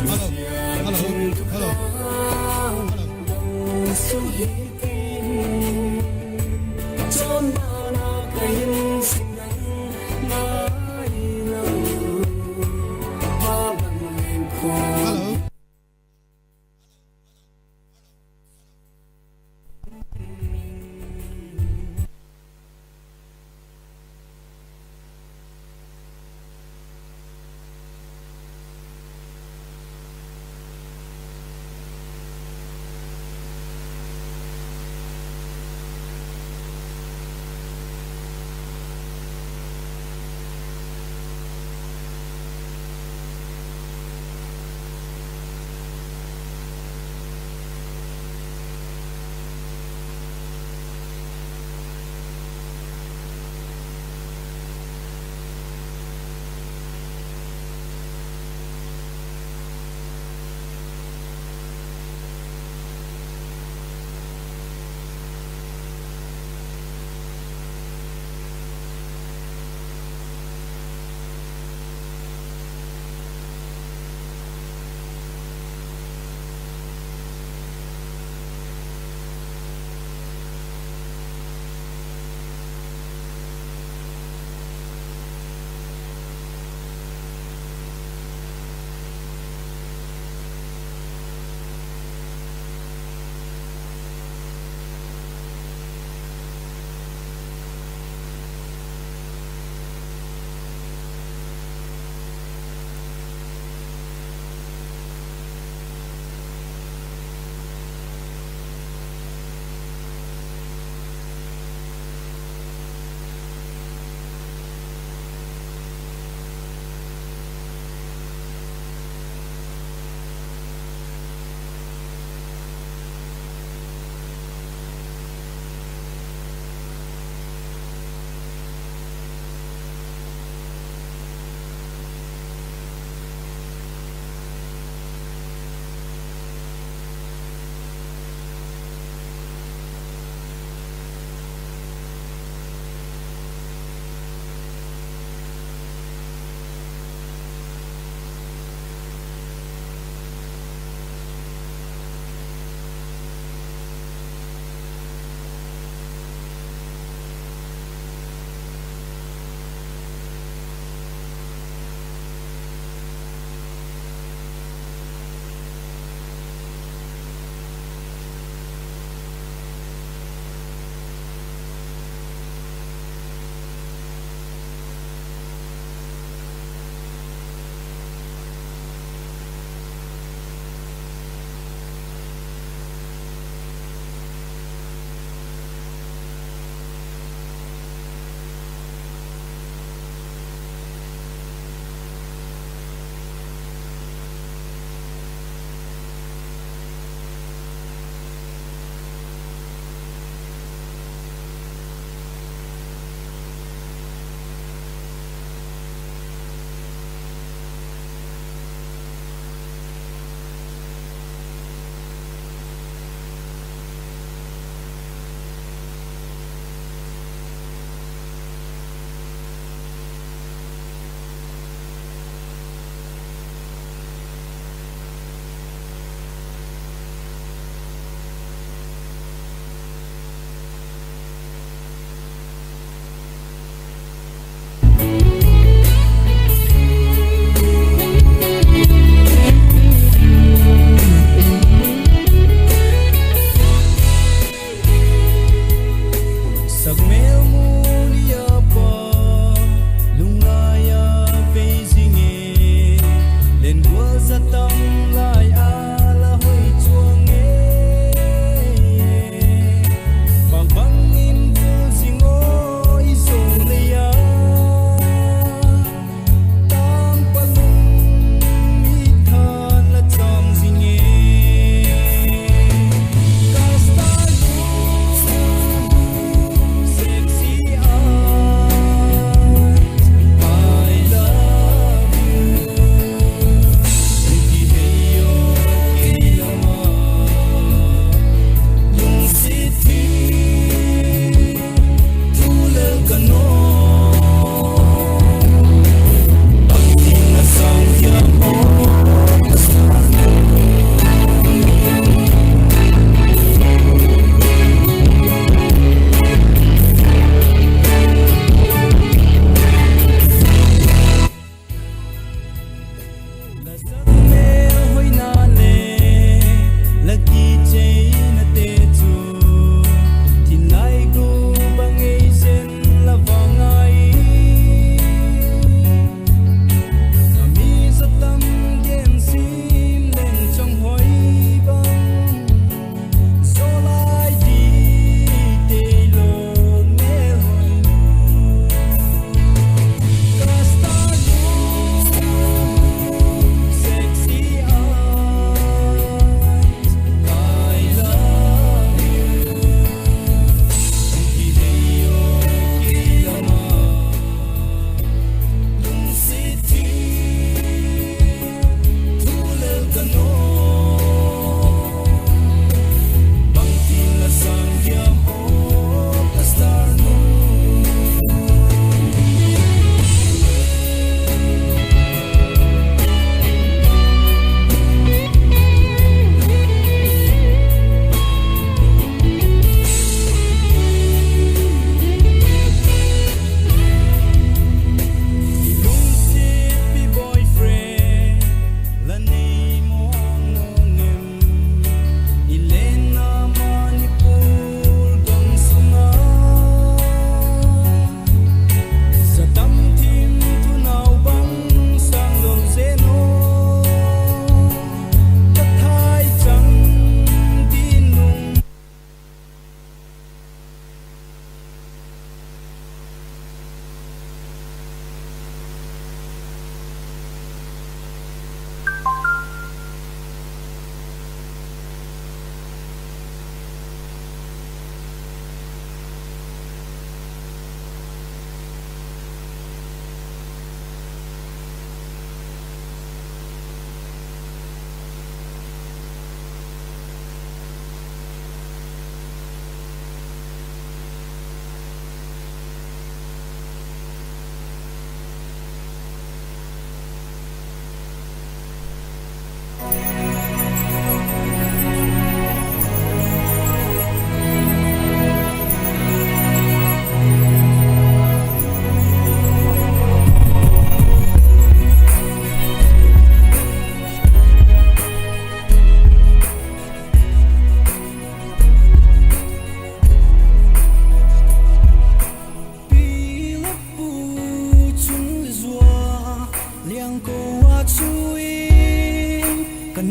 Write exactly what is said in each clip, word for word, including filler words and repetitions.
Hello. Hello. Hello. Hello.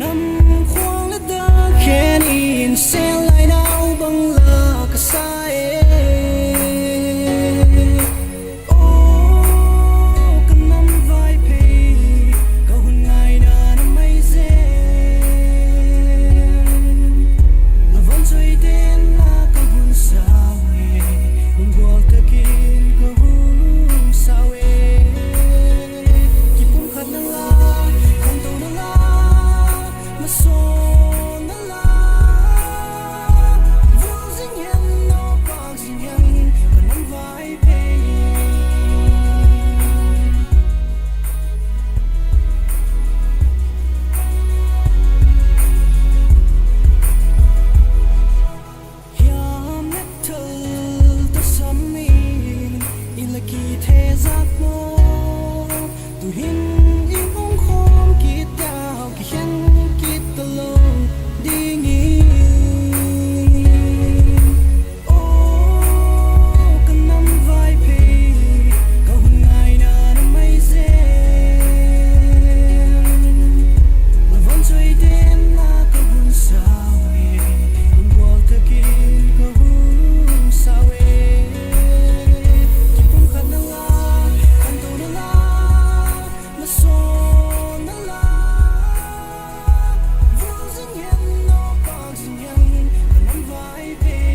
Nam khuang le dang khen in sel lai nau bang la ka sa e. Aw, ka nam Vaiphei, ka hun ngaina na mai zen. La van choi ten la ka hun sau e, lunggual tak in ka hun sau e. Kipumkhatna la, khantouna la, masawna la, vul zing hen, nawpâk zing hen, ka nam Vaiphei. Hiam le thal ta sam in, i la kithezak maw? Tu'hin i hung khawm kit tau, kikhen kit talo dingin. Aw, ka nam Vaiphei, ka hun ngaina na mai zen. La van choi ten la ka hun sau e, lunggual tak in ka hun sau e. Kipumkhatna la, khantouna la, masawna la, vul zing hen, nawpâk zing hen, ka nam Vaiphei.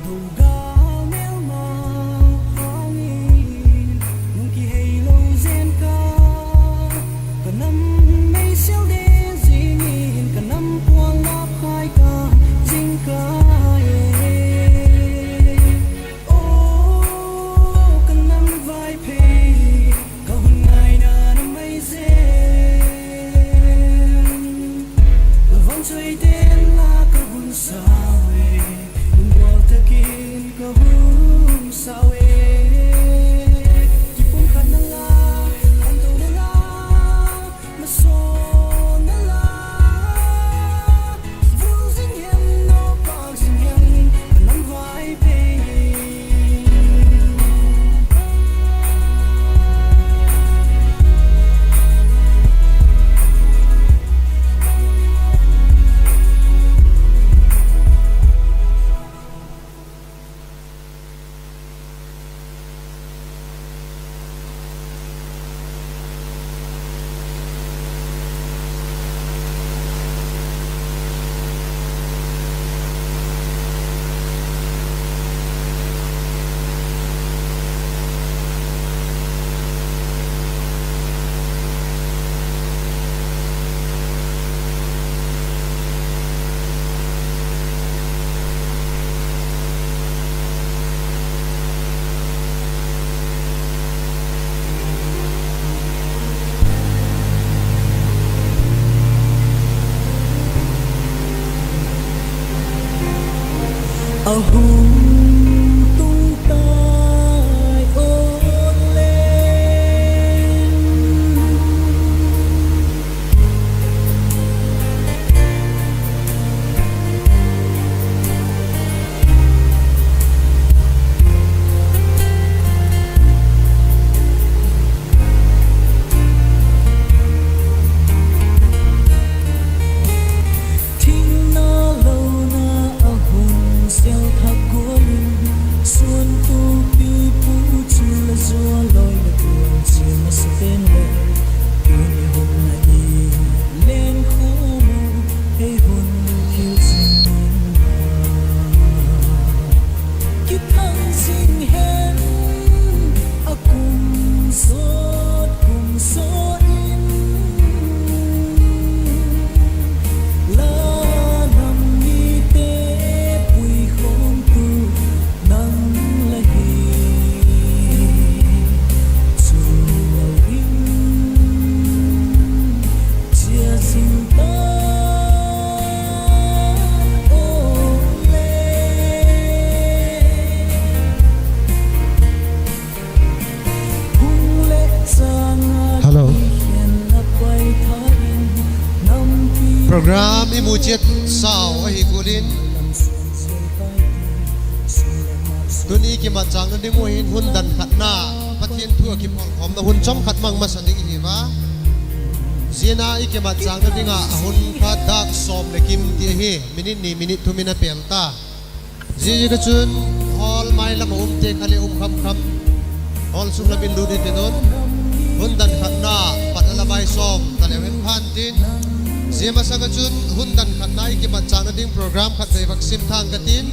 Dogal mêlma hang in, nung kiheilo zen ka, ka nam mei sial de zing in, ka nam puan lâk khai ka zing ka e. Aw, ka nam Vaiphei, ka hun ngaina na mai zen. La van choi ten la ka hun sau e, lunggual tak in ka hun sau e. Kipumkhatna la, khantouna la, masawna la, vul zing hen, nawpâk zing hen, ka nam Vaiphei. A hung tung tai aw le. Thingna lona a hung sel thak gual in, suantupi pu chu la zual lawi la tual chia masa pen leh, tuni hun a i len khawm u, ei hun thil zing in a kithang zing hen, a kum sawt kum sawt in, la nam mite puikhawmtu nang la hi. Chu lo in chia zing ta aw le. Hello. Program i mu chiat sau ahi gual in, Tuni i kimatchâkna ding uh hin hun dan khatna, Pathian thu ah kipawlkhawmna hun chawm khat mang masa ding i hi a. Zia ah i kimatchâkna ding ah a hun kha dâk sawm leh kim ti ahi, minute ni minute thum in a pêl ta. Ziaziakchun, hall mai lam ah umte kha leh um kham kham, hall sung lam in lut i tin un, hun dan khatna pat a la bai sawm taleu hen phan tin, zia masang ah chun hun dan khatna i kimatchâkna ding program khat vei vak sim thang ka tin,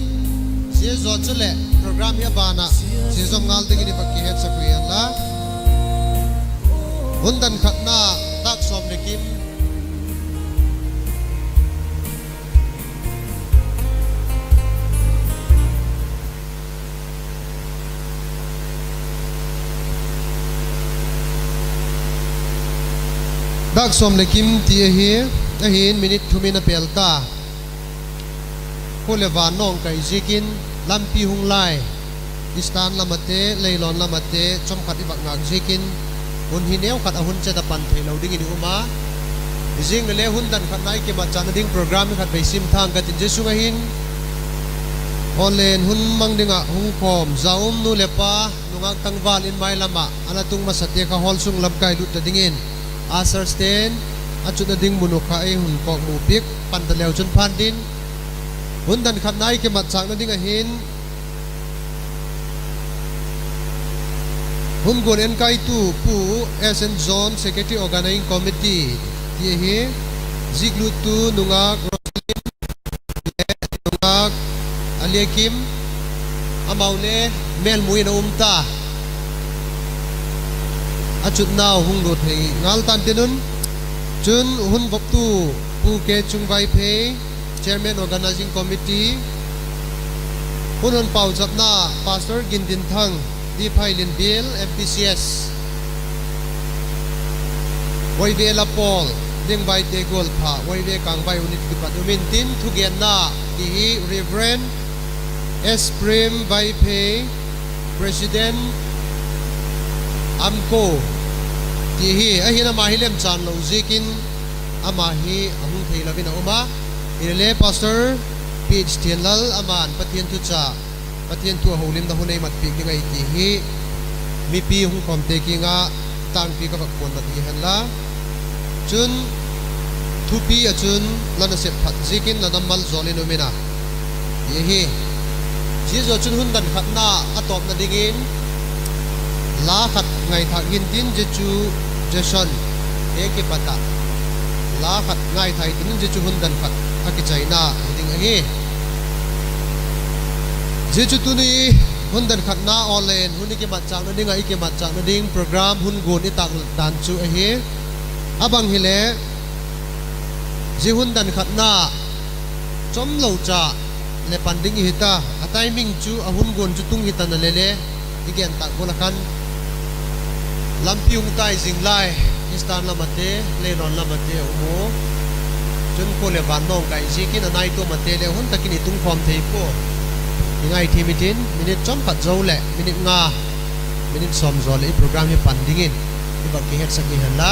zia zaw chuleh program hi a ban ah chia zawm ngal dingin i vak kihetsak ui hen la. Hun dan khatna, dâk sawm leh kim. Dâk sawm leh kim ti ahi, ahin minute thum in a pêl ta. Khua leh van nawngkai ziakin lampi hung lai, Eastern lam ate, Leilawn lam ate chawm khat i vak ngâk ziakin, hun hi neu khat a hun chet a pan theilo dingin i um a. Hi zing le le hun dan khatna i kimatchâkna ding program hi khat vei sim thang ka tin, zia sung ah hin, aw len hun mang ding ah hung khawm za um nu leh pa, nungak tangval in mai lam ah a la tung masate kha hall sung lam kai lut ta dingin, usherste'n a chutna ding mun uh kha ei hun kawkmu piak pan taleu chun phan tin, hun dan khatna i kimatchâkna ding ah hin, hun guan enkaitu Pu S N John, Secretary Organizing Committee ti ahi, zikluttu nungak Roslyn, nungak Aliakim, amau le mêlmu in a um ta. A chutnau hung lut thei ngal tan tin un, chun hun voptu Pu K Chung Vaiphei, Chairman Organizing Committee, hun hun pauchapna Pastor Gindinthang, Diphailin Bial, M P C S, Vaive Lapawl, Lengvaite Gualpha, Vaive Kangvai Unit kipat um intin, thugenna ti hi Reverend S Prem Vaiphei, President, AMCO ti hi ahin, ama hi lemchan lo ziakin ama hi a hung theilo in a um a. Hilele Pastor P H Thianlal, ama'n Pathian thu cha, Pathian thu a holimna hun ei matpiak ding ahi ti hi mipi hung khawmte kiang ah tângpi ka vak puan mat hi hen la. Chun thupi ah chun la nasep phat ziakin la dammal zawl in um in a, ti ahi. Zia zaw chun hun dan khatna a tawpna dingin la khat ngaithâk intin, zia chu Jason, e kipat ah la khat ngaithâk intin, zia chu hun dan khat a kichaina hi ding ahi. Zia chu tuni hun dan khatna aw len hun i kimatchâkna ding ah i kimatchâkna ding program hun guan i tâk dan chu ahi. A bang hile, zia hun dan khatna chawmlo cha leh pan ding i hi ta, a timing chu a hun guan chu tung hi ta na le le, i gen tâk gual ah khan lampi hung tai zing lai, Eastern lam ate, Leilawn lam ate a um u. Chun khua leh van nawngkai ziakin a nai tuam ate le hun tak in i tung khawm thei pua. I ngaithiam intin, minute chawm khat zo leh minute nga, minute sawm zaw leh i program hi pan dingin i vak kihetsak hi hen la.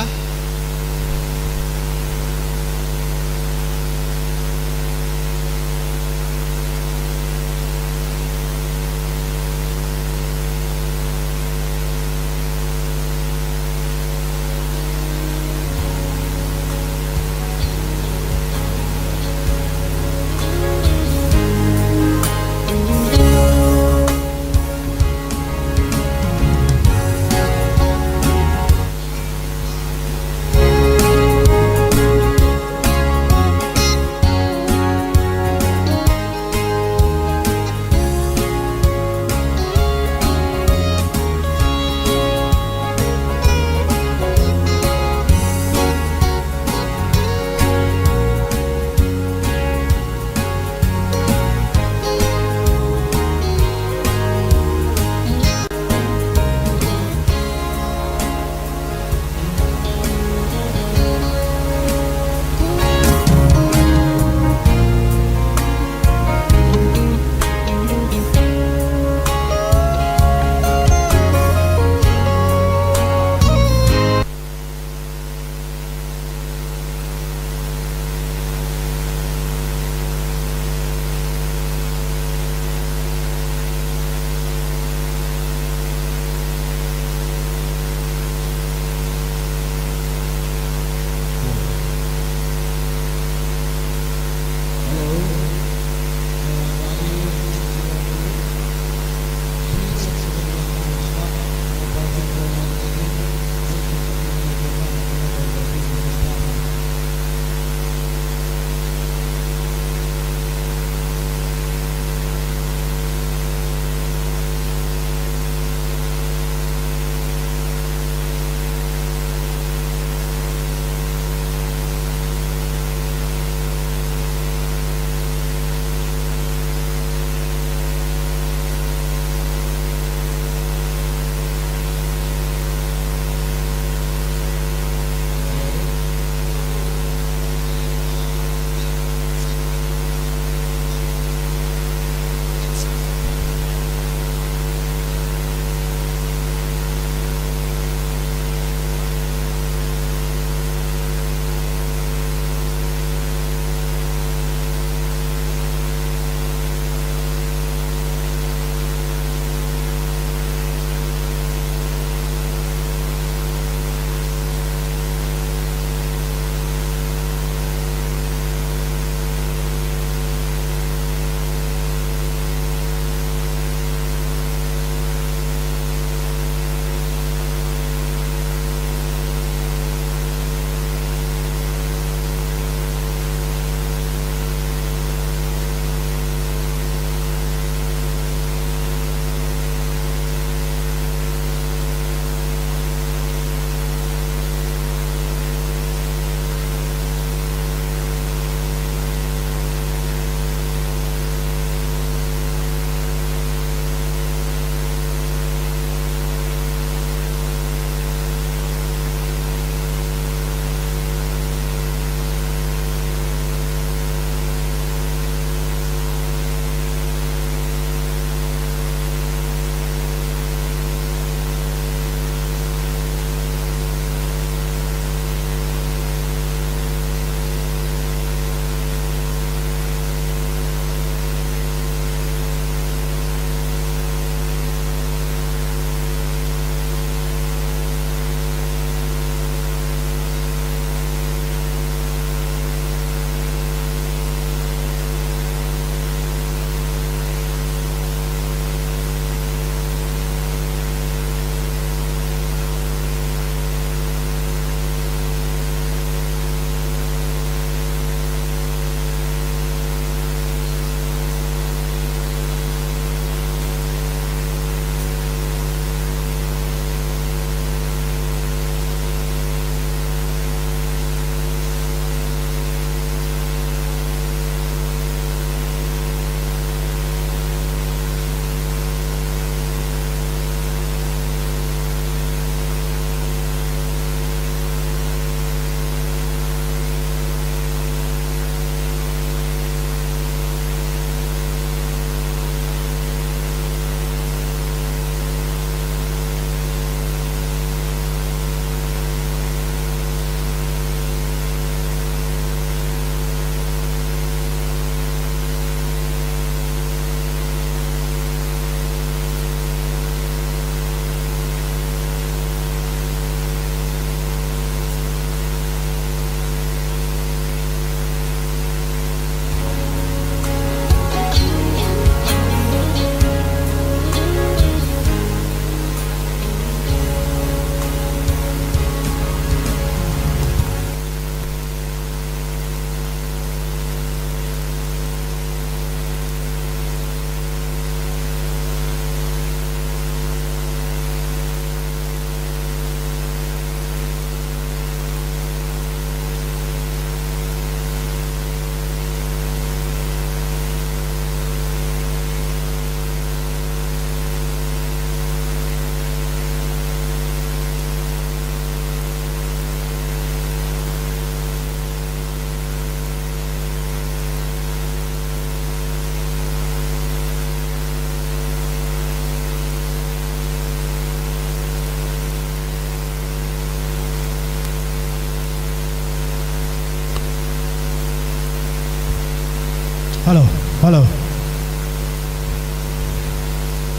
Hello, hello.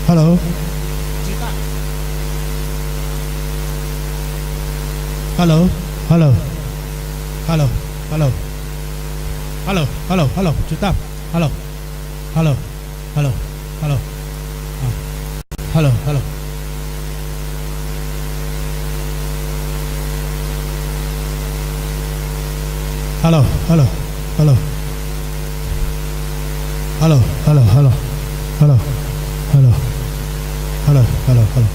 Hello. Hello, hello. Hello, hello. Hello, hello, hello. Chu ta. Hello. Hello. Hello, hello, hello. Ah. Hello, hello. Hello, hello, hello. Hello, hello, hello. Hello, hello. Hello, hello, hello.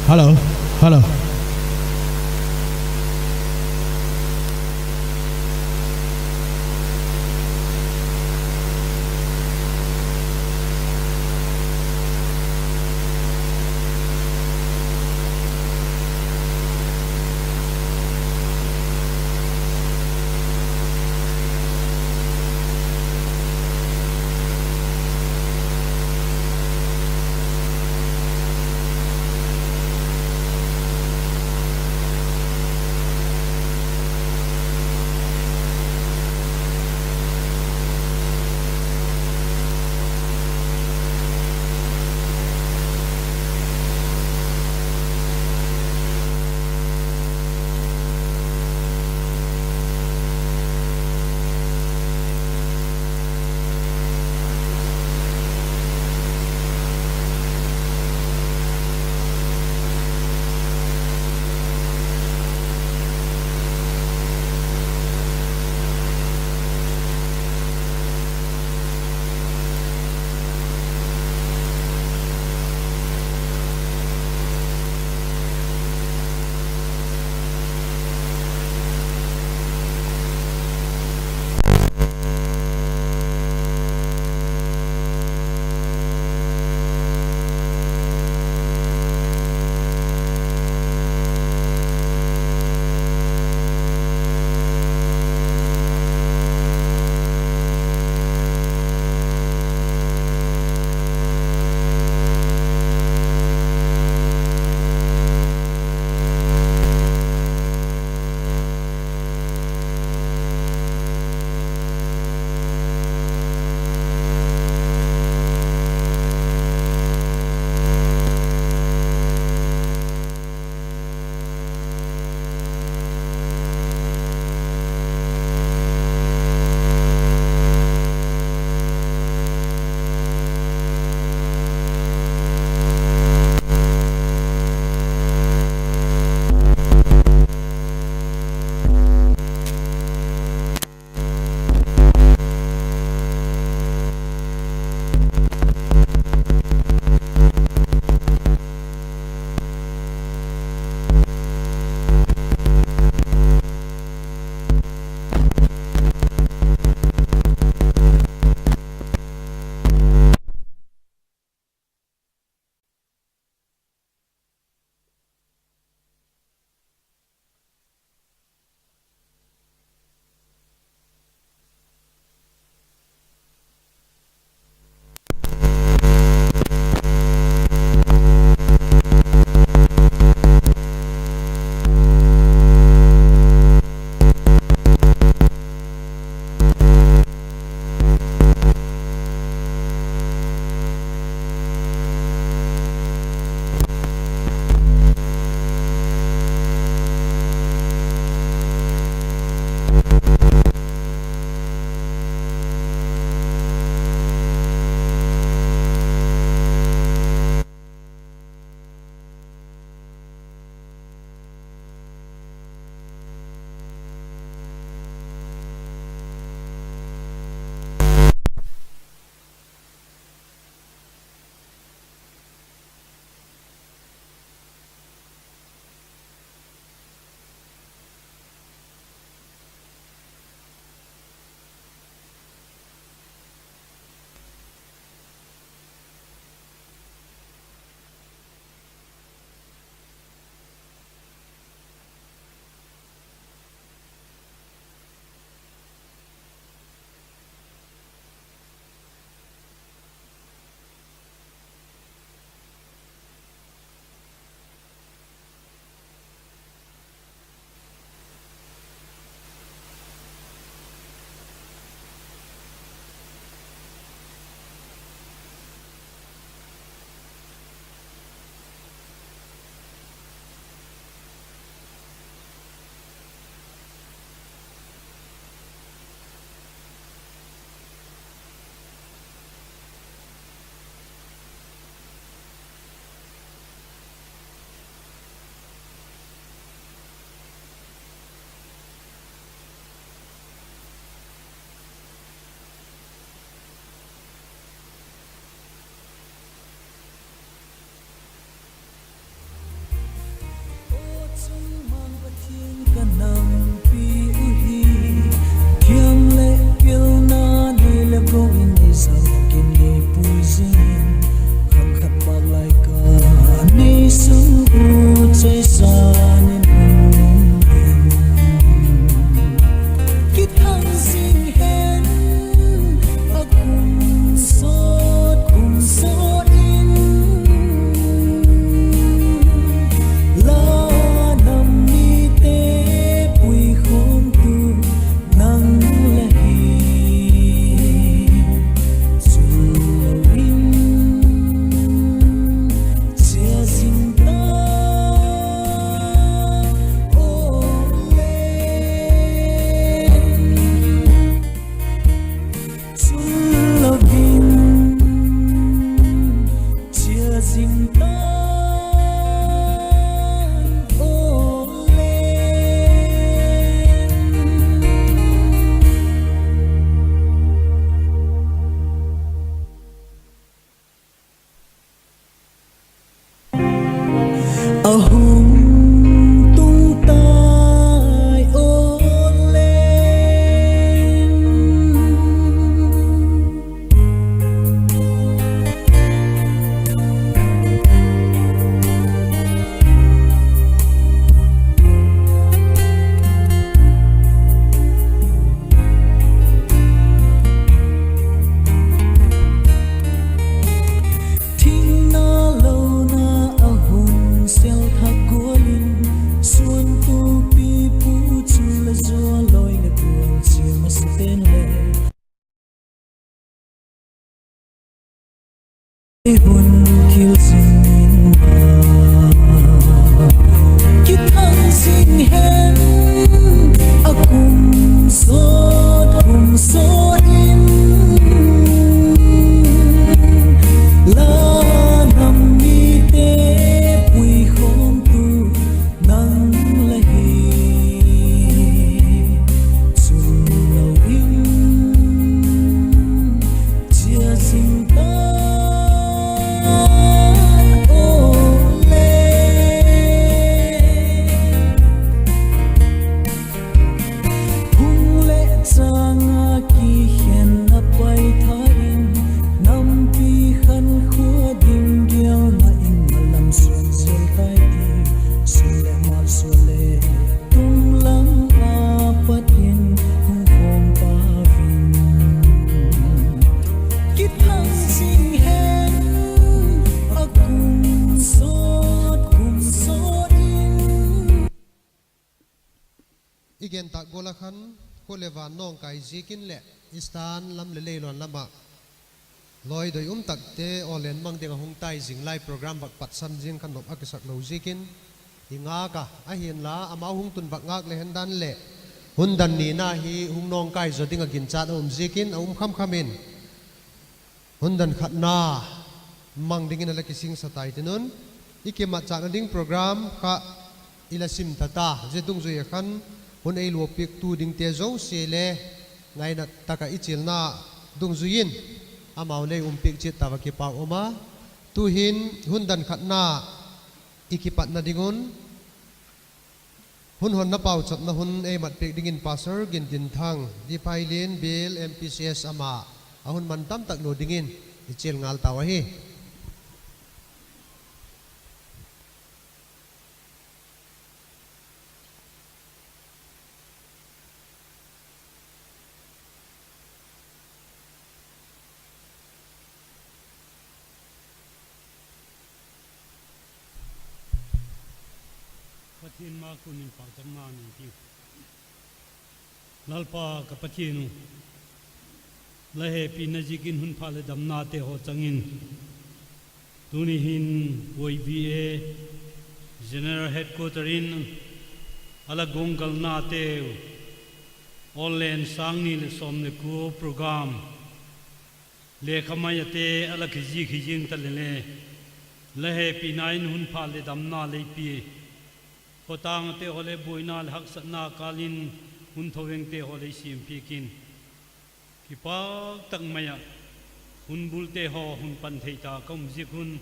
Hello, hello. Thupi pu chu la zual loi le kual chia masa ten le, ei hun thil zing in ma, kithang zing hen, a kum sawt kum sawt in, la nam mite puikhawmtu nang la hi, chun lo in chia zing ta aw le. Hung leh chang a kikhen a paitha in, nampi khankhua ding gelna in malam suan zel tai ti, sun leh malsawm le tum lam a pat in hung khawm ta vin, kithang zing hen, a kum sawt kum sawt in. I gen tak gual a khan, khua le van nawngkai ziak in leh Eastern lam leh Leiluan lam ah lawi doi um takte aw len mang ding a hung tai zing lai, program vak patsan zing kha nop a kisak lo ziakin i ngak a, ahi'n la amau hung tun vak ngak le hen dan leh, hun dan nina hi hung nawngkai zaw ding ah ginchat a um ziakin a um kham kham in, hun dan khatna mang dingin a la kisingsa tai tin un, i kimatchâkna ding program kha i la sim ta ta. Zia dungzui ah khan hun ei luapiaktu dingte zosia le ngaina tak ah i chialna dungzui in amau lei umpiak chiat ta a kipâk um a. Tu'hin hun dan khatna i kipatna ding un hun honna pauchapna hun ei matpiak dingin Pastor Gintinthang, Diphailin Bial, M P C S ama a hun man tam tak lua dingin i chial ngal tau ahi. Pathian ma kun in pauchapna nei tiu. Lalpa ka Pathian u, la hepina ziakin hun pha leh damnate haw chang in, tuni hin Y V A General Headquarter in a la guanggalnateu, online sâng ni leh sawm le kua program, lekha mai ate a la kizik hi zing ta le le, la hepina in hun pha leh damna lei pia, khawtângte haw leh buaina leh haksatna kâl in hun thovengte haw lei siampiak in, kipâk tak mai ah hun bulte haw hun pan thei ta ka um ziak un,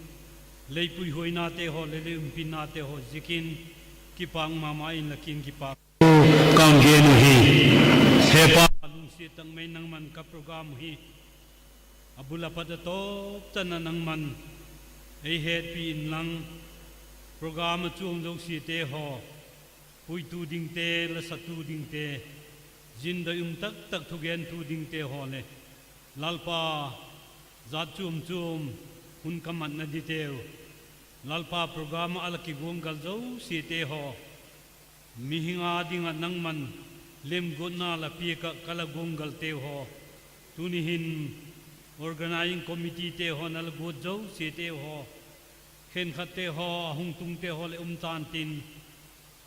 lei puihuainate haw leh lei umpinnate haw ziakin kipâk ma ma in la kiang kipâk ka hung gen uhi. He Pa, lungsiat tak mai nangma'n ka program hi a bul a pat a tawp chan ah nangma'n ei hetpi inlang, program a chuam zosiate haw, puitu dingte, lasatu dingte, zin doi um tak tak thugentu dingte haw leh, Lalpa, jat chuam chuam hun ka matna diteu, Lalpa, program ah a la kiguanggal zosiate haw, mihing â ding ah nangma'n lemguatna la piak ah ka la guanggalteu haw, tuni hin organising committeete haw'n a la guat zosiateu haw, khenkhatte haw a hung tungte haw leh um ta'n tin,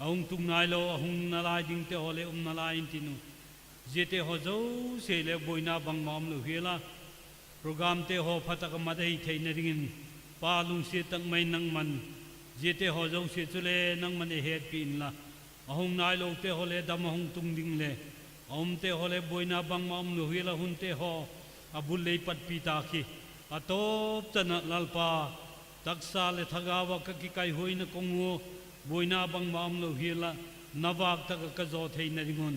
a hung tung nailo a hung nalai dingte haw leh um nalai intin u, ziate haw zosia leh buaina bangma umlo hial a, programte haw pha tak a mat ahi theina dingin, Pa, lungsiat tak mai nangma'n ziate haw zosia chule nangma'n ei hetpi inla, a hung nailote haw leh dam a hung tung ding leh, a umte haw leh buaina bangma umlo hial a hunte haw a bul lei patpi ta khi, a tawp chan ah Lalpa, taksa leh thagau ah ka kikaihuaina kong ua buaina bangma umlo hial ah, na vâk tak ah ka zaw theina ding un,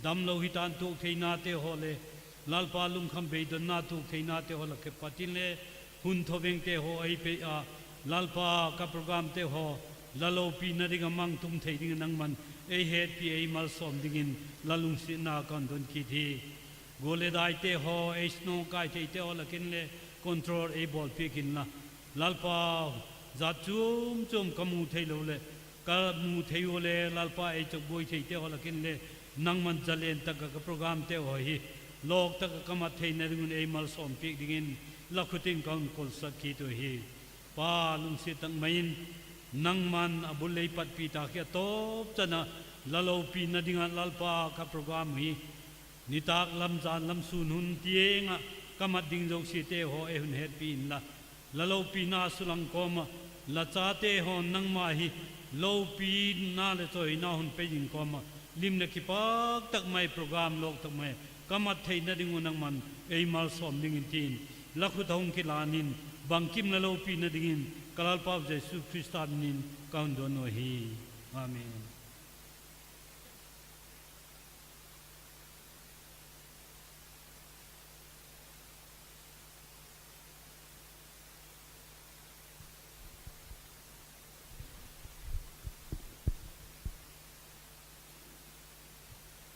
damlo hita'n tuak theinate haw leh, Lalpa, lungkham beidonna tuak theinate haw la kipat inle, hun thovengte haw ei pe a, Lalpa, ka programte haw la lopina ding ah mang tum thei ding ah nangma'n ei hetpi ei malsawm dingin la lungsiatna ka hun don kit hi. Gual leh daite haw ei snawngkai theite haw lak inle control ei bawlpiak inla, Lalpa, jat chuam chuam ka mu theilo leh ka mu thei ua le Lalpa ei chawkbuai theite haw lak in le nangma'n zalen tak ah ka programte haw hi lawk tak ah ka mat theina ding un ei malsawm piak dingin la khut in ka hun kolsak kit uhi. Pa, lungsiat tak mai in nangma'n a bul lei patpi ta khi a tawp chan ah la lopina ding ah Lalpa ka program hi nitâk lam, jan lam, sûn hun tiang ah ka mat ding zosiate haw ei hun hetpi inla, la lopina sulang kawm ah la chate haw'n nangma hi lopina leh chawina hun pe ding kawm ah lim leh kipak tak mai program lawk tak mai ka mat theina ding un nangma'n ei malsawm dingin ti'n la khut a hung kilan in bangkim la lopina dingin ka Lalpau Jesu Khrista min in ka hun don uh ahi. Amen.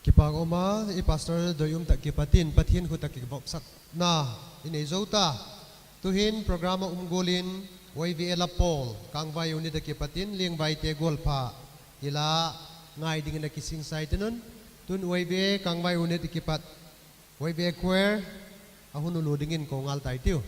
Kipâk um a, i pastor doi um tak kipat in Pathian khut ah kivopsakna i nei zo ta. Tu'hin program ah um gual in Y V A la pawl Kangvai unit ah kipat in Liangvaite gual pha i la ngai dingin a kisingsai tin un, tun Y V A Kangvai unit ah kipat Y V A choir a hun ulu dingin ko ngal tai tiu.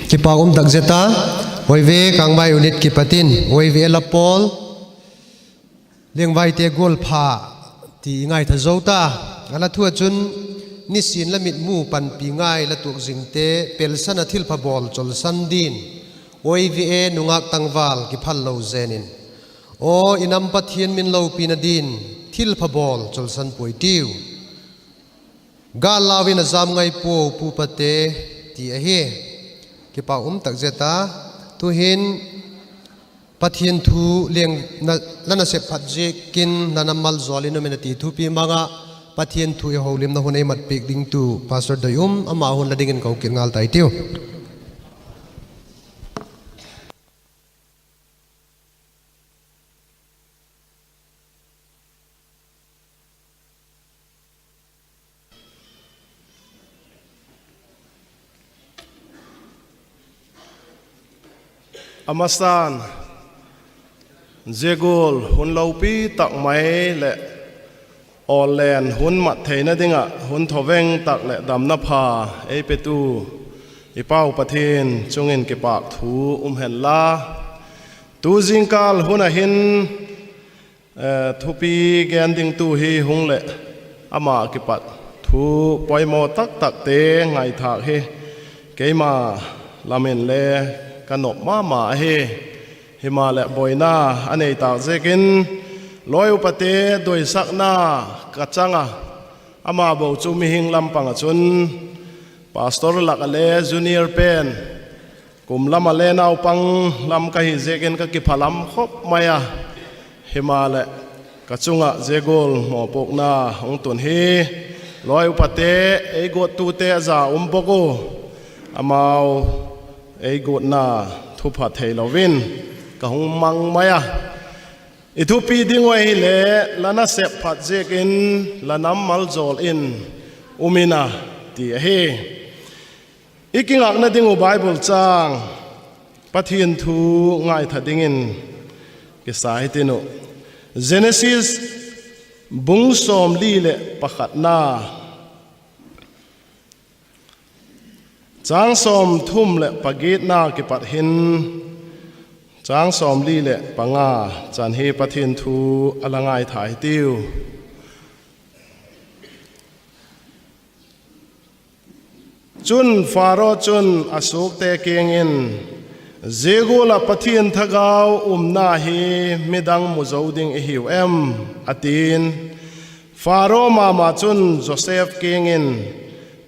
Kipâk um tak zet a, Y V A Kangmai unit kipat in Y V A la pawl, Lengvaite gual pha ti i ngaitha zo ta. A la thu ah chun, nisin la mitmu panpi ngai la tuak zingte pelsan ah thilpha bawl chawlsan din Y V A nungâk tangval kiphal lo zen in, aw i nam Pathian min lopina din thilpha bawl chawlsan puai tiu. Gâl lau in a jam ngai puau pu pate, ti ahi. Kipâk um tak zet a, tu'hin Pathian thu leng, la nasep phat ziakin la nam malzawl in um in a ti thupi mang ah, Pathian thu i holimna hun ei mat piak ding tu Pastor Doium, ama hun la dingin ka hung kit ngal tai tiu. A masan, zia gual hun lopi tak mai leh awllen hun mat theina ding ah hun thawveng tak leh damna pha ei petu i Pau Pathian chung in kipâk thu um hen la. Tu zingkâl hun ah hin, thupi gen dingtu hi hung leh, ama kipat thu poimaw tak takte ngaithâk hi keima lam inle ka nop ma ma ahi. Himaleh buaina a nei tâk ziakin, lawi upate doisakna ka chang a, ama bo chu mihing lam pang ah chun pastor lak ah le junior pen, kum lam ah le naupang lam ka hi ziakin ka kiphalam khop mai a. Himaleh, ka chung ah zia gual mawpuakna hung tun hi lawi upate, ei guattute a za um bawk u, amau ei guatna thupha theilo in ka hung mang mai a. I thupi ding uh ahile, la nasep phat ziakin la nam malzawl in um in a, ti ahi. I kingakna ding uh Bible châng, Pathian thu ngaitha dingin kisa hitin uh, Genesis bung sawmli leh pakhatna, châng sawmthum leh pagiatna kipat hin, châng sawmli leh panga chan hi Pathian thu a la ngaitha hitiu. Chun Pharaoh chun a suakte kiang in, Zia gual ah Pathian thagau umna hi midang mu zo ding i hiu em? a ti'n. Pharaoh ma ma chun Joseph kiang in,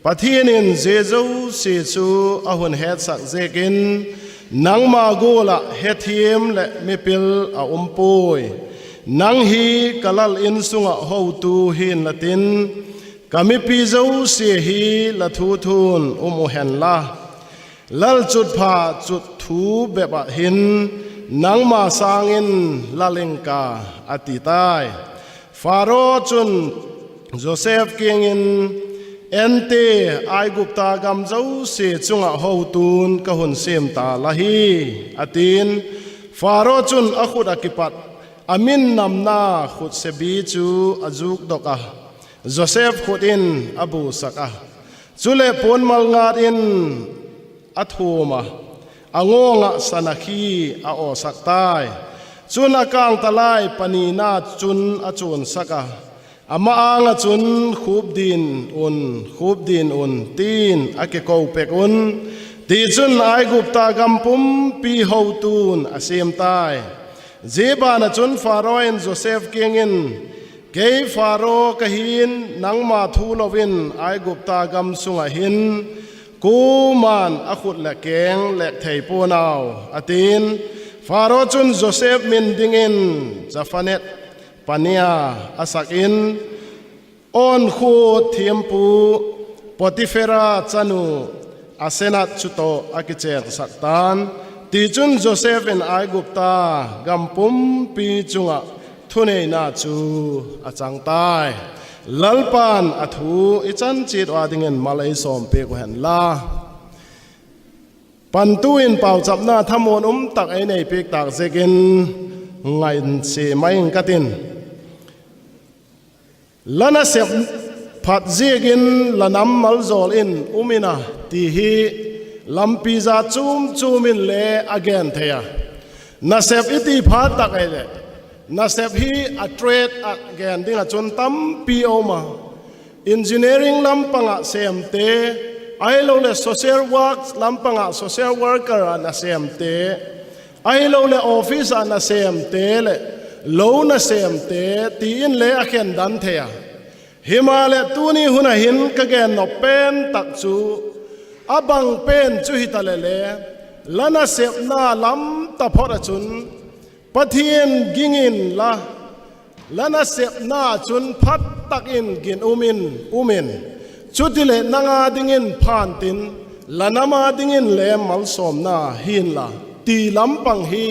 Pathian in zia zosia chu a hun hetsak ziakin, nangma gual ah hethiam leh mipil a um puai. Nang hi ka lal in sung ah hotu hi'n la tin, ka mipi zosia hi la thu thu'n um uh hen la, lalchutpha chut thu bep ah hin nangma sâng in lal ing ka, a ti tai. Pharaoh chun Joseph kiang in, Ente, Aigupta gam zosia chung ah hotu'n ka hun siam ta la hi, a ti'n. Pharaoh chun a khut ah kipat a min namna khutsebi chu a zukdok a, Joseph khut in a busak a. Chuleh puan malngat in a thuam a, a ngawng ah sana khi a awsak tai. Chun a kângtalai panina chun a chuansak a, a ma-âng ah chun, Khûp din un, khûp din un, ti'n a kiko pek un. Tichun Aigupta gam pumpi hotu'n a siam tai. Zia ban ah chun Pharaoh in Joseph kiang in, Kei Pharaoh ka hi'n, nangma thu lo in Aigupta gam sung ah hin kuama'n a khut leh keng lêk thei pua'n au, a ti'n. Pharaoh chun Joseph min dingin Zaphanet Panea a sak in, On khua thiampu Potiphera chanu Asenat chu tawh a kichêngsak ta'n. Tichun Joseph in Aigupta gam pumpi chung ah thuneina chu a chang tai. Lalpa'n a thu i chan chiat ua dingin mal ei sawmpiak uh hen la. Pantu in pauchapna thamuan um tak ei nei piak tâk ziakin ngainsia mai ing ka tin. La nasep phat ziakin la nam malzawl in um in a, ti hi lampi za chuam chuam in le a gen thei a. Nasep i ti phat tak ahileh, nasep hi a trade ah gen ding ah chun tampi a um a. Engineering lam pang ah sêmte, ahiloleh social work lam pang ah social worker ah nasêmte, ahiloleh office ah nasêmte leh lo nasêmte ti in le a khen dan thei a. Himaleh tuni hun ah hin ka gen nop pen tak chu, a bang pen chu hitaleh le, la nasepna lam taphot ah chun Pathian ging inla, la nasepna chun phat tak in ginum in um in, chutileh nang â dingin pha intin, la nam â dingin le malsawmna hi inla, ti lam pang hi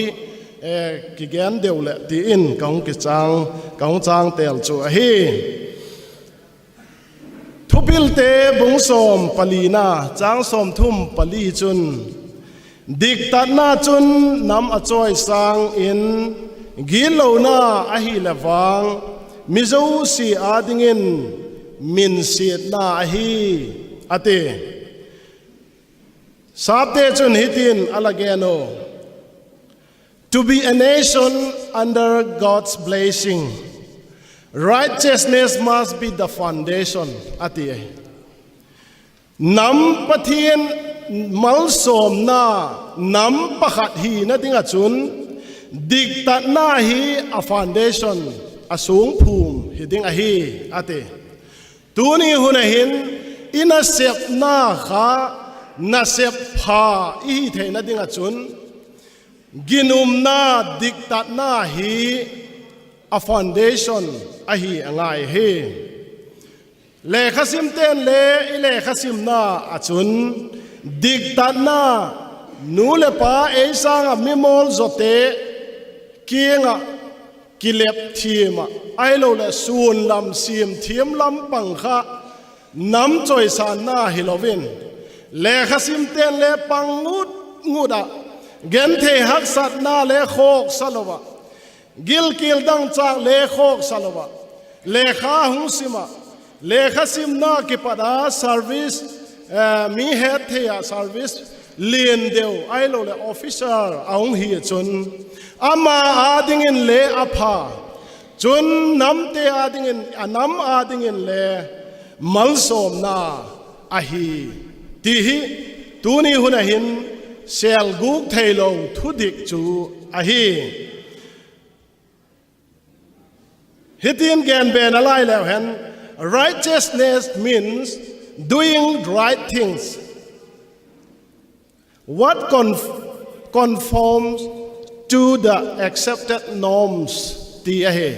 kigen deu leh ti in ka hung kichâng, ka hung chângtêl chu ahi. Thupilte bung sawm palina, châng sawmthum pali chun, diktatna chun nam a chawisâng in, gitlona ahileh vang, mi zosia â dingin minsiatna ahi, a ti. Sapte chun hitin a la gen u, To be a nation under God's blessing, righteousness must be the foundation, a ti ahi. Nam Pathian malsawmna nam pakhat hina ding ah chun, diktatna hi a foundation, a sungphum hi ding ahi, a ti. Tuni hun ah hin i nasepna kha nasep pha i hi theina ding ah chun, ginumna, diktatna hi a foundation ahi a ngai hi. Lekha simte'n le i lekha simna ah chun, diktatna, nu leh pa ei sâng ah mi mawl zawte kiang ah kilep thiam ah, ahiloleh suan lam siam thiam lam pang kha nam chawisângna hilo in, lekha simte'n le pang ngut ngut ah, genthei haksatna le khawksa lo ah, gilkial dangchâk le khawksa lo ah, lekha hung sim ah, lekha simna kipat a service, mi hetthei ah service lian deu ahiloleh officer a hung hi chun, ama â dingin le a pha, chun namte â dingin, a nam â dingin le malsawmna ahi, ti hi tuni hun ah hin sêlgûk theilo thudik chu ahi. Hitin gen be nalai leu hen, righteousness means doing right things, what conf-, conforms to the accepted norms, ti ahi.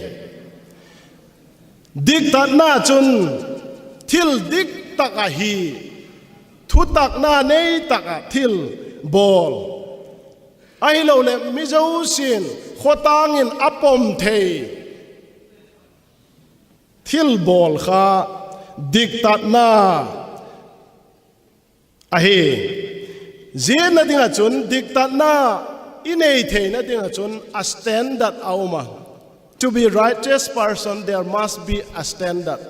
Diktatna chun thil dik tak ahi, thutakna nei tak ah thil bawl, ahiloleh mi zosia'n khawtâng in a pom thei thil bawl kha diktatna ahi. Ziana ding ah chun diktatna i nei theina ding ah chun a standard a um a. To be righteous person, there must be a standard.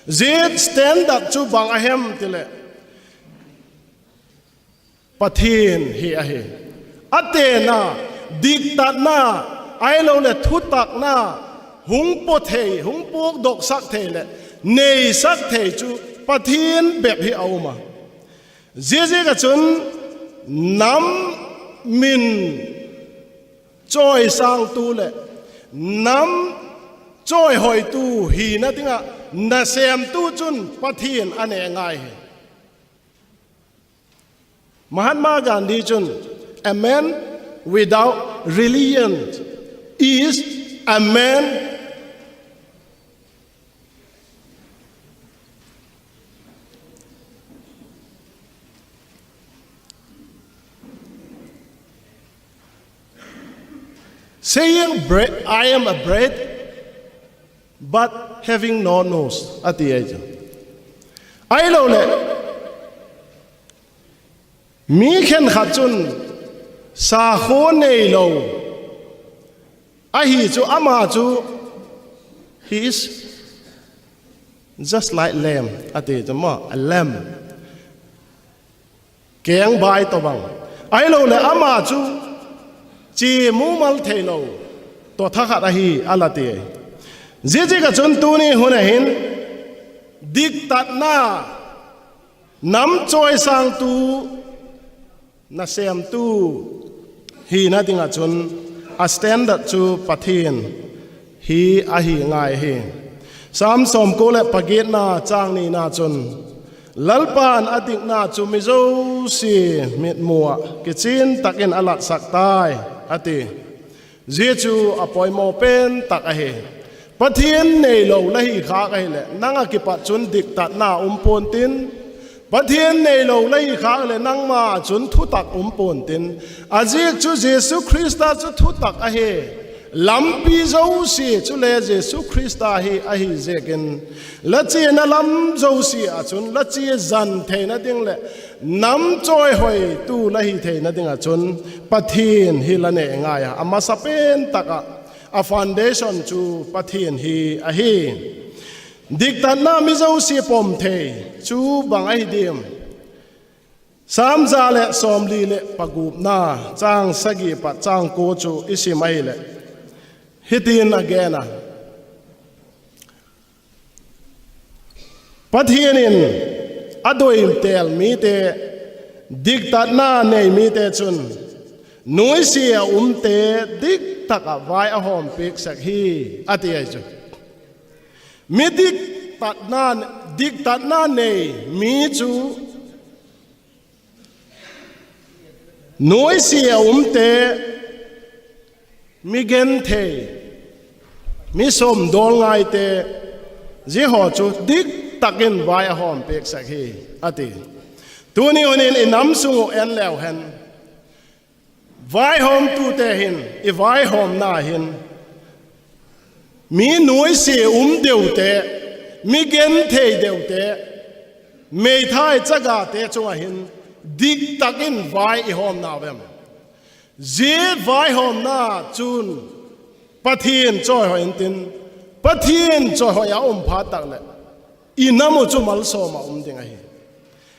Zia standard chu bang a hem tileh, Pathian hi ahi. A tena, diktatna, ahiloleh thutakna hung paw thei, hung puakdoksak thei leh neisak thei chu Pathian bep hi a um a. Ziaziak ah chun nam min chawisângtu leh nam chawihoitu hina ding ah nasêmtu chun Pathian a ne ngai hi. Mahatma Gandhi chun, A man without religion is a man saying, "Bre-, I am a bread, but having no nose," a ti ahi chu. Ahiloleh, mi khenkhat chun sakhua neilo ahi chu ama chu, he is just like lamb, a ti chu maw, a lamb. kengbai tawhbang, ahiloleh ama chu chia mumal theilo tawh thakhat ahi a la ti. Ziaziak ah chun tuni hun ah hin diktatna, nam chawisângtu, nasêmtu hina ding ah chun a standard chu Pathian hi ahi ngai hi. Sâm sawmkua leh pagiatna châng nina chun, Lalpa'n a dikna chu mi zosia mitmu ah kichian tak in a latsak tai, a ti. Zia chu a poimaw pen tak ahi. Pathian neilo la hi khâk ahileh nang ah kipat chun diktatna um pua'n tin, Pathian neilo la hi khâk leh nangma ah chun thutak um pua'n tin, a ziak chu Jesu Khrista chu thutak ahi. Lampi zosia chule Jesu Khrista hi ahi ziakin, la chiana lam zosia ah chun la chia zan theina ding leh nam chawihoitu la hi theina ding ah chun Pathian hi la nei ngai a, a masa pen tak ah a foundation chu Pathian hi ahi. Diktatna mi zosia pom thei chu bang ahi diam? Sâm za leh sawmli leh pagupna, châng sagi pat châng kua chu i sim ahileh, hitin a gen a: Pathian in a doi têl mite, diktatna nei mite chun nuaisia ah umte diktak ah vai a hawmpiak sek hi, a ti ahi chu. Mi diktatna, diktatna nei mi chu nuaisia ah umte, mi genthei, mi sawmdawl ngaite, ziahaw chu diktak in vai a hawmpiak sek hi, a ti. Tuni hun in i nam sung uh en leu hen, vaihawmtute hin i vaihawmna hin mi nuaisia um deute, mi genthei deute, meithai chagate chung ah hin diktak in vai i hawm nau em? Zia vaihawmna chun Pathian chawihoi intin, Pathian chawihoi a um phat tak leh i nam uh chu malsawm ah um ding ahi.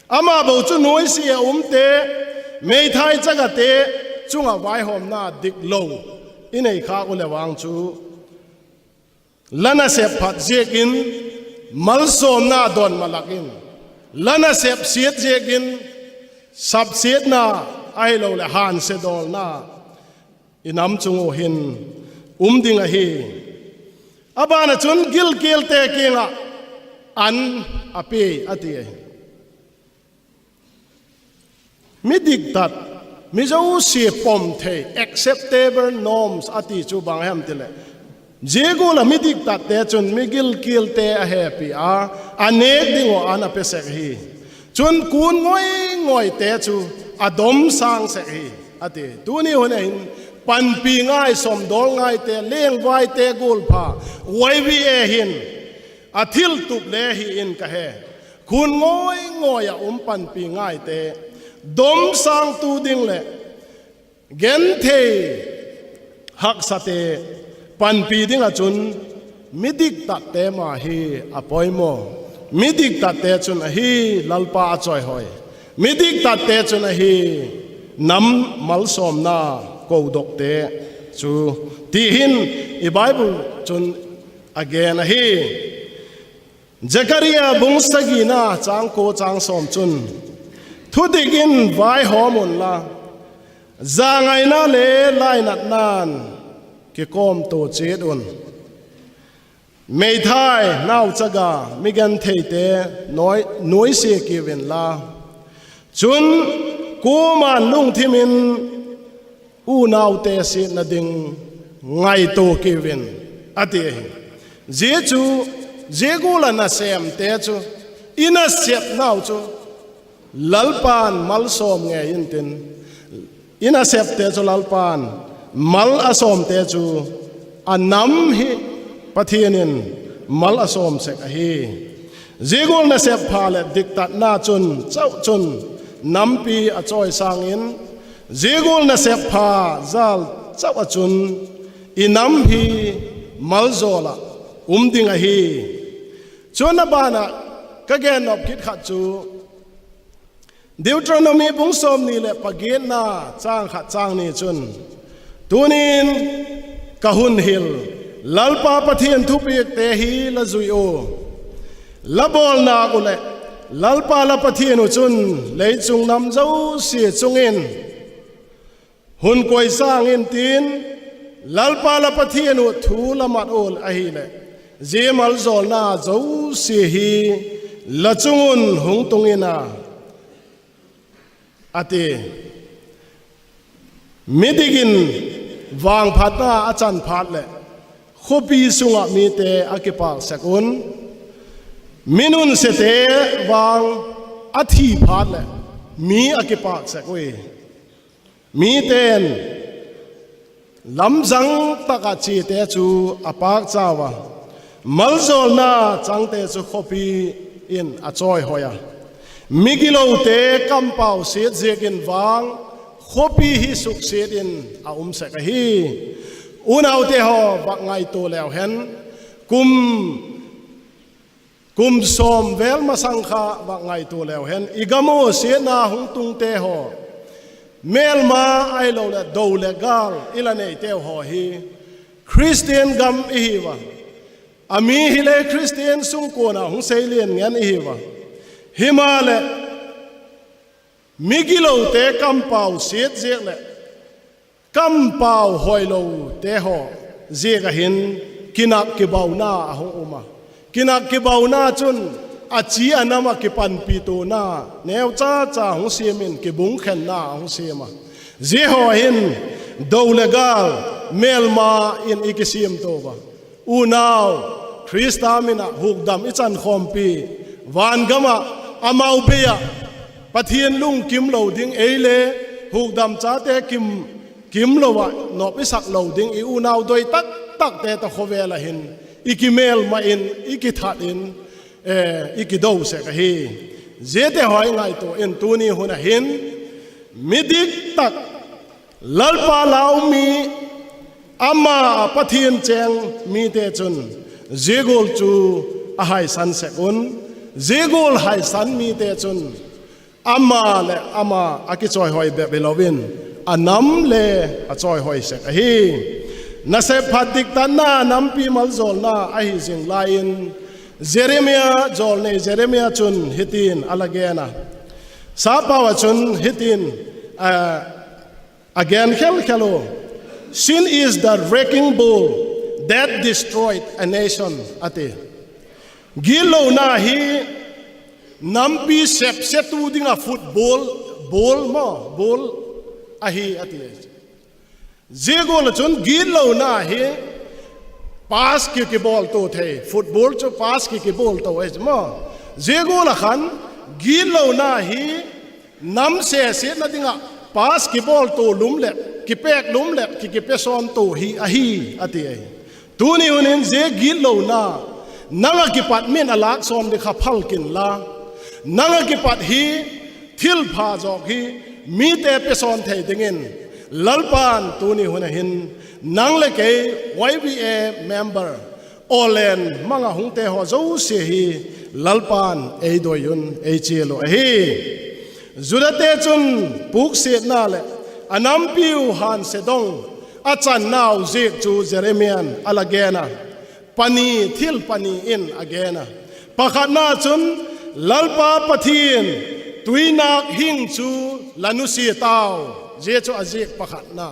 Ama bo chu nuaisia ah umte, meithai chagate chung ah vaihawmna diklo i nei khâk uh leh vang chu, la nasep phat ziakin malsawmna dawn malak in, la nasep siat ziakin sapsiatna, ahiloleh hânsia dawlna i nam chung uh hin um ding ahi. A ban ah chun gilkielte kiang ah an a pia a ti ahi. Mi diktat, mi zosia pom thei, acceptable norms a ti chu bang hem tileh, zia gual ah mi diktatte chun mi gilkielte a hepi a, a nêk ding uh an a pe sek hi. Chun kun ngoi ngoite chu a dom sâng sek hi, a ti. Tuni hun ah hin panpi ngai, sawmdawl ngaite, lengvaite gual pha Y B A hin a thiltup le hi in ka he. Kun ngoi ngoi ah um panpi ngaite, dom sângtu ding leh genthei haksate panpi ding ah chun mi diktatte ma hi a poimaw. Mi diktatte chun ahi Lalpa a chawihoi. Mi diktatte chun ahi nam malsawmna kodokte chu, ti hin i Bible chun a gen ahi. Zekaria bung sagina châng kua châng sawm chun, thudik in vaihawm unla, zangaina le lainatna'n kikawmtua chiat un. Meithai, nauchaga, mi gentheite nuaisia kiu inla, chun kuama'n lungthim in unaute siatna ding ngaitua kiu in, a ti ahi. Zia chu, zia gual ah nasêmte chu, i nasepnau chu Lalpa'n malsawm ngei intin, i nasepte chu Lalpa'n mal a sawmte chu a nam hi Pathian in mal a sawm sek ahi. Zia gual nasep pha leh diktatna chun chau chun nampi a chawi sâng in, zia gual nasep pha jâl chau ah chun i nam hi maljawl ah um ding ahi. Chun a ban ah ka gennop kit khat chu, Deuteronomy bung sawmni leh pagiatna, châng khat châng ni chun, Tuni'n ka hun hil Lalpa Pathian thupiakte hi la zui u, la bawl nâk uh leh, Lalpa la Pathian uh chun lei chung nam zosia chung in hun koi sâng intin, Lalpa la Pathian uh thu la mat ua ahileh, zia maljawlna zosia hi la chung un hung tung in a, a ti. Midik in vangphatna a chan phat leh, khawpi sung ah mite a kipâk sek un; mi nunsiate vang a thi phat leh, mi a kipâk sek ui. Mite'n lamzang tak ah chiate chu a pâkchau a, maljawlna changte chu khawpi in a chawihoi a, migilote kampau siat ziakin vang khawpi hi suksiat in a um sek ahi. Unaute haw, vak ngaitua leu hen, kum kum sawm vêl masang kha vak ngaitua leu hen, i gam ua siatna hung tungte haw, mêlma ahiloleh do leh gâl i la neiteu haw hi Khristian gam i hiu a, a mi hile Khristian sungkuan ah hung seilian ngen i hiu a. Himaleh, migilote kampau siat ziak leh kampau hoilote haw ziak ah hin kinak kibauna a hung um a, kinak kibauna chun a chi a nam ah kipanpi tuana neucha cha hung siam in kibungkhenna a hung siam a. Zia haw hin do leh gâl, mêlma in i kisiam to a. Unau, Khrista min ah hukdam i chan khawmpi, van gam ah amau bei ah Pathian lungkim lo ding, ei le hukdam chate kim, kim lo ah nop i sak lo ding i unau doi tak takte tawh khawvel ah hin i kimêlma in, i kithat in, i kido sek ahi. Ziate haw i ngaitua in, tuni hun ah hin midik tak, Lalpa lau mi, ama Pathian chêng mite chun zia gual chu a haisan sek un, zia gual haisan mite chun ama leh ama a kichawihoi bep hilo in, a nam le a chawihoi sek ahi. Nasep phat, diktatna, nampi maljawlna ahi zing lai in, Jeremia, jawlnei Jeremia chun hitin a la gen a, sapau ah chun hitin a gen khel khel u, Sin is the wrecking ball that destroyed a nation, a ti. Gitlona hi nampi sepsetu ding ah football, ball maw, ball ahi, a ti. Zia gual ah chun gitlona hi pass ki, kibawlto thei, football chu pass ki, kibawlto ahi maw. Zia gual ah khan gitlona hi nam sesiatna ding ah pass kibawlto lum leh, kipêk lum leh ki, kipesawnto hi ahi, a ti ahi. Tuni hun in zia gitlona nang ah kipat min a lâk sawm ding kha phal kin la, nang ah kipat hi thilpha zawk hi mite pesawn thei dingin Lalpa'n tuni hun ah hin nang leh kei, Y B A member, Awllen mang ah hungte haw zosia hi Lalpa'n ei doi un ei chial uh ahi. Judate chun puksiatna leh a nampiu hânsia dong a channau ziak chu Jeremia'n a la gen a, pani, thil pani in a gen a. Pakhatna chun, Lalpa Pathian tuinâk hing chu la nusia tau. Zia chu a ziak pakhatna.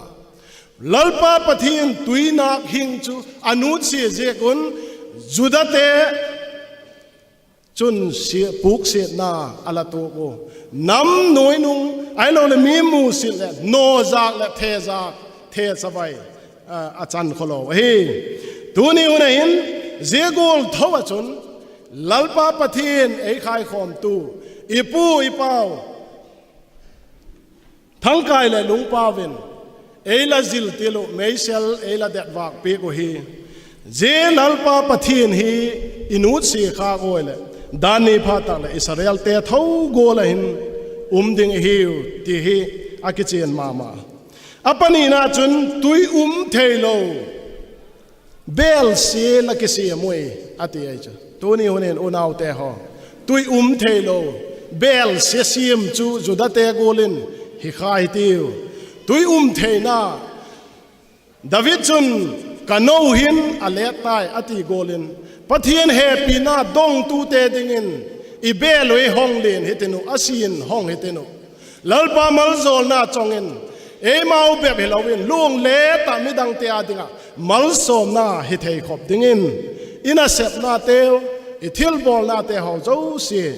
Lalpa Pathian tuinâk hing chu a nutsia ziak un Judate chun puksiatna a la tuak u. Nam nuainung, ahiloleh mi musit leh nawzâk leh thezâk, thechavai a chan khawlo ahi. Tuni hun ah hin zia gual tho ah chun Lalpa Pathian ei khaikhawmtu, i pu i pau thangkai leh lungpau in ei la ziltil uh, meisel ei la detvâk piak uh hi, zia Lalpa Pathian hi i nutsia khâk ua leh, dan ni pha tak leh Israelte tho gual ah hin um ding i hiu ti hi a kichian ma ma. A panina chun tui um theilo bêlsia la kisiam ui, a ti ahi chu. Tuni hun in unaute haw, tui um theilo bêl sia siam chu Judate gual in hi kha hitiu. Tui um theina, David chun, "Ka no hin a lêt tai," a ti gual in, Pathian hepina dongtute dingin i bêl uh hong lian hitin uh, a sin hong hitin uh, Lalpa maljawlna chang in, eimau bep hilo in luang lêt ah midangte â ding ah malsawmna hi thei khop dingin, i nasepnateu, i thilbawlnate haw zosia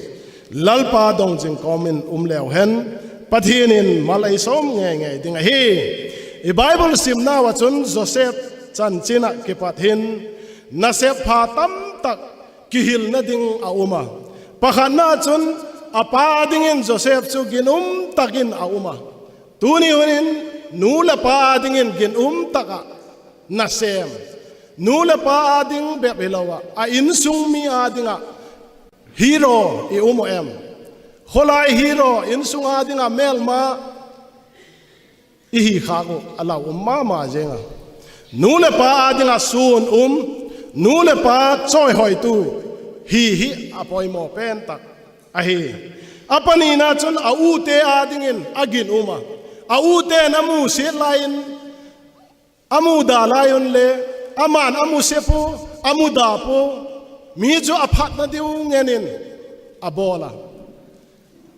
Lalpa dong zing kawm in um leu hen, Pathian in mal ei sawm ngei ngei ding ahi. I Bible simnau ah chun Joseph chanchin ah kipat hin nasep pha tamtak kihilna ding a um a. Pakhatna chun a pa dingin Joseph chu ginum tak in a um a. Tuni hun in nu leh pa â dingin ginum tak ah nasêm, nu leh pa â ding bep hilo ah, a insung mi â ding ah hero i um uh em? Khawlai hero, insung â ding ah mêlma i hi khâk uh a lau um ma ma zing a. Nu leh pa â ding ah sûn um, nu leh pa chawihoitu hi hi a poimaw pen tak ahi. A panina chun a ute â dingin a ginum a. A ute'n a musiat lai in, a muda lai un le, ama'n a musia pua, a muda pua, mi chu a phatna diu ngen in a bawl a.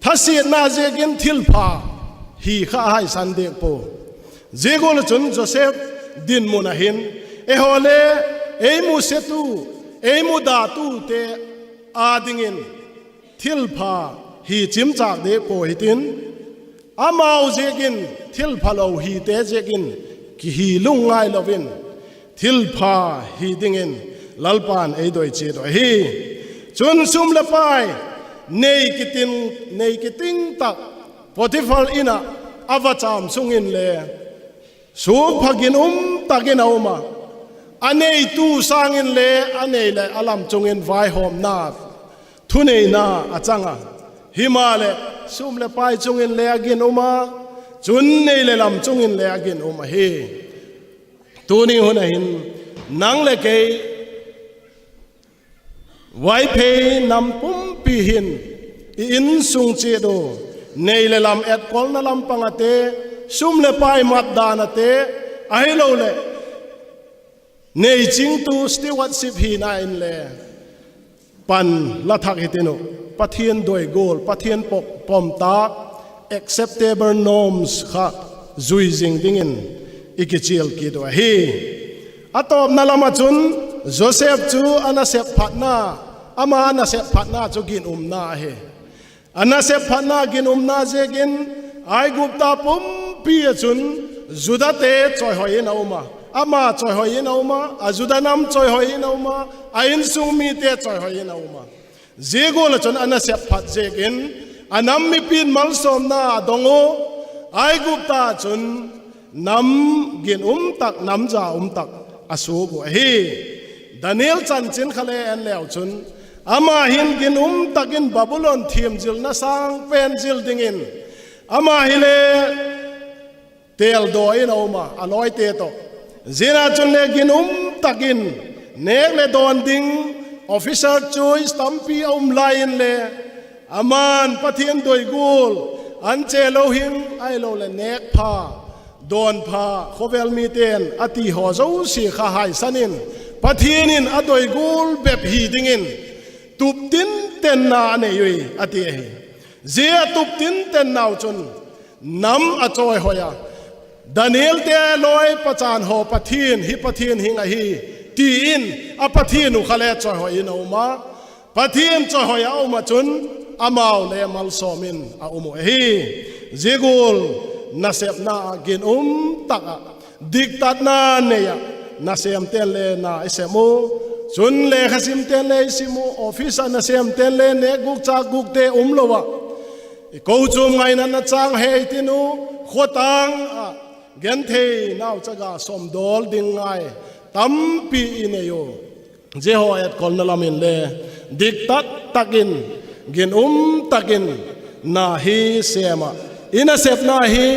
Thasiatna ziakin thilpha hi kha haisan diak pua. Zia gual ah chun Joseph dinmun ah hin, eihaw le ei musiatu, ei mudatute â dingin thilpha hi chimchâk diak pua hitin, amau ziakin thilphalo hite ziakin kihi lungngai lo in, thilpha hi dingin Lalpa'n ei doi chiat uh ahi. Chun sum leh pai nei kitin, nei kiting tak Potiphar in ah a va châm sung inle, suak pha ginum tak in a um a. A neitu sâng inle a nei leh a lam chung in vaihawmna, thuneina a chang a. Himaleh, sum leh pai chung inle a ginum a, chun nei leh lam chung inle a ginum ahi. Tuni hun ah hin, nang leh kei, Vaiphei nam pumpi hin, i insung chiat uh, nei leh lam etkolna lam pang ate, sum leh pai mat dan ate, ahiloleh nei chingtu stewardship hina inle pan la thak hitin uh, Pathian doi gual, Pathian pom, pom tak, acceptable norms kha zui zing dingin i kichial kit uh ahi. A tawpna lam ah chun Joseph chu a nasep phatna, ama nasep phatna chu ginumna ahi. A nasep phatna ginumna ziakin Aigupta pumpi ah chun Judate chawihoi in a um a, ama chawihoi in a um a, a Juda nam chawihoi in a um a, a insung mite chawihoi in a um a. Zia gual ah chun a nasep phat ziakin a nam mipi'n malsawmna a dong u. Aigupta chun nam ginum tak, nam za um tak a suak uh ahi. Daniel chanchin kha le en leu chun, ama hin ginum tak in Babulon thiamzilna sâng pen zil dingin ama hile têldaw in a um a, a lawite tawh. Zia ah chun le ginum tak in nêk leh dawn ding, officer choice tampi a um lai inle, ama'n Pathian doi gual, an che lo hing ahiloleh nêk pha, dawn pha, khawvel mite'n a ti haw zosia kha haisan in, Pathian in a doi gual bep hi dingin tup tintenna a nei ui a ti ahi. Zia a tup tintennau chun nam a chawihoi a, Danielte lawi pachan haw Pathian hi Pathian hing ahi, ti in a Pathian uh kha le chawihoi in a um a, Pathian chawihoi a um ah chun amau le malsawm in a um uh ahi. Zia gual nasepna ah ginum tak ah, diktatna nei ah, nasêmte'n le na i sêm u, chun lekha simte'n le i sim u, office ah nasêmte'n le nêk gûk châk gûkte um lo ah, i kochuam ngainatna châng hei tin u, khawtâng ah genthei nauchaga sawmdawl ding ngai tampi i nei u. Zia haw etkolna lam inle diktat tak in, ginum tak in na hi sêm ah, i nasepna hi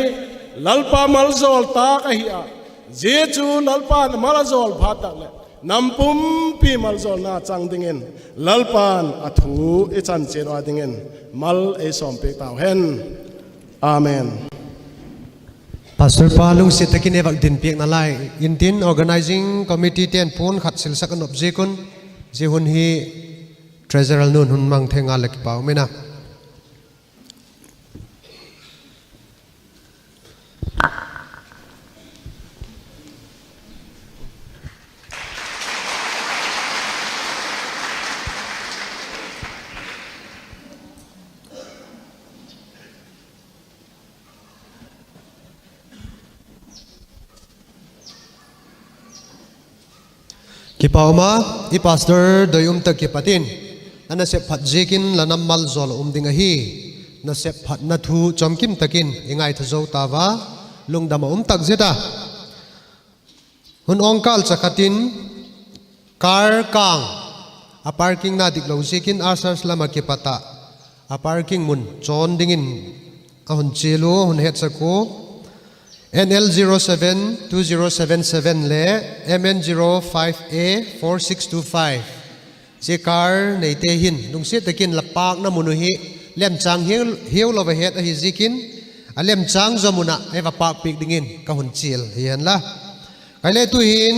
Lalpa maljawl tâk ahi a, zia chu Lalpa'n a maljawl phat tak leh nam pumpi maljawlna chang dingin Lalpa'n a thu i chan chiat ua dingin mal ei sawmpiak tau hen. Amen. Pastor pa lungsiat takin ei vak din piakna lai intin, organising committee te'n puan khat silsak a nop ziak un, zia hun hi treasurer nu'n hun mang thei ngal a kipak um in a. Kipak um a, i pastor doi um tak kipat in, la nasep phat ziakin la nam maljawl a um ding ahi. Nasep phatna thu chawmkim takin i ngaitha zo ta ua, lungdam a um tak zet a. Hun awngkâl cha khat in, car kâng a parkingna diklo ziakin ushers lam ah kipat ah a parking mun chawn dingin a hun chial u, hun hetsak u. N L zero seven two zero seven seven le M N zero five A four six two five. Zia car neite hin lungsiat takin la pâkna mun uh hi lemchâng hiau, hiau lo va het ahi ziakin, a lemchâng zaw mun ah ei va pâkpiak dingin ka hun chial hi hen la. Kei le tu'hin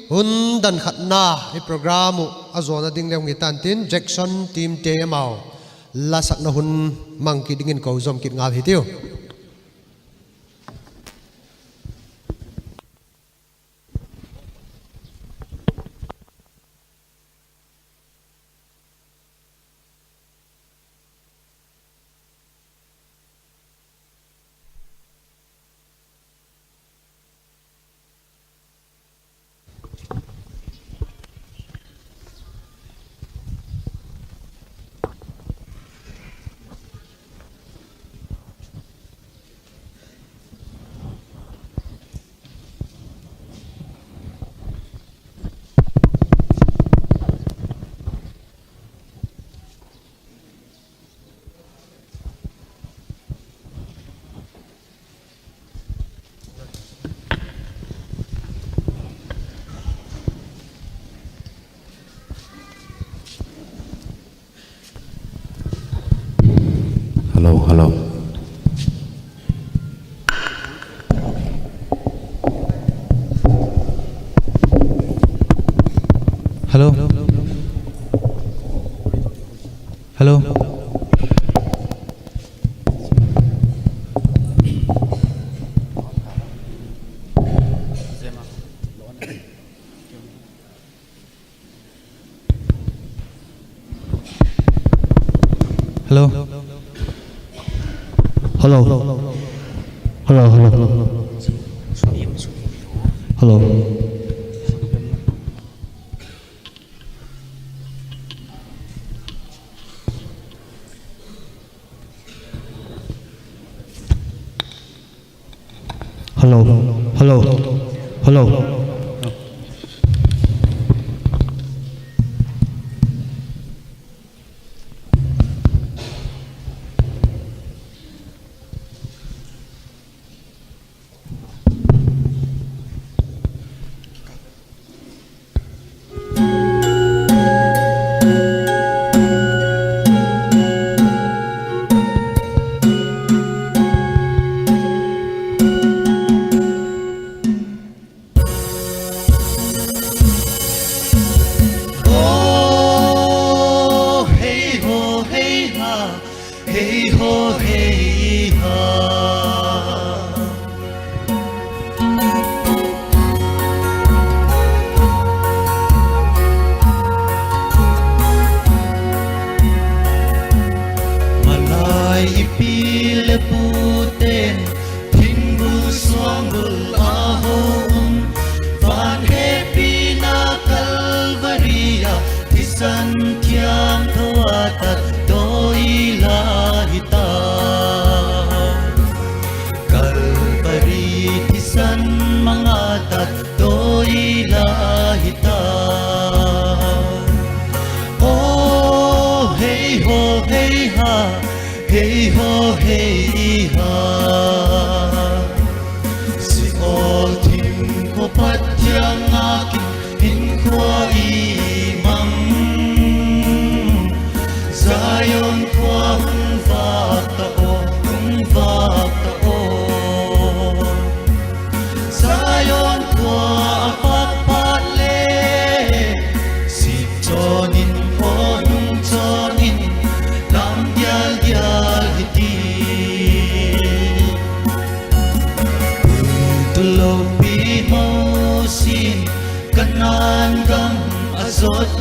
hun dan khatna i program uh a zawna ding le hung hi ta'n tin, Jackson teamte amau la sakna hun mang kit dingin ko zawm kit ngal hitiu. Hello, hello. Hello. Hello. Hello. Hello. Hello, hello. Hello. Hello. Hello. Hello.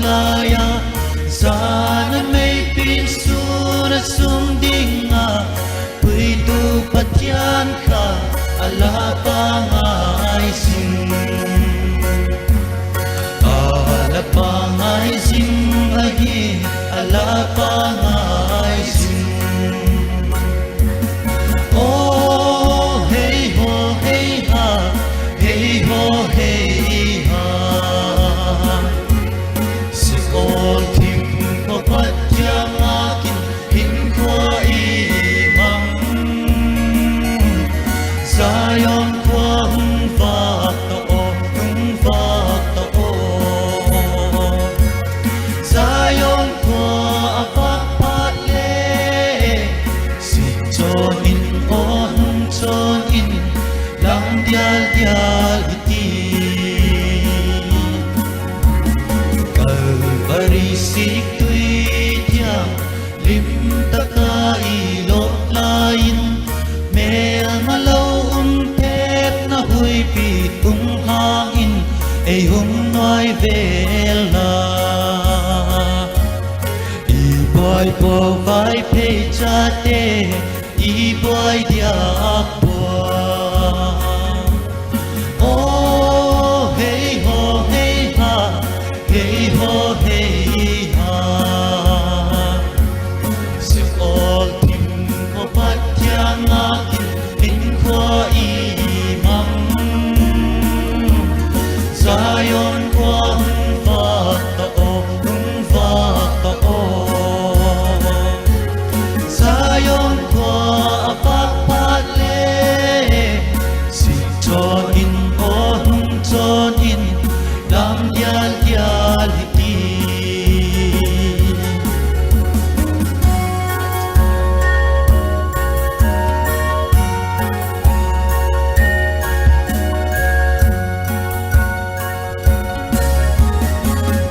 lai a, zan a mei pin sun a sung ding a, puitu Pathian kha a la pangai zing. A la pangai zing ahi, a la pangai zing. Aw, hei haw, hei ha, hei haw, hei ha. Sheol thim khawpat kiang a kin hinkhua i mang. Zion khua hung vâk ta aw, hung vâk ta aw. Zion khua a vâk phat le, sik chawn in aw, nung chawn in, lam dial dial hi ti. Kalvari sik tui thiang, lim tak a i lop lai in, mêlma lo um thêpna huipi hung hâng in, ei hung nuai vel a. I buai pua Vaiphei chate, i buai diak pua. Aw, hei haw, hei ha, hei haw, hei ha. Sheol thim khawpat kiang a kin hinkhua i mang. Zion khua hung vâk ta aw, hung vâk ta aw. Zion khua a vâk phat le, sik chawn in aw, nung chawn in, lam dial dial hi ti.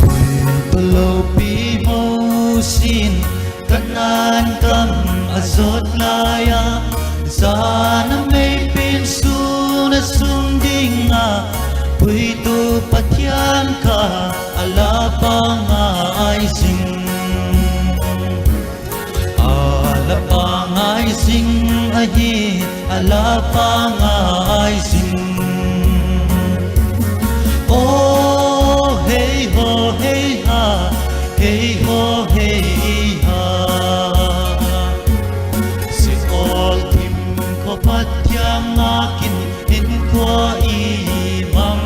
Puitu lopi Mosi in Kanaan gam a zot lai a, zan a mei pin sun a sung ding a, puitu Pathian kha a la pangai zing. A la pangai zing ahi, a la pangai zing. Aw, hei haw, hei ha, hei haw, hei ha. Sheol thim khawpat kiang a kin hinkhua i mang.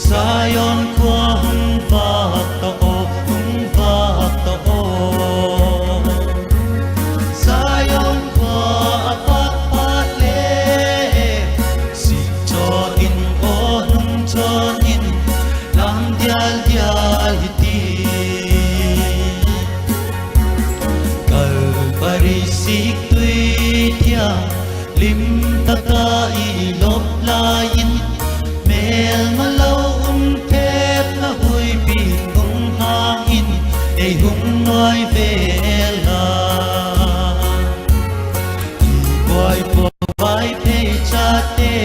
Zion khua hung vâk ta aw, hung vâk ta aw. Zion khua a vâk phat le, sik chawn in aw, nung chawn in, lam dial dial hi ti. Kalvari sik tui thiang, lim tak a i lop lai in, mêlma lo um thêpna huipi hung hâng in, ei hung nuai vel a. I buai pua Vaiphei chate,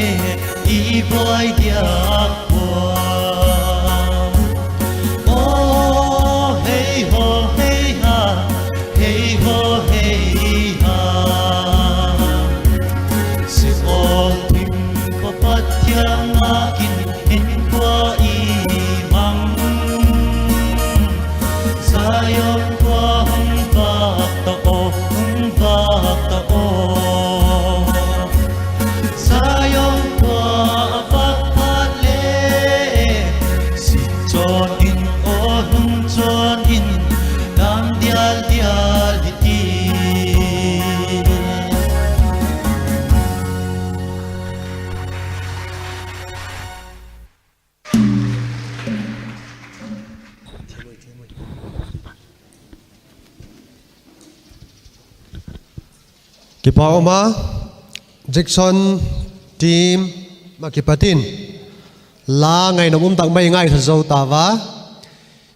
i buai diak pua. Aw, hei haw, hei ha, hei haw, hei ha. Sheol thim khawpat kiang a kin hinkhua i mang. Zion khua hung vâk ta aw, hung vâk ta aw. Zion khua a vâk phat le, sik chawn in aw, nung chawn in, lam dial dial hi ti. Kipak um a, Jackson team a kipat in la ngainuam um tak mai ngaitha zo ta ua.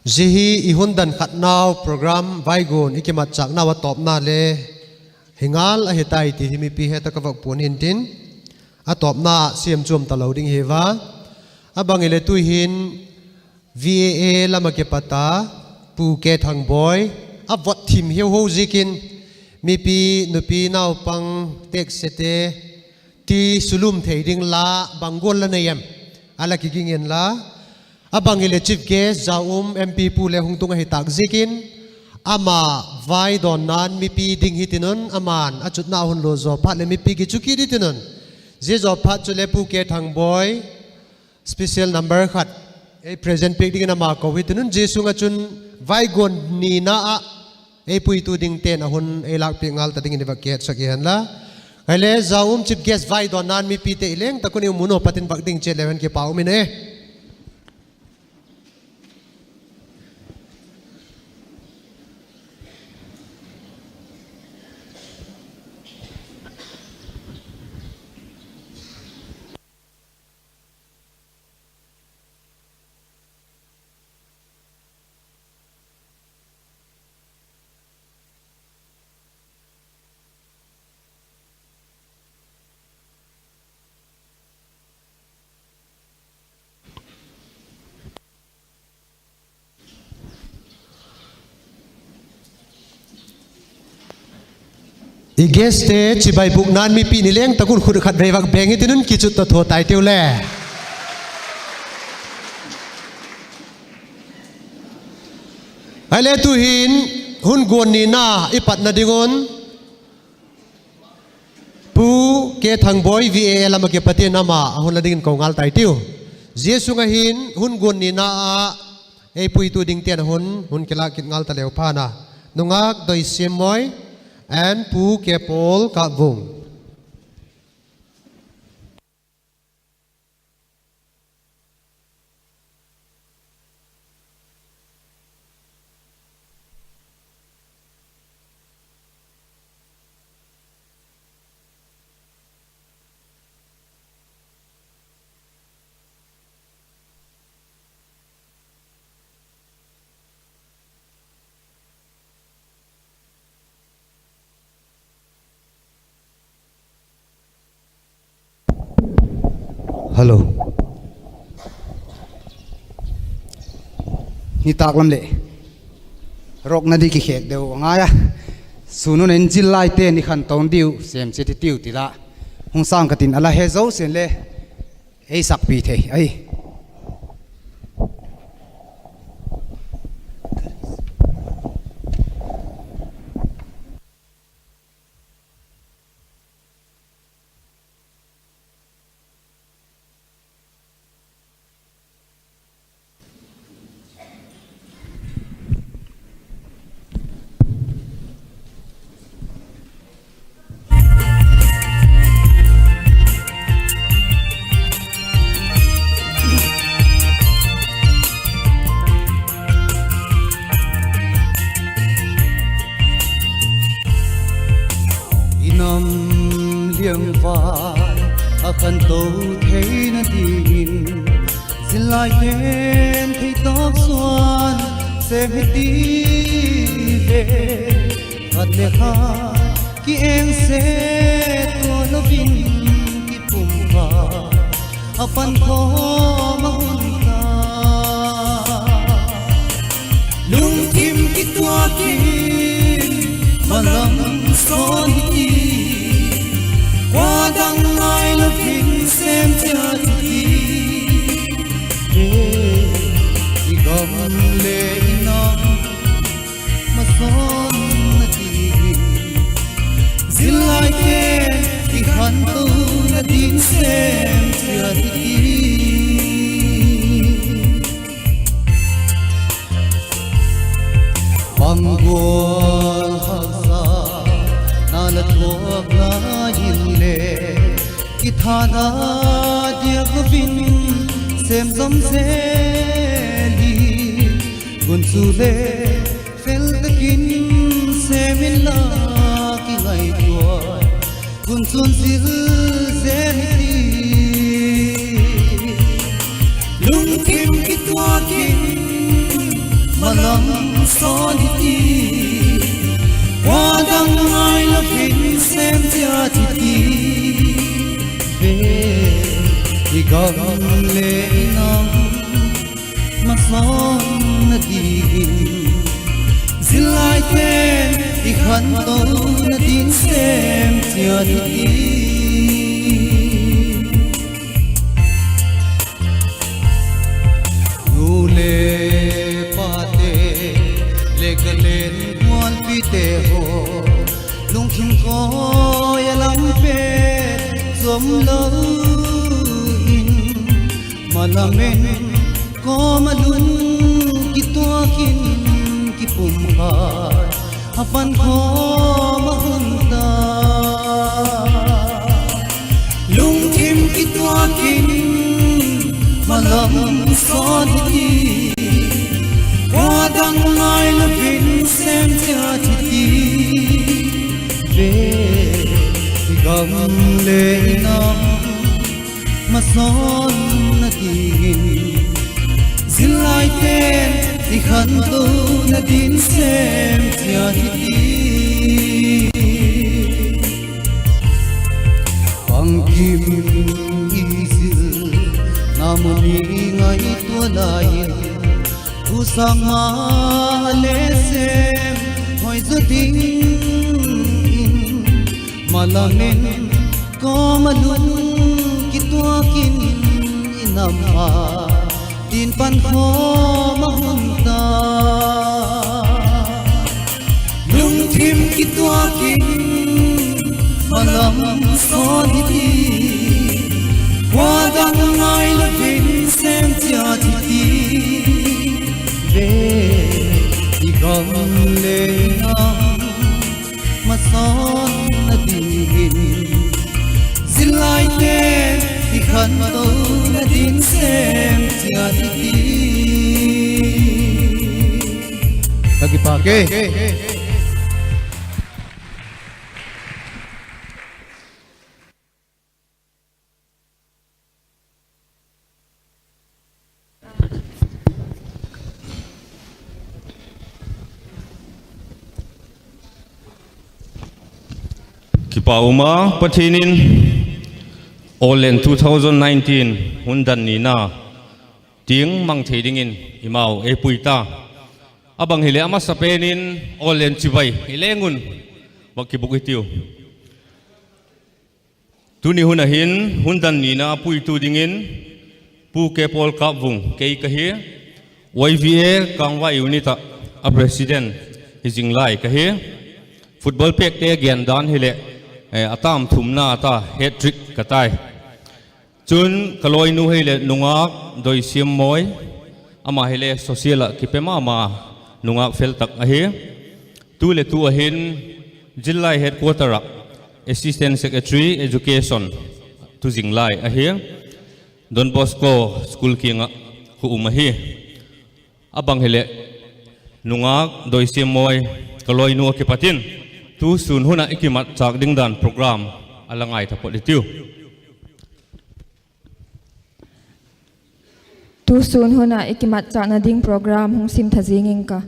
Zia hi i hun dan khatnau program Vaigun i kimatchâknau a tawpna le hi ngal ahi tai ti hi mipi het a ka vak puan intin, a tawpna siam chuam talo ding hi ua. A bang ile tu hin V A A lam ah kipat a Pu K. Thangboi a vot thim hiau ho ziakin mipi, nupi, naupang, teksete ti sulum thei ding la bang gual la nei em? A la kiging inla, a bang hileh Chief Guest Zau Um M P pu le hung tung ahi tâk ziakin ama vaidawnna'n mipi ding hitin un, ama'n a chutna hun lua zaw phat leh mipi kichu kit hitin un. Zia zaw phat chuleh Pu K. Thangboi special number khat ei present piak dingin ama ko hitin un, zia sung ah chun vaiguan nina ah ei puitu dingte'n a hun ei lâkpiak ngal ta dingin i va kihetsak i hen la. Ahileh Zau Um Chief Guest vaidawnna'n mipite i leng tak un i um un, aw pat in vak ding chiat leu hen kipak um in e. I guestte chibai bûkna'n mipi ni leng tak un khut khatvei vak beng hitin un, kichut ta tho tai tiu le. Ahileh tu'hin hun guan nina i patna ding un Pu K. Thangboi V A A lam ah kipat in ama a hun la dingin ko ngal tai tiu. Zia sung ah hin hun guan nina ah ei puitu dingte'n a hun, hun kilâk kit ngal ta leu pha'n a, nungâk Doisiam Moi and Pu K. Paul Kapvung. Hello. Nitâk lam leh rokna di kikhêk deu a ngai a, sun un en zil laite'n i khanto diu, sêm chiat i tiu ti la, hung sâng ka tin a la he zosia'n le ei sakpi thei ahi. I nam liangvai a khanto theina dingin, zil laite'n thei tawk suan sêm hi ti ve. Khat le khat kiengse tua lo in kipum kha a pankhawm a hun ta. Lungthim kituak in malam sawn hi ti, khua dang ngai lo in sêm chiat hi ti ve. I gam le i nam masawn na ti, zil laite'n i khantona ding sêm chiat hi ti. Bang gual haksa na la thuak lai in le, kithana diak lo in sêm zom zel hi. Gunchu le fel tak in sêm inla, kingaitua gunchu'n zil zel hi ti. Lungthim kituak in malam sawn hi ti, khua dang ngai lo in sêm chiat hi ti ve. I gam le i nam Sawlna dingin, zillaite'n i khantona ding sêm chiat hi ti. Nu le pate, le ka leng mualpite haw, lungthim kawi a lam pet zom lo in, malam in kawm ah lung kituak in, kipumkhat a pankhawm a hun ta. Lungthim kituak in, malam sawn hi ti, khua dang ngai lo in sêm chiat hi ti. Ve, i gam le i nam, masawlna dingin, zillaite'n i khantona ding sêm chiat hi ti. Bangkim i zilna mun i ngaitua lai in, tu sâng ma le sêm hoi zaw dingin, malam in kawm ah lung kituak in, i nam ah tin pankhawm a hun ta. Lungthim kituak in, malam sawn hi ti, khua dang ngai lo in sêm chiat hi ti. Ve, i gam le i nam, masawlna dingin, zillaite'n i khantona ding sêm chiat hi ti. Ka kipâk e. Kipak um a, Pathian in Awllen two thousand nineteen hun dan nina tiang mang thei dingin eimau ei pui ta. A bang hileh a masapen in Awllen chibai i leng un, va kibuk i tiu. Tuni hun ah hin hun dan nina puitu dingin Pu K. Paul Kapvung kei ka hi. Y V A Kangvai Unit ah a president hi zing lai ka hi. Football pêkte gen dan hileh, eh, a tam thumna ta hat-trick ka tai. Chun ka lawinu hileh nungâk Doisiam Mawi, ama hileh social ah kipe ma ma nungâk fel tak ahi. Tu leh tu ah hin Zillai Headquarter ah Assistant Secretary Education tu zing lai ahi. Don Bosco School kiang ah ka um ahi. A bang hileh nungâk Doisiam Mawi, ka lawinu a kipat in tu sûn hun ah i kimatchâk ding dan program a la ngai taphot i tiu. Tu sûn hun ah i kimatchâkna ding program hung sim tha zing ing ka.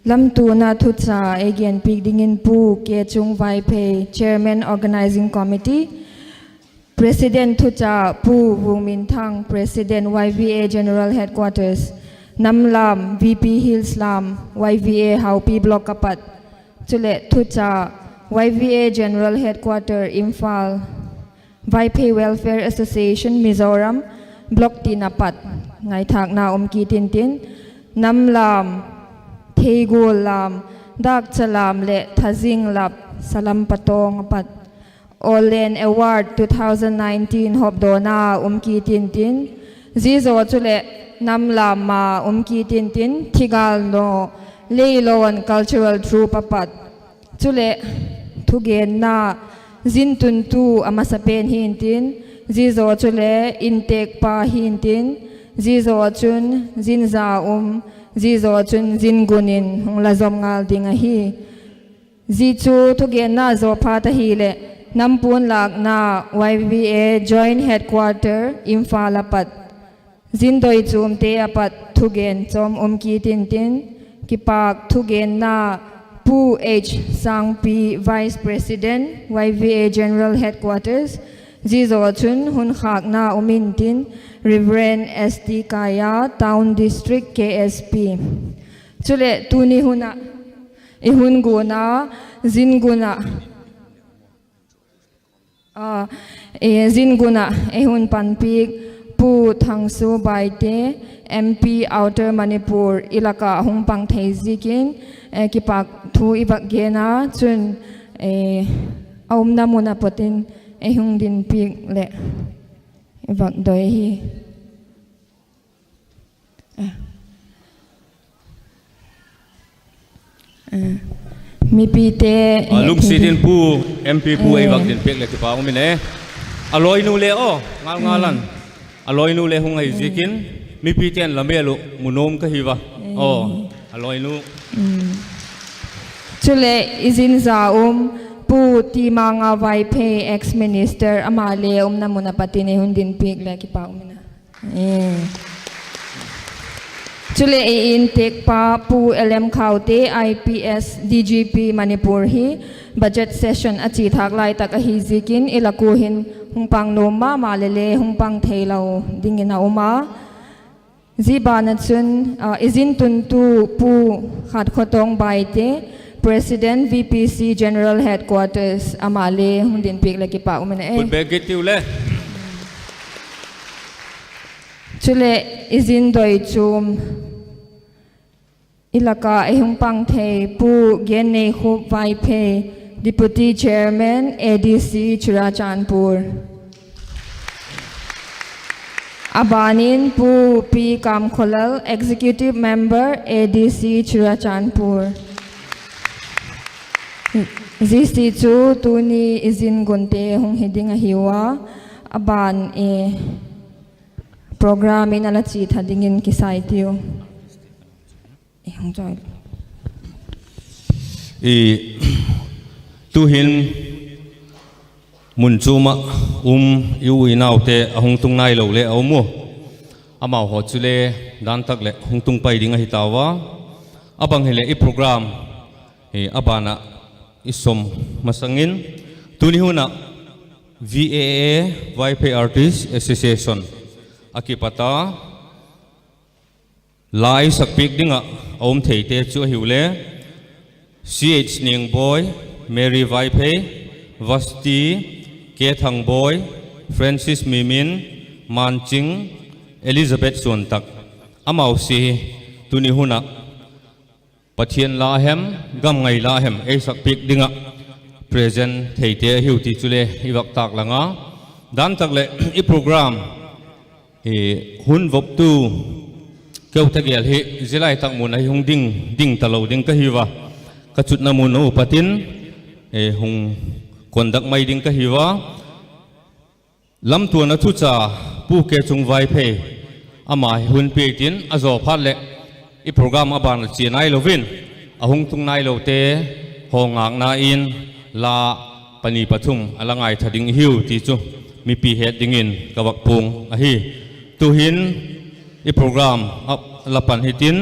Lamtuana thucha ei genpiak dingin Pu K. Chung Vaiphei, Chairman Organising Committee, President thucha Pu Vungminthang, President Y V A General Headquarters, nam lam V P Hills lam Y V A Haupi Block a pat. Chuleh thucha Y V A General Headquarter Imphal, Vaiphei Welfare Association Mizoram Block tin a pat ngaithâkna um kit intin, nam lam, theigual lam, dâkcha lam leh thazing lap, salam patawng a pat Awllen Award two thousand nineteen hawpdawna um kit intin, zia zaw chuleh nam lam ma um kit intin, Thigâl Naw, Leilawn Cultural Troupe a pat. Chuleh thugenna zin tuntu a masapen hintin, zia zaw chuleh intêkpa hintin, zia zaw ah chun zin za um, zia zaw ah chun zin gun in hung la zom ngal ding ahi. Zia chu thugenna zaw phat ahileh, nam puan lâkna Y V A Joint Headquarter Imphal a pat, zin doi chuamte a pat thugen chawm um kit intin, kipâk thugenna Pu H. Sangpi, Vice President, Y V A General Headquarters, Zia zaw chun hun khâkna um intin, Reverend S T Kaia, Town District K S P. Chuleh tuni hun ah i hun guan a, zin gun ah, a, zin gun ah ei hun panpiak Pu Thangsu Baite, M P Outer Manipur, i lak ah hung pang thei ziakin, kipâk thu i vak gen a, chun, a umna mun ah pat in ei hung dinpiak leh i vak doi hi. Mipite, lungsiat in Pu, M P Pu ei vak dinpiak leh kipâk um in e. A lawinu le aw, ngal ngal an. A lawinu le hung ahi ziakin, mipite'n la mêl uh mu nuam ka hi a. Aw, a lawinu. Chuleh i zin za um Pu Timanga Vaiphei, ex minister, ama le umna mun ah pat in ei hun dinpiak leh kipâk um in a. Chuleh i intekpa Pu L M Khaute, I P S, D G P Manipur hi budget session a chia thâk lai tak ahi ziakin i lak ua hin hung pang nuam ma ma leh le hung pang theilo dingin a um a. Zia ban ah chun, i zin tuntu Pu Khatkhotong Baite, President V P C General Headquarters, ama le hung dinpiak leh kipâk um in e. Chuleh i zin doi chuam, i lak ah ei hung pang thei Pu Genneikhup Vaiphei, Deputy Chairman, A D C Churachandpur. A ban in Pu P. Kamkholal, Executive Member, A D C Churachandpur. Zia chu tuni i zin gunte hung hi ding ahiu a, a ban program in a la chia tha dingin kisai tiu. Tu'hin mun chuam ah um i u i naute a hung tung nailo le a um u. Amau haw chule dan tak leh hung tung pai ding ahi tau a. A bang hileh i program a ban ah i sawm masang in, tuni hun ah V A A, Vaiphei Artist Association, a kipat a la ei sakpiak ding ah a um theite chu ahiu le, C H Niangboi, Mary Vaiphei, Vasti, K. Thangboi, Francis Mimin, Manching, Elizabeth Suantak. Amau si hi tuni hun ah Pathian la hem, gam ngai la hem ei sakpiak ding ah present theite ahiu ti chule i vak tâk lang a. Dan tak leh i program hun voptu keu ta gel hi zia lai tak mun ah hi hung ding ding talo ding ka hi a, ka chutna mun uh pat in hung conduct mai ding ka hi a. Lamtuana thucha Pu Kechung Vaiphei, ama hi hun piak in a zaw phat leh i program a ban a chia nailo in, a hung tung nailote haw ngâkna in la pani pathum a la ngaitha ding i hiu ti chu mipi het dingin ka vak puang ahi. Tu'hin i program a la pan hitin,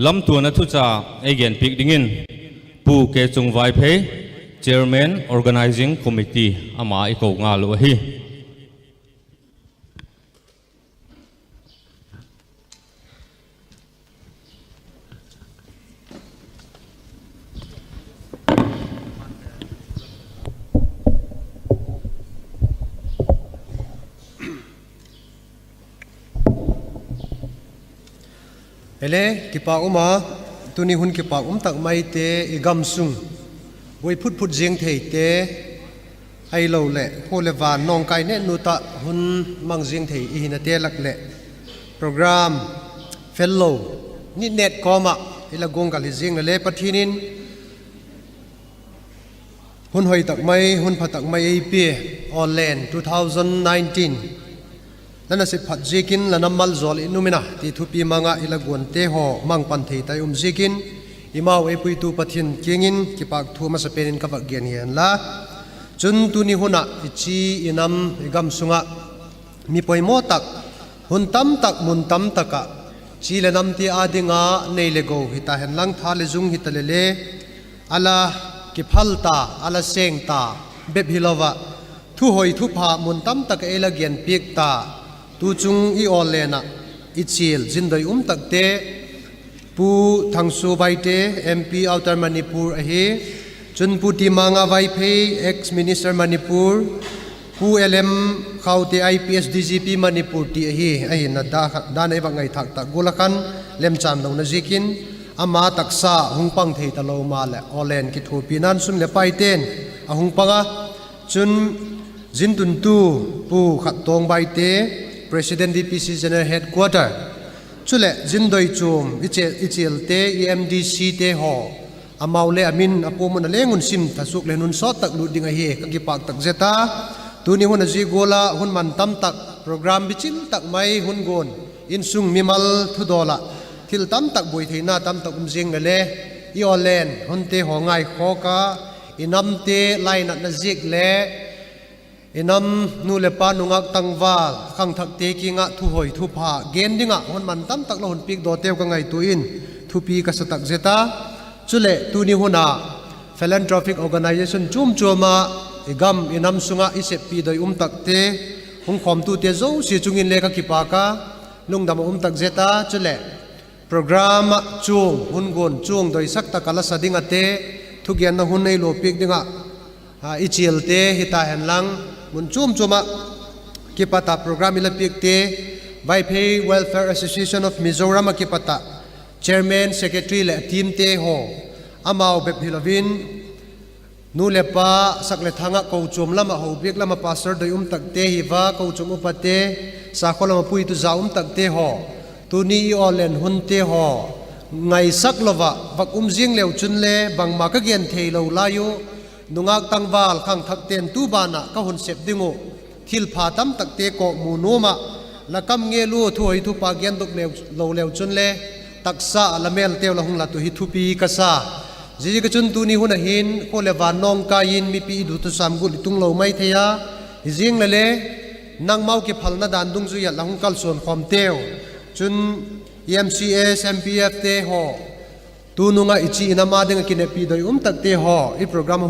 lamtuana thucha ei genpiak dingin Pu Kechung Vaiphei, Chairman, Organising Committee, ama i ko ngal uh ahi. Ele, kipâk um a, tuni hun kipâk um tak maite i gam sung buai phut phut ziang theite, ahiloleh khua leh van nawngkai netnut ah hun mang ziang thei i hinate lak leh program fello, nitnet kawm ah i la guanggal hi ziang le le Pathian in hun hoi tak mai, hun pha tak mai ei pia, Awllen two thousand nineteen la nasep phat ziakin la na malzawl in um in a ti thupi mang ah i la guante haw mang pan thei tai um ziakin, eimau ei puitu Pathian kiang in kipâk thu a masapen in ka vak gen hi hen la. Chun tuni hun ah i chi i nam i gam sung ah mi poimaw tak, hun tam tak, mun tam tak ah chi leh namte â ding a nei leh go hita hen lang, tha leh zung hita le le, a la kiphal ta, a la seng ta bep hilo ah, Thuhoi thupha mun tamtak ah ei la genpiak ta. Tuchung i awllen ah i chial zindoi um takte, Pu Thangsuabaite, M P Outer Manipur ahi, chun Pu Timanga Vaiphei, ex Minister Manipur, Pu L M Khaute, I P S, D G P Manipur ti ahi, ahinla dan a i vak ngaithâk tak gual ah khan lemchan lona ziakin ama taksa hung pang thei talo maleh awllen kithuapina'n sum leh paite'n a hung pang a. Chun zin tuntu Pu Khattawng Baite, President D P C General Headquarter, chuleh zindoi chuam i chialte, i M D Cte haw, amau le a min a pum un a leng un sim thasuak leh hun sawt tak lut ding ahi, ka kipâk tak zet a. Tuni hun a zia gual ah hun man tam tak, program bichim tak mai hun guan, insung mimal thudawl ah thil tam tak buai theina tam tak um ziang le le, i awllen hunte haw ngaikhawk a, i namte lainatna ziak le i nam nu leh pa, nungâk tangval khangthakte kiang ah thuhoi thupha gen ding ah hun man tam tak la hun piakdawteu ka ngaitua in thupi ka sa tak zet a. Chuleh tuni hun a philanthropic organisation chuam chuam ah i gam i nam sung ah i seppi doi um takte, hung khawmtute zosia chung in le ka kipâk a, lungdam a um tak zet a. Chuleh program ah chuang, hun guan chuang doisak tak a la sa ding ate, thugenna hun ei lo piak ding ah i chialte hita henlang, mun chuam chuam ah kipat ah program i la piakte, Vaiphei Welfare Association of Mizoram ah kipat ah chairman, secretary leh a teamte haw, amau bep hilo in, nu leh pa, sak leh thang ah kochuam lam ah, hobiak lam ah pastor doi um takte hi va, kochuam upate, sakhaw lam ah puitu za um takte haw, tuni i awllen hunte haw ngaisak lo ah vak um ziang leu chun le bangma ka gen theilo lai u, nungâk tangval khangthakte'n tu ban ah ka hun sep ding uh thilpha tam takte kawkmu nuam ah, la kam ngel ua thuhoi thupha gendok lo leu chun le taksa ah la mêlteu la hung lat uh hi thupi ka sa. Ziaziak a chun tuni hun ah hin khua leh van nawngkai in mipi i duthusam gual i tung lo mai thei a, hi ziang le le nangmau kiphalna dan dungzui ah la hung kalsuan khawmteu, chun M C S, M P Fte haw, tunung ah i chi in ama ding ah kineppi doi um takte haw, i program ah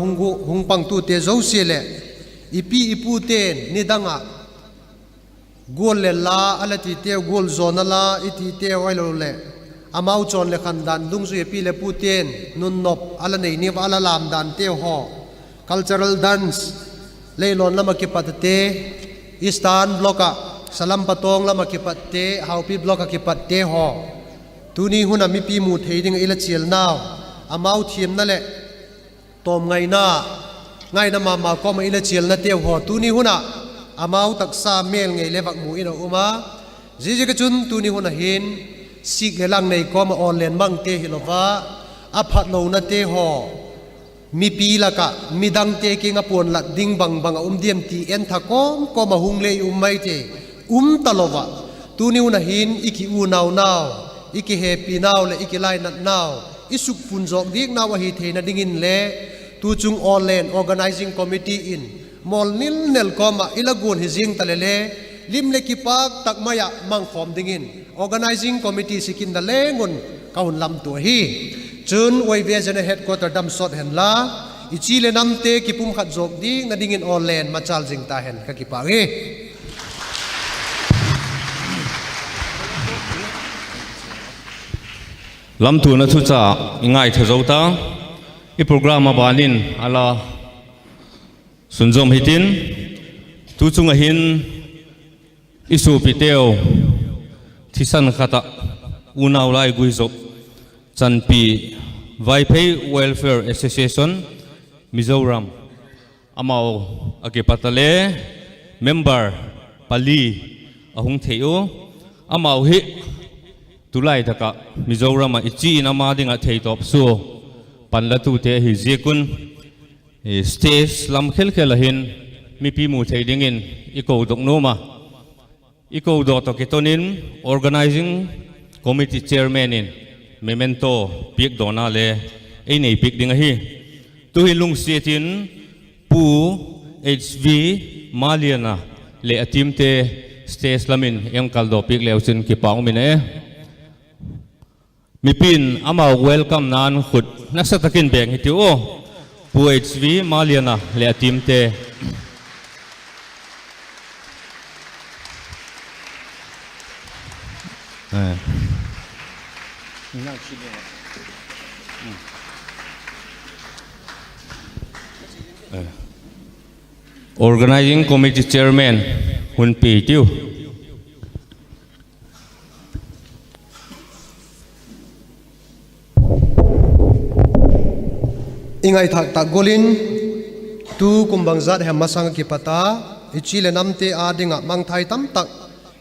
hung pangtute zosia leh i pi i pute'n nidang ah gual le la a la titeu, gual zawna la i titeu ahiloleh amau chawn leh khan dan dungzui a pi leh pute'n nunnop a la nei ni a la lâm danteu haw, cultural dance, Leilawn lam ah kipat ate, Eastern Block ah, Salam Patawng lam ah kipatte, Haupi Block ah kipatte haw, tuni hun ah mipi mu thei ding ah i la chialnau, amau thiamna leh tawmngaina, ngaina ma ma kawm ah i la chialnateu haw tuni hun ah amau taksa mêl ngei le vak mu in a um a. Ziaziak a chun tuni hun ah hin sik leh lang nei kawm ah awnlen mangte hilo a, a phatlonate haw, mipi lak ah midangte kiang ah puanlat ding bang bang a um diam ti entha kawm kawm ah hung le i um mai thei, um talo ah. Tuni hun ah hin i kiunaunau, i kihepinau leh i kilainatnau, i sukpun zawk diaknau ahi theina dingin le, tuchung awnlen organising committee in mawl nil nel kawm ah i la guan hi ziang ta le le, lim leh kipak tak mai ah mangkhawm dingin organising committee sikinna leng un ka hun lamtua hi. Chun Y V A General Headquarter dam sawt hen la, i chi leh namte kipumkhat zawk dikna dingin awnlen machâl zing ta hen, ka kipâk hi. Lamtuana thucha i ngaitha zo ta, i program a ban in a la sunzawm hitin, tuchung ah hin i suapiteu thisan khat ah unau lai guizop chanpi Vaiphei Welfare Association Mizoram, amau a kipat a le member pali a hung thei u, amau hi tulai tak ah Mizoram ah i chi in ama ding ah theitawp sua panlatute ahi ziak un, stage lam khelkhel ah hin mipi mu thei dingin i kodok nuam a, i kodaw tawh kiton in organising committee chairman in memento piakdawna le ei nei piak ding ahi. Tu'hin lungsiat in Pu H V Maliana leh a teamte stage lam in ei kaldaw piak leu chun kipâk um in a e. Mipi'n amau welcomena'n khut nasa tak in beng hitiu aw, Pu H V Maliana leh a teamte. Eh. Eh. Organising Committee Chairman hun pia tiu. I ngaithâk tak gual in, tu kum bangzat hem masang ah kipat a, i chi leh namte â ding ah mangthai tamtak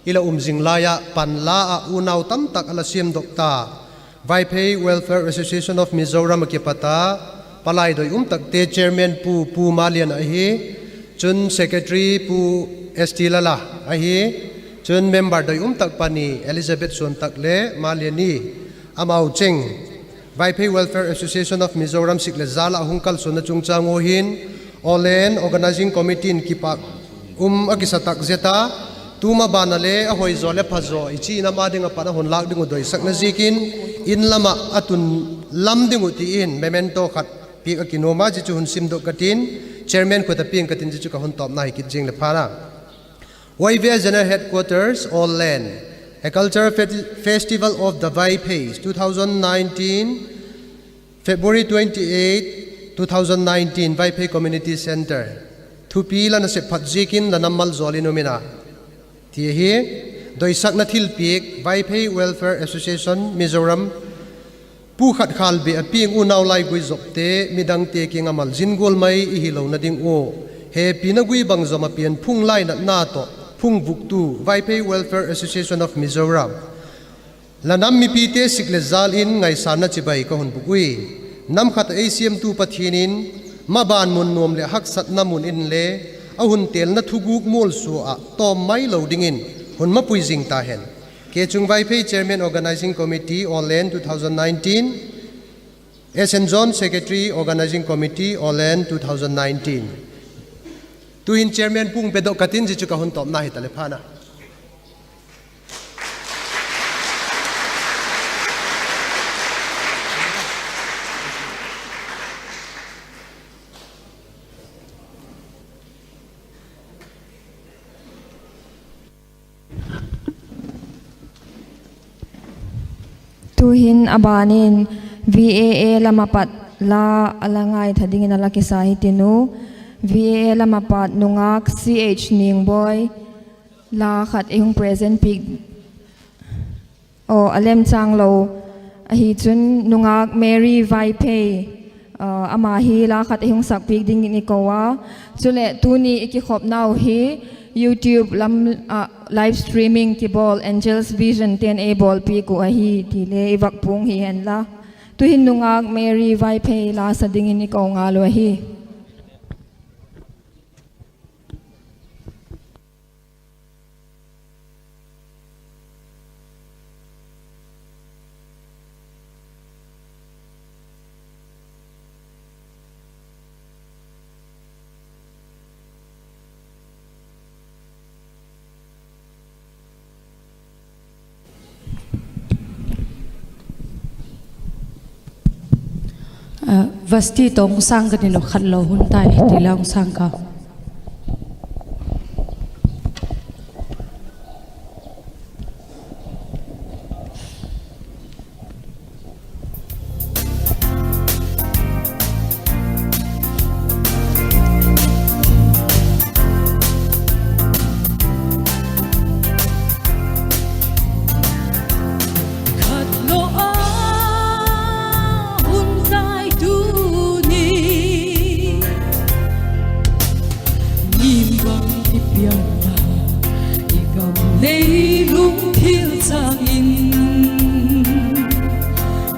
i la um zing lai ah, pan la ah unau tamtak a la siamdok ta Vaiphei Welfare Association of Mizoram ah kipat a, palai doi um takte chairman pu, Pu Malian ahi, chun secretary Pu S T Lala ahi, chun member doi um tak pani Elizabeth Suantak le Malian i, amau cheng Vaiphei Welfare Association of Mizoram sik leh jal ah hung kalsuanna chungchâng ua hin, Awllen Organising Committee in kipâk um a kisa tak zet a, tu maban a le a hoi zaw leh pha zaw i chi nam â ding ah pan a hun lâk ding uh doisakna ziakin, in lam ah a tun lam ding uh ti in memento khat piak a kinuam a, zia chu hun simdok ka tin, chairman khut a piang ka tin, zia chu ka hun tawpna hi kit zing leh phan a. Y V A General Headquarters, Awllen, a cultural fe-, festival of the Vaipheis, two thousand nineteen, February twenty-eight, two thousand nineteen, Vaiphei Community Centre. Thupi la nasep phat ziakin la nam malzawl in um in a, ti ahi. Doisakna thilpiak, Vaiphei Welfare Association Mizoram, pu khat khâl bep a piang unau laigui zopte midangte kiang a malzin gual mai i hilona ding ua, hepina gui bangzom a pian phung lainatna tawh phungvuktu Vaiphei Welfare Association of Mizoram. La nam mipite sik leh jal in ngaisânna chibai ka hun bûk ui. Nam khat ei siamtu Pathian in maban mun nuam leh haksatna mun inle a hun têlna thuguk mualsua ah tawm mai lo dingin hun mapui zing ta hen. Kechung Vaiphei, Chairman, Organising Committee, Awllen, two thousand nineteen. S N John, Secretary, Organising Committee, Awllen, two thousand nineteen. Tu'hin chairman pu pedok ka tin, zia chu ka hun tawpna hi ta leh phan a. Tu'hin a ban in V A A lam a pat la a la ngaitha dingin a la kisa hi tin u. V A A lam a pat nungak C H Ningboi la khat ei hung present piak. Aw, a lemchâng lo ahi chun nungak Mary Vaiphei, ama hi la khat ei hung sakpiak dingin i ko a. Chuleh tuni i kikhopnau hi YouTube lam ah live streaming kibawl Angels Vision te'n ei bawlpiak uh ahi ti le i vak puang hi hen la. Tu'hin nungak Mary Vaiphei la sa dingin i ko ngal u ahi. Vasti tawh hung sâng ka tin u, khat lo hun tai ti le hung sâng ka. Khat lo a hun tai tuni, ni bang i pianna, i gam leilung thil chang in,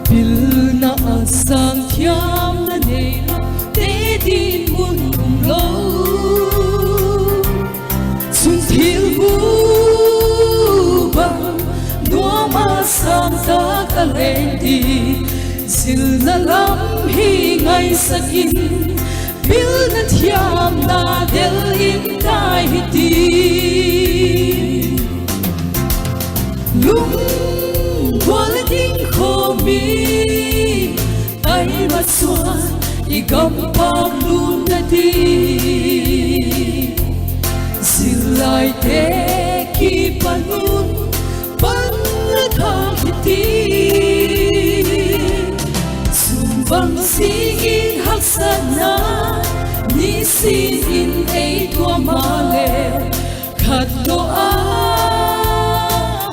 pilna a sâng thiamna nei lo te dinmun um lo. Chun thil mu bang nuam a sâng tak a leng ti, zilna lam hi ngaisak in, pilna thiamna del in tai hi ti. Lungkual ding khaw mi, tai masuan i gam pang lum na ti. Zillaite kipan un, pan la tha haksatna nisin in ei tuam a leh, khat lo a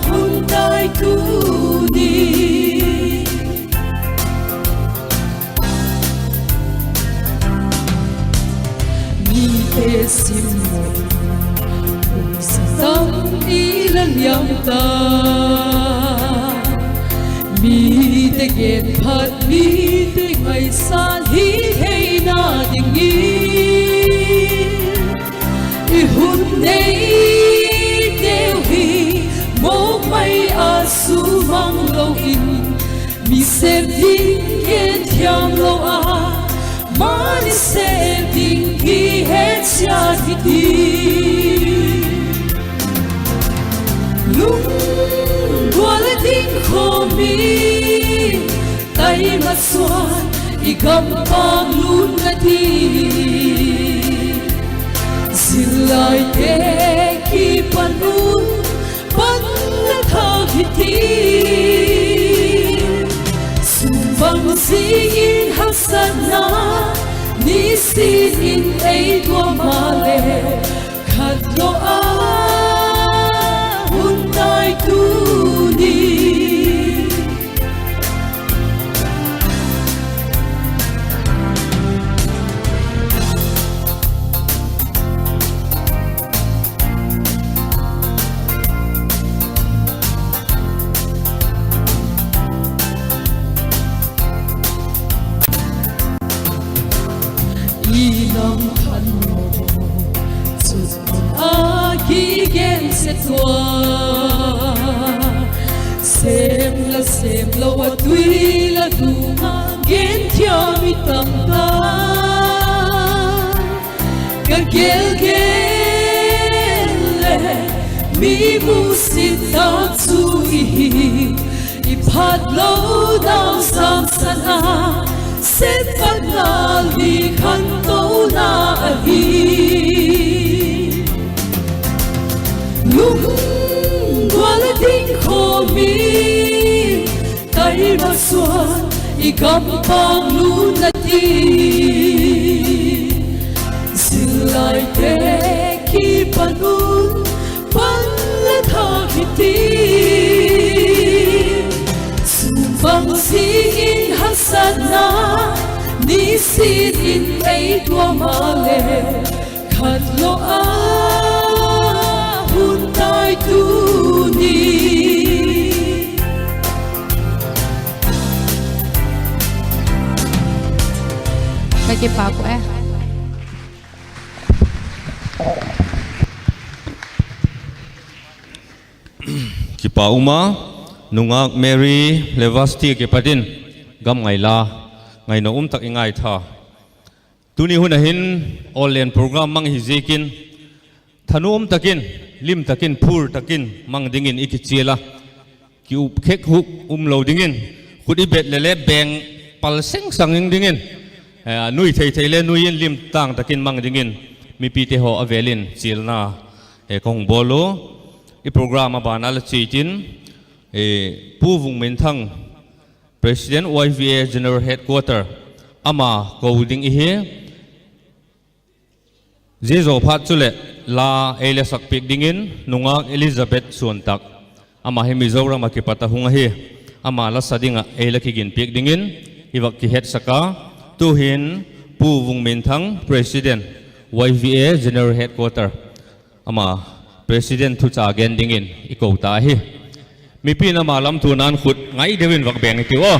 hun tai tuni. Mite simmaw, um, sa tam i la liam ta. Mite gen phat, mite ngaisan hi theina dingin, i hun neiteu hi mawk mai a sumang lo in, mi sep ding gen thiam lo a, mani sep ding hi hetsia hi ti. Lunggual a ding khawm in, tai masuan i gam pang lun a ti. Zillaite kipan un pan la thak hi ti. Sum bang zing in haksatna nisin in ei tuam a leh, khat lo a hun tai tuni. I lam khan maw, chut a kigen se tua. Sêm la sêm lo a, tui la dung a, gen thiam i tam ta. Ka gel gel leh, mi musit tak chu i hi. I phat lo dang sâng sâng a, sep patna li khantona ahi. Lunggual a ding khawm in, tai masuan i gam pang lun a ti. Zillaite kipan un pan la thak hi ti. Sum bang zing in haksatna nisin in ei tuam a leh, khat lo a hun tai tuni. Ka kipâk uh e. Kipâk um a, nungâk Mary le Vasti kipat in gam ngai la, ngaina um tak i ngaitha. Tuni hun a hin Awllen program mang hi ziakin, thanuam tak in, lim tak in, phur tak in mang dingin i kichial a, kiup khek huk um lo dingin, khut i bet leh le beng pal seng sang dingin, nui thei thei le nui in lim tâng tak in mang dingin mipite haw a vêl in chialna ka hung bawl u. I program a ban a la chiat in, Pu Vungminthang, President Y V A General Headquarter, ama ko ding i hi. Zia zaw phat chuleh la ei la sak piak dingin nungâk Elizabeth Suantak, ama hi Mizoram ah kipat a hung ahi, ama la sa ding ah ei la kigin piak dingin i vak kihetsak a. Tu'hin Pu Vungminthang, President, Y V A General Headquarter, ama President thucha gen dingin i ko ta ahi. Mipi'n ama lam tuana'n khut ngai deu in vak beng i tiu aw.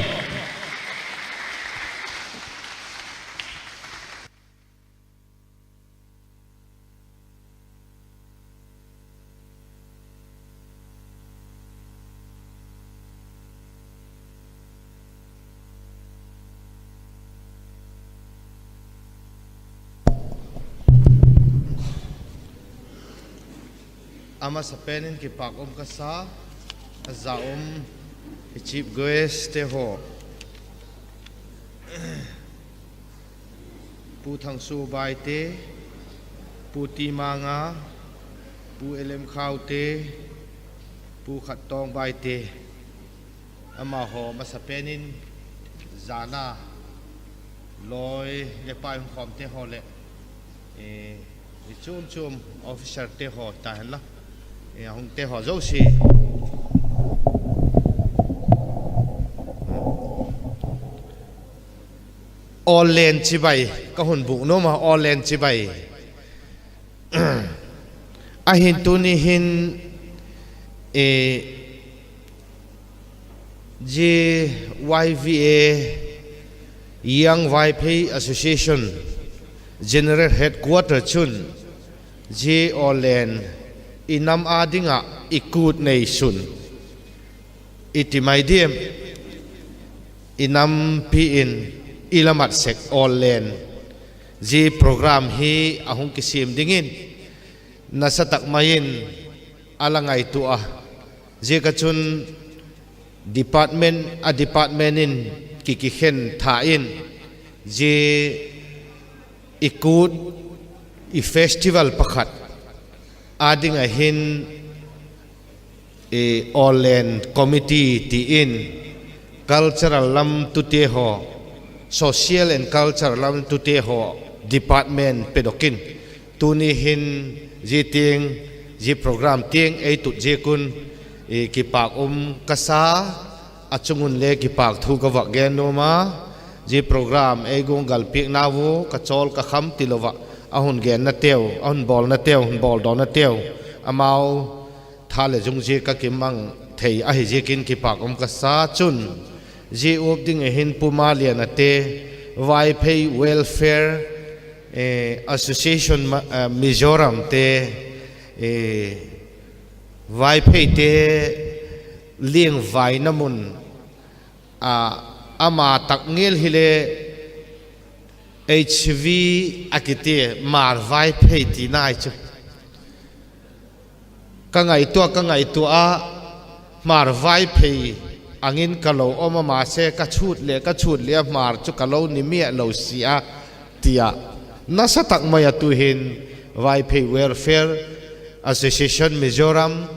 A masapen in kipâk um ka sa, a za um i chief guestte haw, Pu Thangsuo Baite, Pu Timanga, Pu L M Khaute, Pu Khattawng Baite, amahaw masapen in zana Lawi le pai hung khawmte haw leh, i chuam chuam officerte haw ta hen la, a hungte haw zosia, Awllen chibai ka hun bûk nuam a, Awllen chibai. Ahin tuni hin, zia Y V A, Young Vaiphei Association General Headquarter chun, zia Awllen i nam â ding ah i kût neisun i ti mai diam, i nampi in i la mat sek Awllen, zia program hi a hung kisiam dingin nasa tak mai in a la ngaitua a, ziak ah chun department, a department in ki, kikhen tha in, zia i kût, i festival pakhat â ding ah hin, Awllen committee ti in, cultural lam tute haw, social and cultural lam tute haw department pedok in, tuni hin zia tiang, zia program tiang ei tut ziak un, kipâk um ka sa, a chung un le kipâk thu ka vak gen nuam a, zia program ei guanggal piaknau u ka chawl ka kham tilo ah, a hun gennateu, a hun bawlnateu, hun bawldawnnateu, amau tha leh zung ziak ah kimang thei ahi ziakin kipâk um ka sa. Chun, zia uap ding ah hin Pu Malianate, Vaiphei Welfare Association Mizoramte, Vaipheite liangvaina mun, ama tak ngel hile H V a kiti, Hmar Vaiphei ti nai chu. Ka ngaitua, ka ngaitua a, Hmar Vaiphei ang in ka lo um a, mase ka chut leh, ka chut leh a Hmar chu ka lo ni miat lo si a, ti a, nasa tak mai a tu'hin Vaiphei Welfare Association Mizoram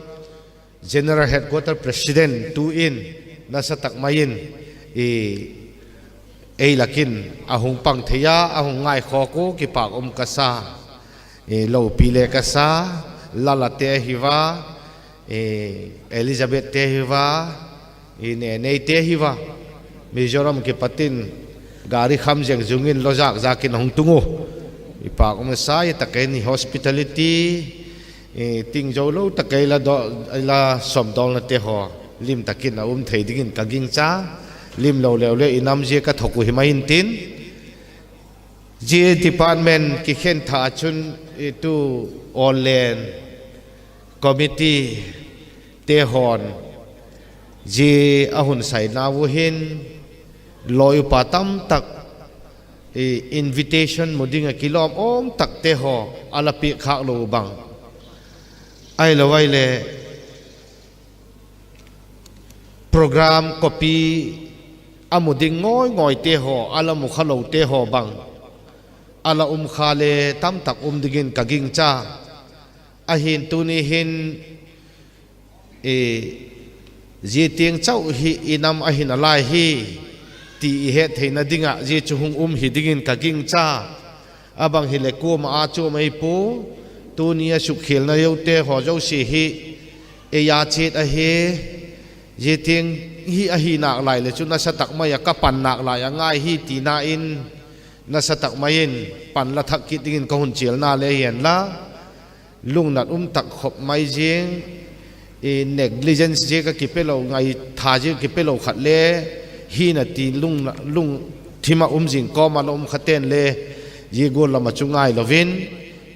General Headquarter President tu in nasa tak mai in ei lak in a hung pang thei a, a hung ngaikhawk u, kipâk um ka sa. Lopi le ka sa, Lalate ahi va, Elizabethte ahi va, Neneite ahi va, Mizoram kipat in gari kham zeng zung in lawzak zak in a hung tung u. Kipâk um ka sa, i tak in hospitality, ting zo lo tak ei la, la sawmdawlnate haw lim tak in a um thei dingin ka gingcha. Lim lo leu le i nam ziak a thok uh hi mai intin, zia department kikhen tha chun, tu Awllen committeete haw'n zia a hun sainau hin, lawi upa tamtak invitation mu ding ah kilawm awm takte haw a la piak khâk lo bang, ahilo ahile program copy a mu ding ngawi ngawite haw, a la mu kha lote haw bang a la um kha le tamtak um dingin ka gingcha. Ahin tuni hin zia tiang chau hi i nam ahi nalai hi ti i hettheina ding ah zia chu hung um hi dingin ka gingcha. A bang hileh kuama â chuam ei pua, tuni a sukkhialna yote haw zosia hi ei â chiat ahi. Zia tiang hi ahi nâk lai leh chu nasa tak mai ah ka pan nâk lai a ngai hi tina in, nasa tak mai in pan la thak kit dingin ka hun chialna le hi henla, lungnat um tak khop mai ziang, negligence ziak a kipelo, ngaitha ziak a kipelo khat le hina ti lungthim ah um zing kawm a la um khate'n le zia gual lam ah chu ngailo in,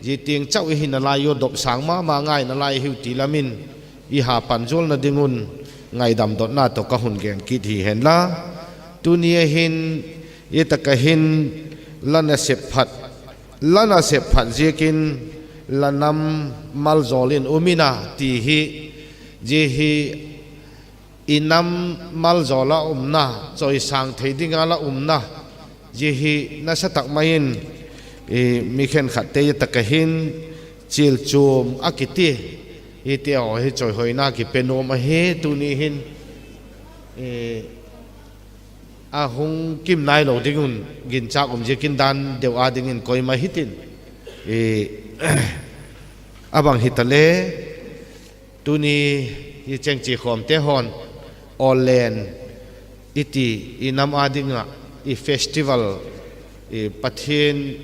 zia tiang chau i hi nalai u, dop sâng ma ma ngai nalai hiu ti lam in i ha pan zualna ding un ngaidam dotna tawh ka hun gen kit hi henla, tuni a hin, i tak ah hin, la nasep phat, la nasep phat ziakin la nam maljawl in um in a ti hi, zia hi i nam maljawl a umna, chawisâng thei ding a la umna, zia hi nasa tak mai in mi khenkhatte i tak ah hin chialchuam a kiti, hite haw hi chawihoina kipe nuam ahi. Tuni hin a hung kim nailo ding un ginchâk um ziakin dan deu â dingin koima hitin, a bang hita le, tuni i chêng chia khawmte haw'n, Awllen i ti, i nam â ding ah i festival, Pathian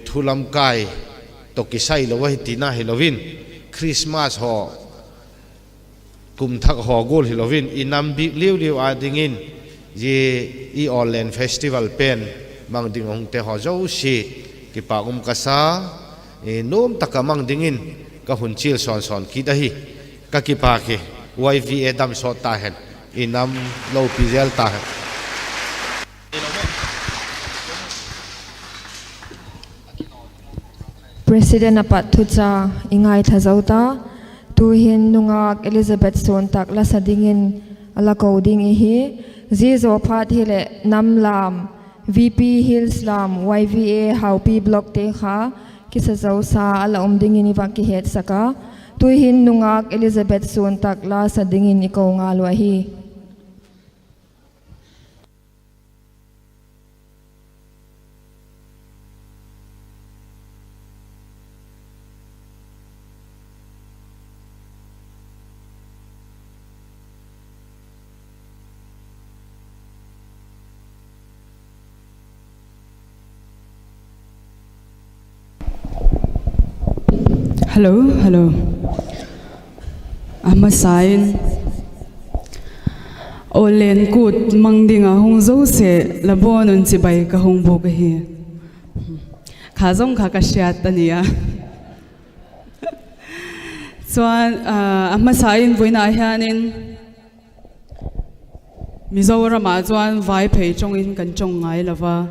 thu lamkai tawh kisai lo ahi tina hilo in, Christmas haw, kum thak haw gual hilo in, i nam bik liu liu â dingin zia i Awllen festival pen mang ding a hungte haw zosia kipâk um ka sa. Nuam tak ah mang dingin ka hun chial sawn sawn kit ahi. Ka kipâk hi. Y V A damsawt ta hen, i nam lopi zel ta hen. President a pat thucha i ngaithla zo ta. Tu'hin nungâk Elizabeth Suantak la sa dingin a la ko ding i hi. Zia zaw phat hileh nam lâm, V P Hills lâm, Y V A Haupi Blockte kha kisa zosa a la um dingin i va kihetsak a. Tu'hin nungâk Elizabeth Suantak la sa dingin i ko ngal uh ahi. Hello, hello. A masa in, Awllen kût mang ding a hung zosia la bawn un chibai ka hung bûk ahi. Kha zawng kha ka siat a ni a. Chuan, a masa in vawiina hian in Mizoram ah chuan Vaiphei ṭawng in kan ṭawng ngai lo va,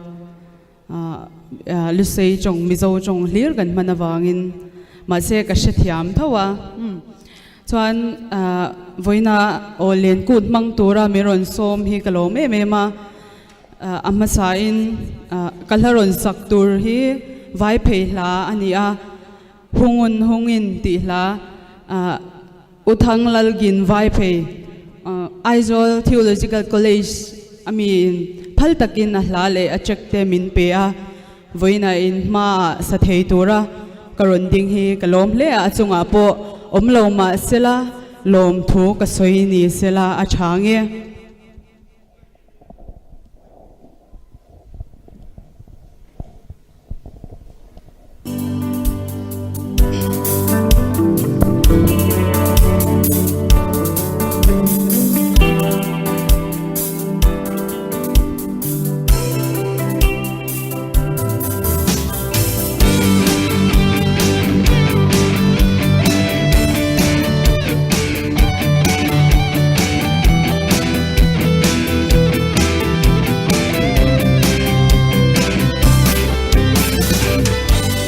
Lusei ṭawng, Mizo ṭawng hlir kan hman avangin, mahse ka hrethiam tho a. Chuan, vawiina Awllen kût hmang tura min rawn sawm hi ka lawm em em a. A hmasa in, ka hla rawn sak tur hi Vaiphei hla a ni a, Hung Un Hung In tih hla, U Thanglal Ginvaiphei, Aizawl Theological College a mi in phal takin a hla leh a trackte min pe a, vawiina in hma ah sa thei tura ka rawn ding hi ka lawm hle a, a chungah pawh awm lo mah sela, lawmthu ka sawi ni sela a ṭha nge.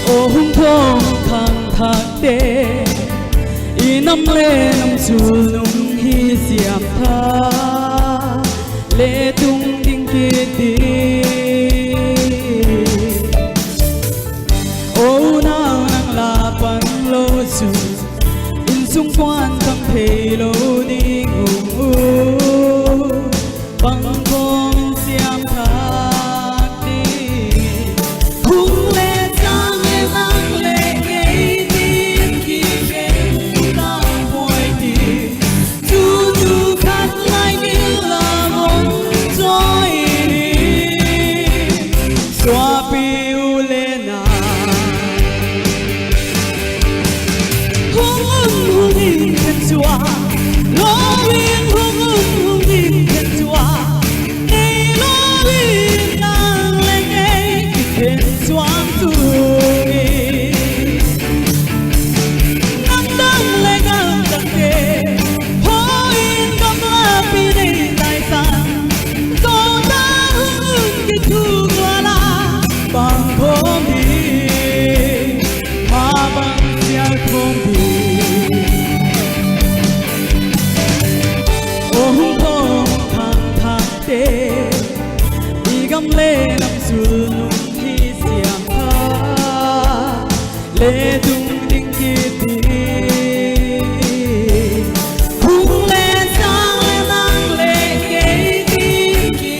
Aw hung thawng khang thakte, i nam le nam chulnung hi siam tha le tung ding kiti. Aw unau nang la pang lo chu, insungkuan chang thei lo ding u, pangkhawm in siam thak ding. Hung le chang le nang le kei tin kikhen ta buai ti, chu chu khat lai ni la hong chawi ni. Suapi u le na, hung un hung in khen chua, lo in hung un hung in khen chua, nei lo in nang le kei kikhen chuang tung i. Nam dang le gam dangte haw in gamlapi nei tai san, tawna hung un kithugual a, pangkhawm hi ma bang sial khawm hi. Aw hung thawng khang thakte, i gam le nam chulnung hi siam tha le tung ding kiti. Hung le chang le nang le kei tin ki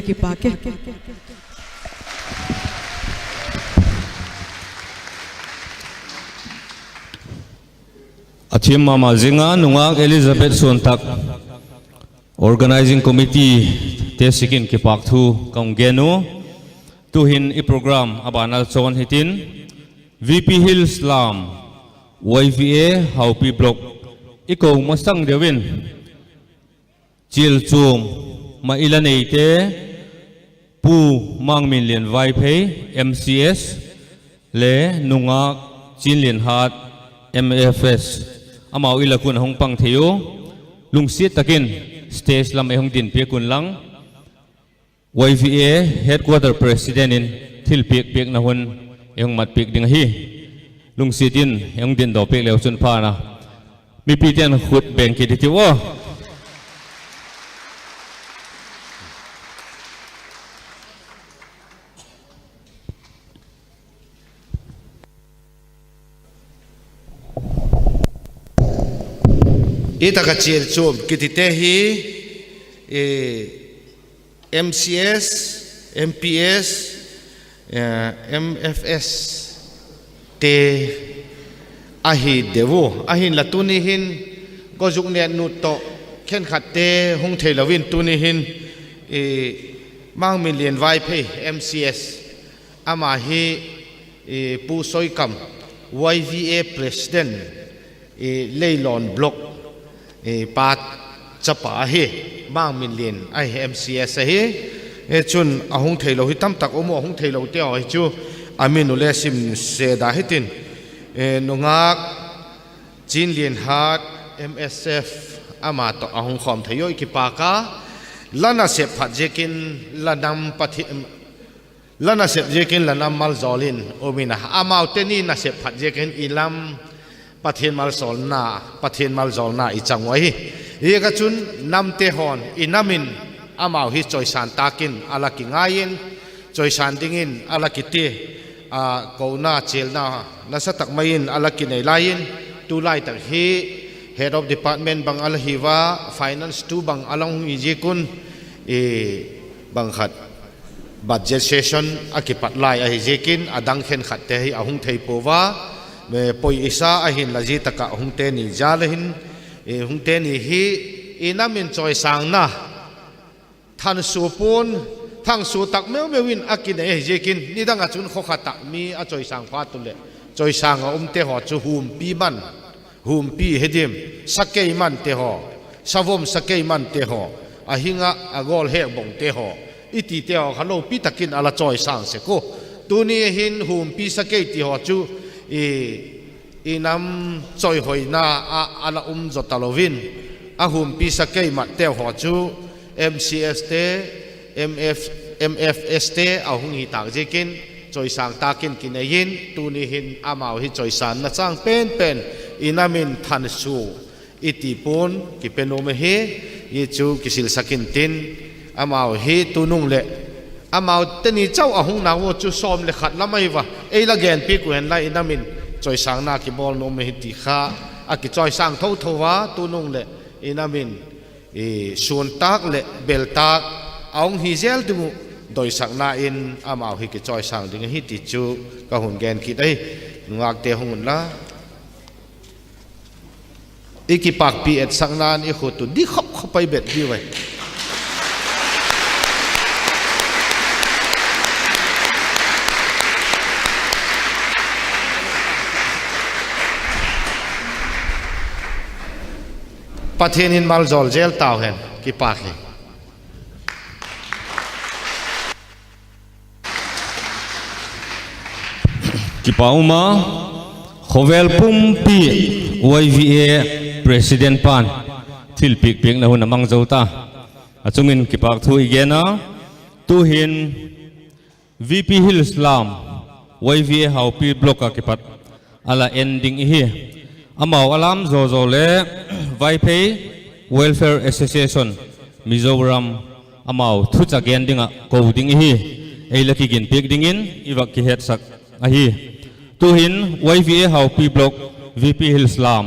kipak e. A thiam ma ma zing a, nungâk Elizabeth Suantak, Organising Committee te sik in kipak thu ka hung gen u. Tu'hin i program a ban a la chawn hitin, VP Hills Lam, YVA Haupi Block i ko masang deu in, chial chuam ma i la neite, Pu Mangminlian Vaiphei, MCS, le nungâk Chinlianhat, MFS, amau i lak un a hung pang thei u. Lungsiat tak in stage lam ei hung din piak un lang, YVA Headquarter President in thilpiak piakna hun ei hung mat piak ding ahi. Lungsiat in ei hung din daw piak leu chun pha na. Mipite'n khut beng kit i tiu a. I tak ah chial chuam kitite hi, eh, MCS, MPS, eh, MFS te ahi deu u. Ahinla tuni hin, gozuk nêtnut tawh khenkhatte hung theilo in tuni hin, eh, Mangminlian Vaiphei, MCS, ama hi, eh, Pu Soikam, YVA President, eh, Leilawn Block, eh, pa chapa ahi, Mangminlian ahi, MCS ahi. Eh, chun a hung theilo hi tamtak um u, a hung theilote haw hi chu a min u le sim sêt a hitin, eh, nungâk Chinlianhat, MSF, ama tawh a hung khawm thei u i kipak a, la nasep phat ziakin la nam Pathi-, la nasep ziakin la nam maljawl in um in a, amaute ni nasep phat ziakin i nam Pathian malsawlna, Pathian maljawlna i chang u ahi. Ziak ah chun namte haw'n i nam in amau hi chawisâng tâk in a la kingai in, chawisâng dingin a la kiti, a, kona chialna nasa tak mai in a la kinei lai in, tulai tak hi Head of Department bang a la hi ua, Finance tu bang a la hung hi ziak un, i, bang khat budget session a kipat lai ahi ziakin a dang khenkhatte hi a hung thei pua ua, poi i sa ahinla zia tak ah hung te ni jal ahin, i, hung te ni hi i nam in chawisângna thansua pua'n, thansua tak meu meu in a kinei ahi ziakin, nidang ah chun khaw khat ah mi a chawisâng phat uleh, chawisâng ah umte haw chu huampi man, huampi he diam, sakei mante haw, savom sakei mante haw, a hing ah a gawl hek bongte haw, i tite haw kha lopi tak in a la chawisâng sek u. Tuni hin huampi sakei ti haw chu, i, i nam chawihoina ah a la um zaw talo in, a huampi sakei matteu haw chu MCSte, MF, MFSte a hung hi tâk ziakin, chawisâng tâk in kinei in, tuni hin amau hi chawisângna châng pen pen i nam in thansua i ti pua'n kipe nuam ahi, i chu kisilsak intin, amau hi tunung leh, amaute ni chau a hung nau u chu sawm leh khat lam ahi ua, ei la genpiak u hen la i nam in chawisângna kibawl nuam ahi ti kha, a kichawisâng tho tho ua tunung leh i nam in, i, suan tâk leh bel tâk a hung hi zel ding uh doisakna in amau hi kichawisâng ding ahi ti chu ka hun gen kit ahi. Nungâkte hung unla, i kipâkpi etsakna'n i khut u di khop khop ai bet diu ai. Pathian in maljawl zel tau hen, kipâk hi. Kipâk um a, khawvel pumpi YVA President pa'n thilpiak piakna hun a mang zo ta. A chung in kipâk thu i gen a, tu'hin VP Hills Lam, YVA Haupi Block ah kipat a la en ding ihi. Amau a lam zaw zaw le Vaiphei Welfare Association Mizoram amau thucha gen ding ah ko ding ihi. Ei la kiginpiak dingin i vak kihetsak ahi. Tu'hin YVA Haupi Block VP Hills Lam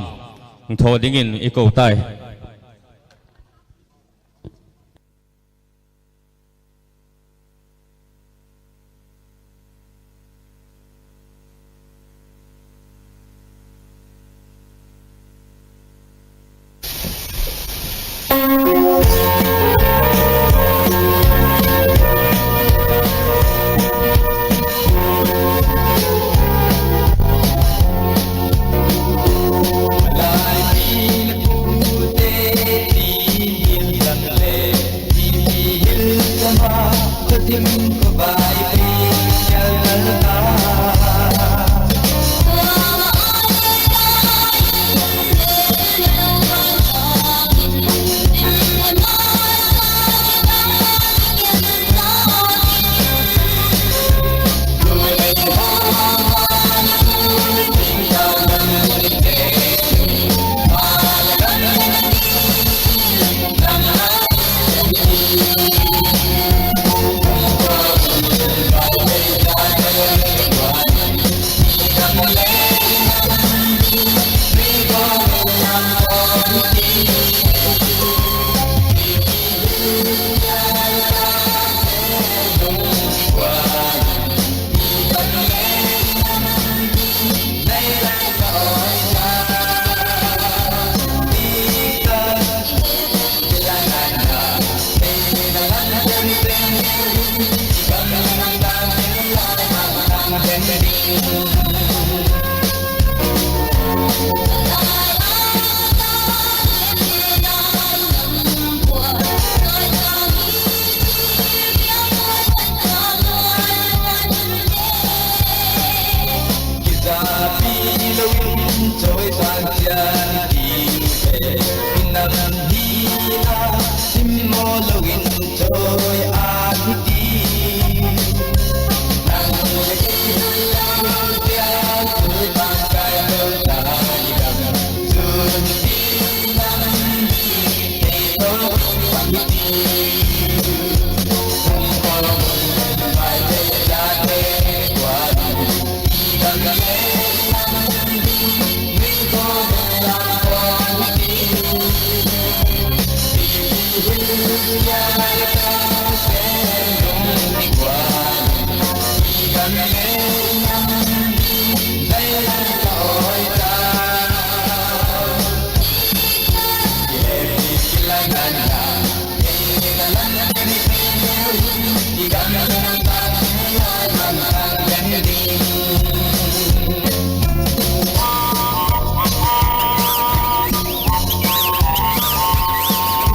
hung thaw dingin i ko tai.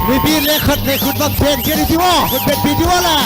Mipi le khat le khut bang beng kei di ua, khut bengpi di ua la.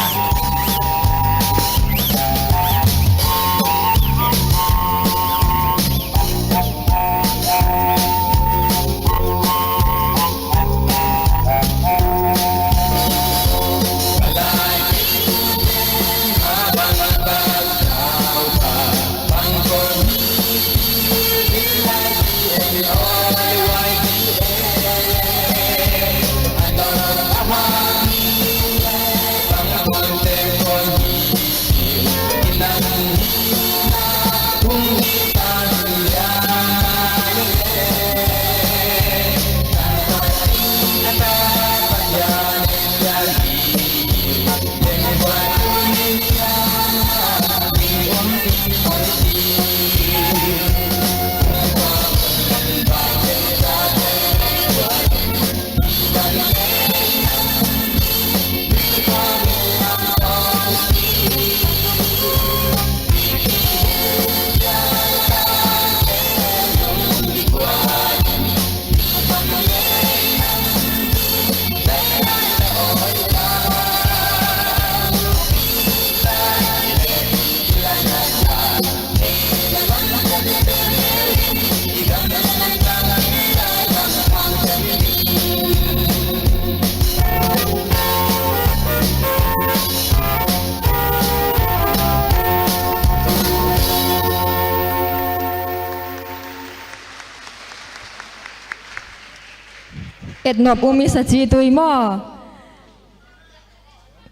Etnop um i sa chi tui maw?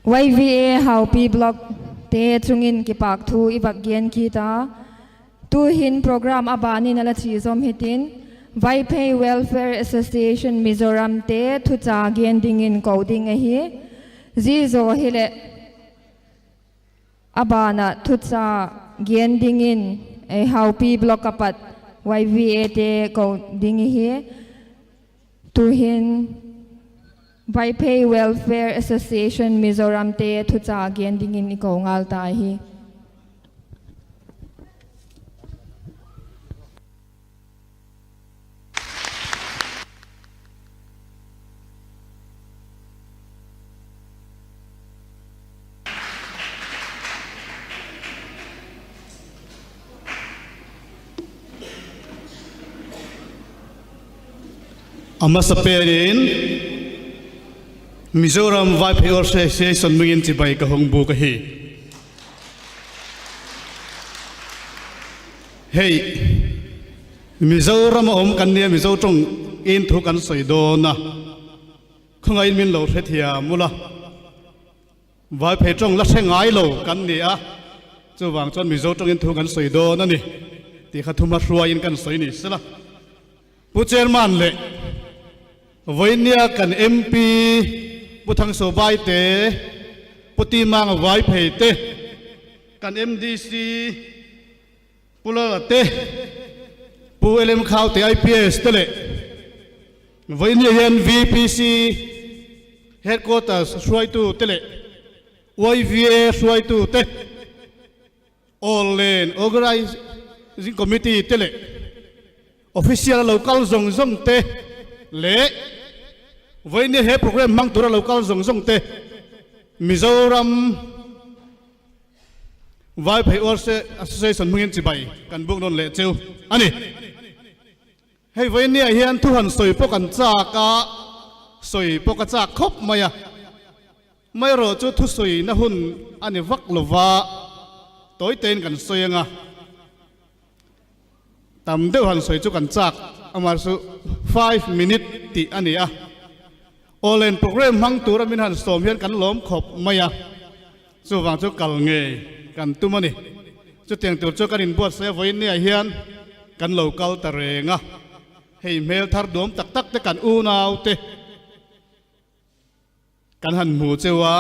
Y V A Haupi Block te chung in kipâk thu i vak gen kit a. Tu'hin program a ban in a la chi zom hitin, Vaiphei Welfare Association Mizoram te thucha gen dingin ko ding ahi. Zia zaw hileh a ban ah thucha gen dingin, ei Haupi Block a pat Y V A te ko ding ihi. Tu'hin Vaiphei Welfare Association Mizoram te thucha gen dingin i ko ngal ta hi. A masapen in Mizoram Vaiphei Association min in chibai ka hung bûk ahi. Hei, Mizoram a um kan ni a, Mizo ṭawng in thu kan sawidawn a, khawngai'n min lo hre thiam ula, Vaiphei ṭawng la hre ngailo kan ni a, chuvang chun Mizo ṭawng in thu kan sawidawn a ni ti kha thumal hruai in kan sawi ni sela. Pu Chairman leh vawinia kan M P Pu Thangsobai te, Pu Timang Vaiphei te, kan M D C Pu Lala te, Pu L M Khau te I P S te leh vawinia hian V P C headquarters hruaitute leh Y V A hruaitute, Awllen Organising Committee te leh official a lo kal zawng zawngte leh vawinia he program hmang tura lo kal zawng zawngte, Mizoram Vaiphei Association hmingin chibai kan bûk nawn leh cheu a ni. Hei vawinia hian thu han sawi pawh kan châk a, Soi pawh ka châk khop mai a. Mai rawh chu thusoina hun a ni vak lo va, tawite in kan soi âng a. Tam deu han soi chu kan châk, ama chu five minute ti a ni a. Awlen program hmang tura min han sawm hian kan lawm khop mai a. Chuvang chu kal ngei kan tum a ni. Chutiang tur chu kan inbuatsaih a, vawiin ni ah hian kan lo kal ta reng a. Hei hmel thar duam tak tak te kan unaute kan han hmu cheu a,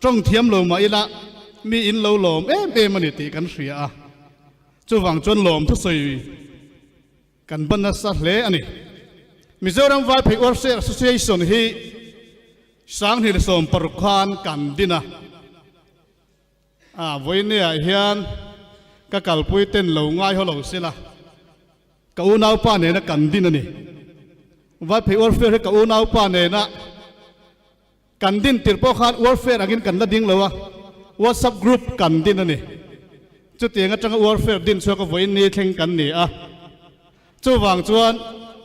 ṭawng thiam lo mah ila mi in lo lawm em em a ni tih kan hria a. Chuvang chuan lawm thusawi kan ban nasa hle a ni. Mizoram Vaiphei Welfare Association hi sanghnih leh sawm paruk khan kan din a. A, vawiin ni ah hian ka kalpui ten lo ngai haw lo sela, ka unaupa nena kan din a ni. Vaiphei welfare hi ka unaupa nena kan din tir pawh khan welfare angin kan la ding lo a, WhatsApp group kan din a ni. Chutiang aṭanga welfare din chhuak a vawiin ni thleng kan ni a. Chuvang chuan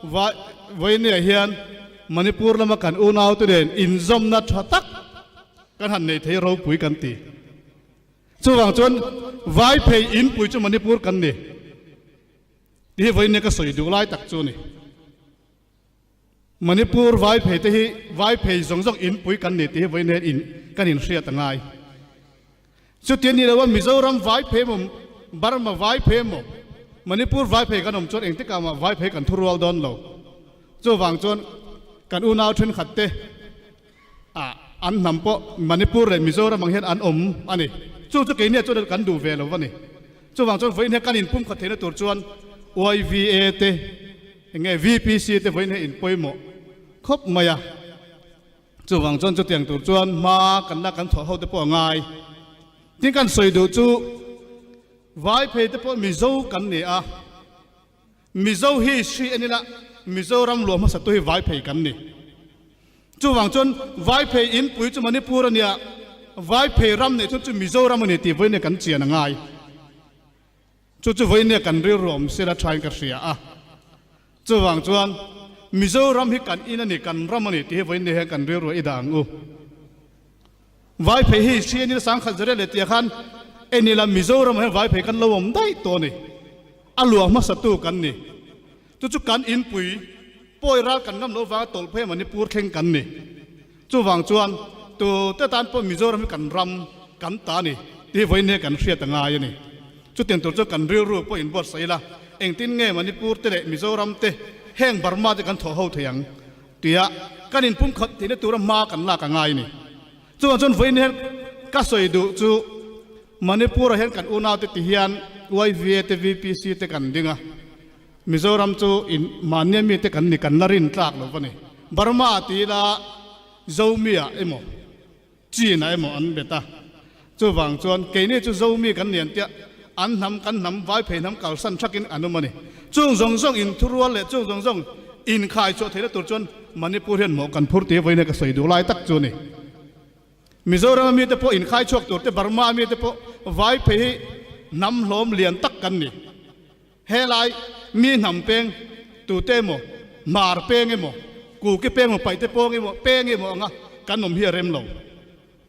vai, vawiin ni ah hian Manipur lama kan unaute nen inzawmna ṭha tak kan han nei thei ropui kan ti. Chuvang chuan Vaiphei inpui chu Manipur kan ni ti hi vawiin ni ka sawi duh lai tak chu ni. Manipur Vaiphei te hi, Vaiphei zawng zawng inpui kan ni ti hi vawiin ni in kan inhriat a ngai. Chuti a ni lo a, Mizoram Vaiphei emaw, Burma Vaiphei emaw, Manipur Vaiphei kan awm chuan engtikah mah Vaiphei kan thurual dawn lo. Chuvang chuan kan unau ṭhenkhat te, a, an hnam pawh Manipur leh Mizoram ang hian an awm a ni. Chu chu keini ah chuan kan duh ve lo a ni. Chuvang chuan vawiin hian kan inpumkhat theihna tur chuan Y V A te, enge V P C te vawiin hian inpawimawh khawp mai a. Chuvang chuan chutiang tur chuan hma kan la kan thawh ho te pawh a ngai. Tin, kan sawi duh chu Vaiphei te pawh Mizo kan ni a, Mizo history en ila, Mizoram luah hmasatu hi Vaiphei kan ni. Chuvang chuan Vaiphei inpui chu Manipur a nia, Vaiphei ram neih chhun chu Mizoram a ni ti vawiin ni kan chian a ngai. Chu chu vawiin ni kan rilru awm sela ṭhain ka hria a. Chuvang chuan Mizoram hi kan in a ni, kan ram a ni ti hi vawiin ni hian kan rilru i dah ang u. Vaiphei history en ila, sangkhat zariat leh tia khan en ila Mizoram ah hian Vaiphei kan lo awm daih tawh a ni. A luah hmasatu kan ni. Chu chu kan inpui, pawi ral kan ngam lo vanga tawlh phei Manipur thleng kan ni. Chuvang chuan tute tan pawh Mizoram hi kan ram, kan ta a ni ti hi vawiin ni kan hriat a ngai a ni. Chutiang tur chu kan rilru pawh inbuatsaih ila, engtin nge Manipur te leh Mizoram te, heng Burma te kan thawh ho thei ang tia kan inpumkhat theihna tura hma kan lak a ngai a ni. Chuvang chuan vawiin hian ka sawi duh chu Manipur ah hian kan unaute ti hian Y V A te, V P C te kan ding a, Mizoram chu in, Mania mite kan ni, kan la rin tlak lo va ni. Burma ti ila, Zomi ah emaw, Chin ah emaw an bet a. Chuvang chuan keini chu Zomi kan ni an tia, an hnam kan hnam, Vaiphei hnam kalsan thakin an um a ni. Chung zawng zawng in thurual leh chung zawng zawng in khaichhuah theihna tur chuan Manipur hian mawh kan phur ti vawiin ka sawi duh lai tak chu a ni. Mizoram mite pawh in khaichhuak tur te, Burma mite pawh Vaiphei hi hnam hlawm lian tak kan ni. Helai mi hnam peng, tute emaw, Hmar peng emaw, Kuki peng emaw, Paite pawng emaw, peng emaw anga kan awm hi a rem lo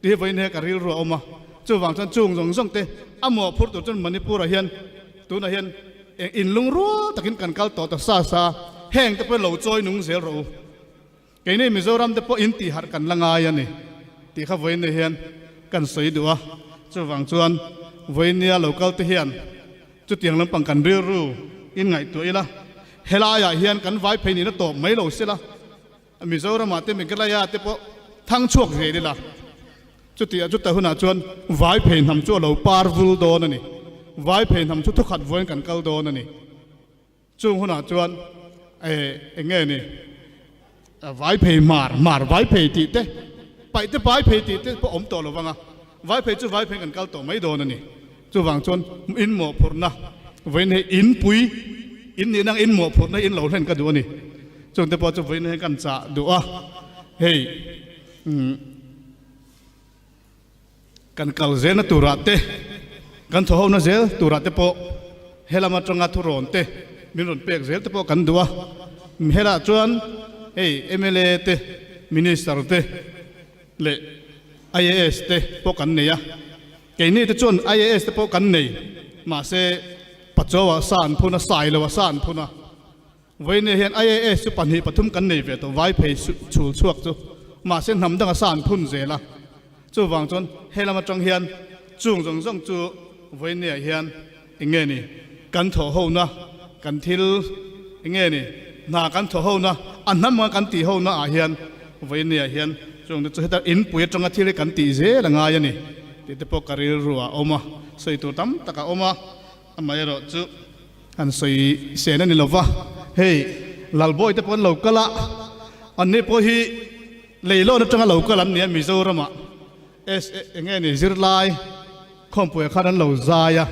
ti hi vawiin hi ka rilru a awm a. Chuvang chuan chung zawng zawng te a mawh phur tur chuan Manipur ah hian, tunah hian, in lungrual takin kan kal tawh ta sa sa, hengte pawh lo chawi nung zel rawh u. Keini Mizoram te pawh in tih harh kan la ngai a ni tih kha vawiin ni hian kan sawi duh a. Chuvang chuan vawiin nia lo kal te hian chutiang lampang kan rilru in ngaihtuah ila, helai ah hian kan Vaiphei nihna tawp mai lo sela, Mizoram ah te, Meghalaya te pawh thang chhuak zel ila, chuti a, chuta hunah chuan Vaiphei hnam chu a lo par vul dawn a ni. Vaiphei hnam chu thukhat vuain kan kal dawn a ni. Chung hunah chuan, e, eng nge ni, a, Vaiphei Hmar, Hmar Vaiphei tih te, Paite Vaiphei tih te pawh awm tawh lo vang a, Vaiphei chu Vaiphei kan kal tawh mai dawn a ni. Chuvang chuan in mawhphurhna, vawiin hi inpui, in nihna in mawhphurhna in lo hlen ka duh a ni. Chungte pawh chu vawiin hi kan chah duh a. Hei, kan kal zelna turah te, kan thawhhona zel turah te pawh, helam aṭanga thurawn te min rawn pek zel te pawh kan duh a. Helah chuan Ei, M L Ate, ministerte leh I A Ste pawh kan nei a. Keinite chun I A Ste pawh kan nei. Mahse, pachau ah sa an phun a, sailo ah sa an phun a. Vawinia hin I A S chu pahni pathum kan nei ve tawh, Vaiphei chul suak chu. Mahse, hnam dang ah sa an phun zel a. Chuvang chun, he lam atang hian, chung zawng zawng chu vawinia hian, enge ni, kan thawhhona, kan thil, enge ni, hna kan thawhhona, a hnam anga kan tihhona ah hian, vawinia hian, chung chu heta inpui atanga thil hi kan tih zel a ngai a ni. Tite pawh ka rilru a awm a, sawi tur tam tak a awm a, amaherawhchu, an sawi sen a ni lo va. Hei, Lalbawite pawh an lo kal a, anni pawh hi leilawn atanga lo kal an nia, Mizoram ah. Enge ni, zirlai khawmpui khan an lo zai a.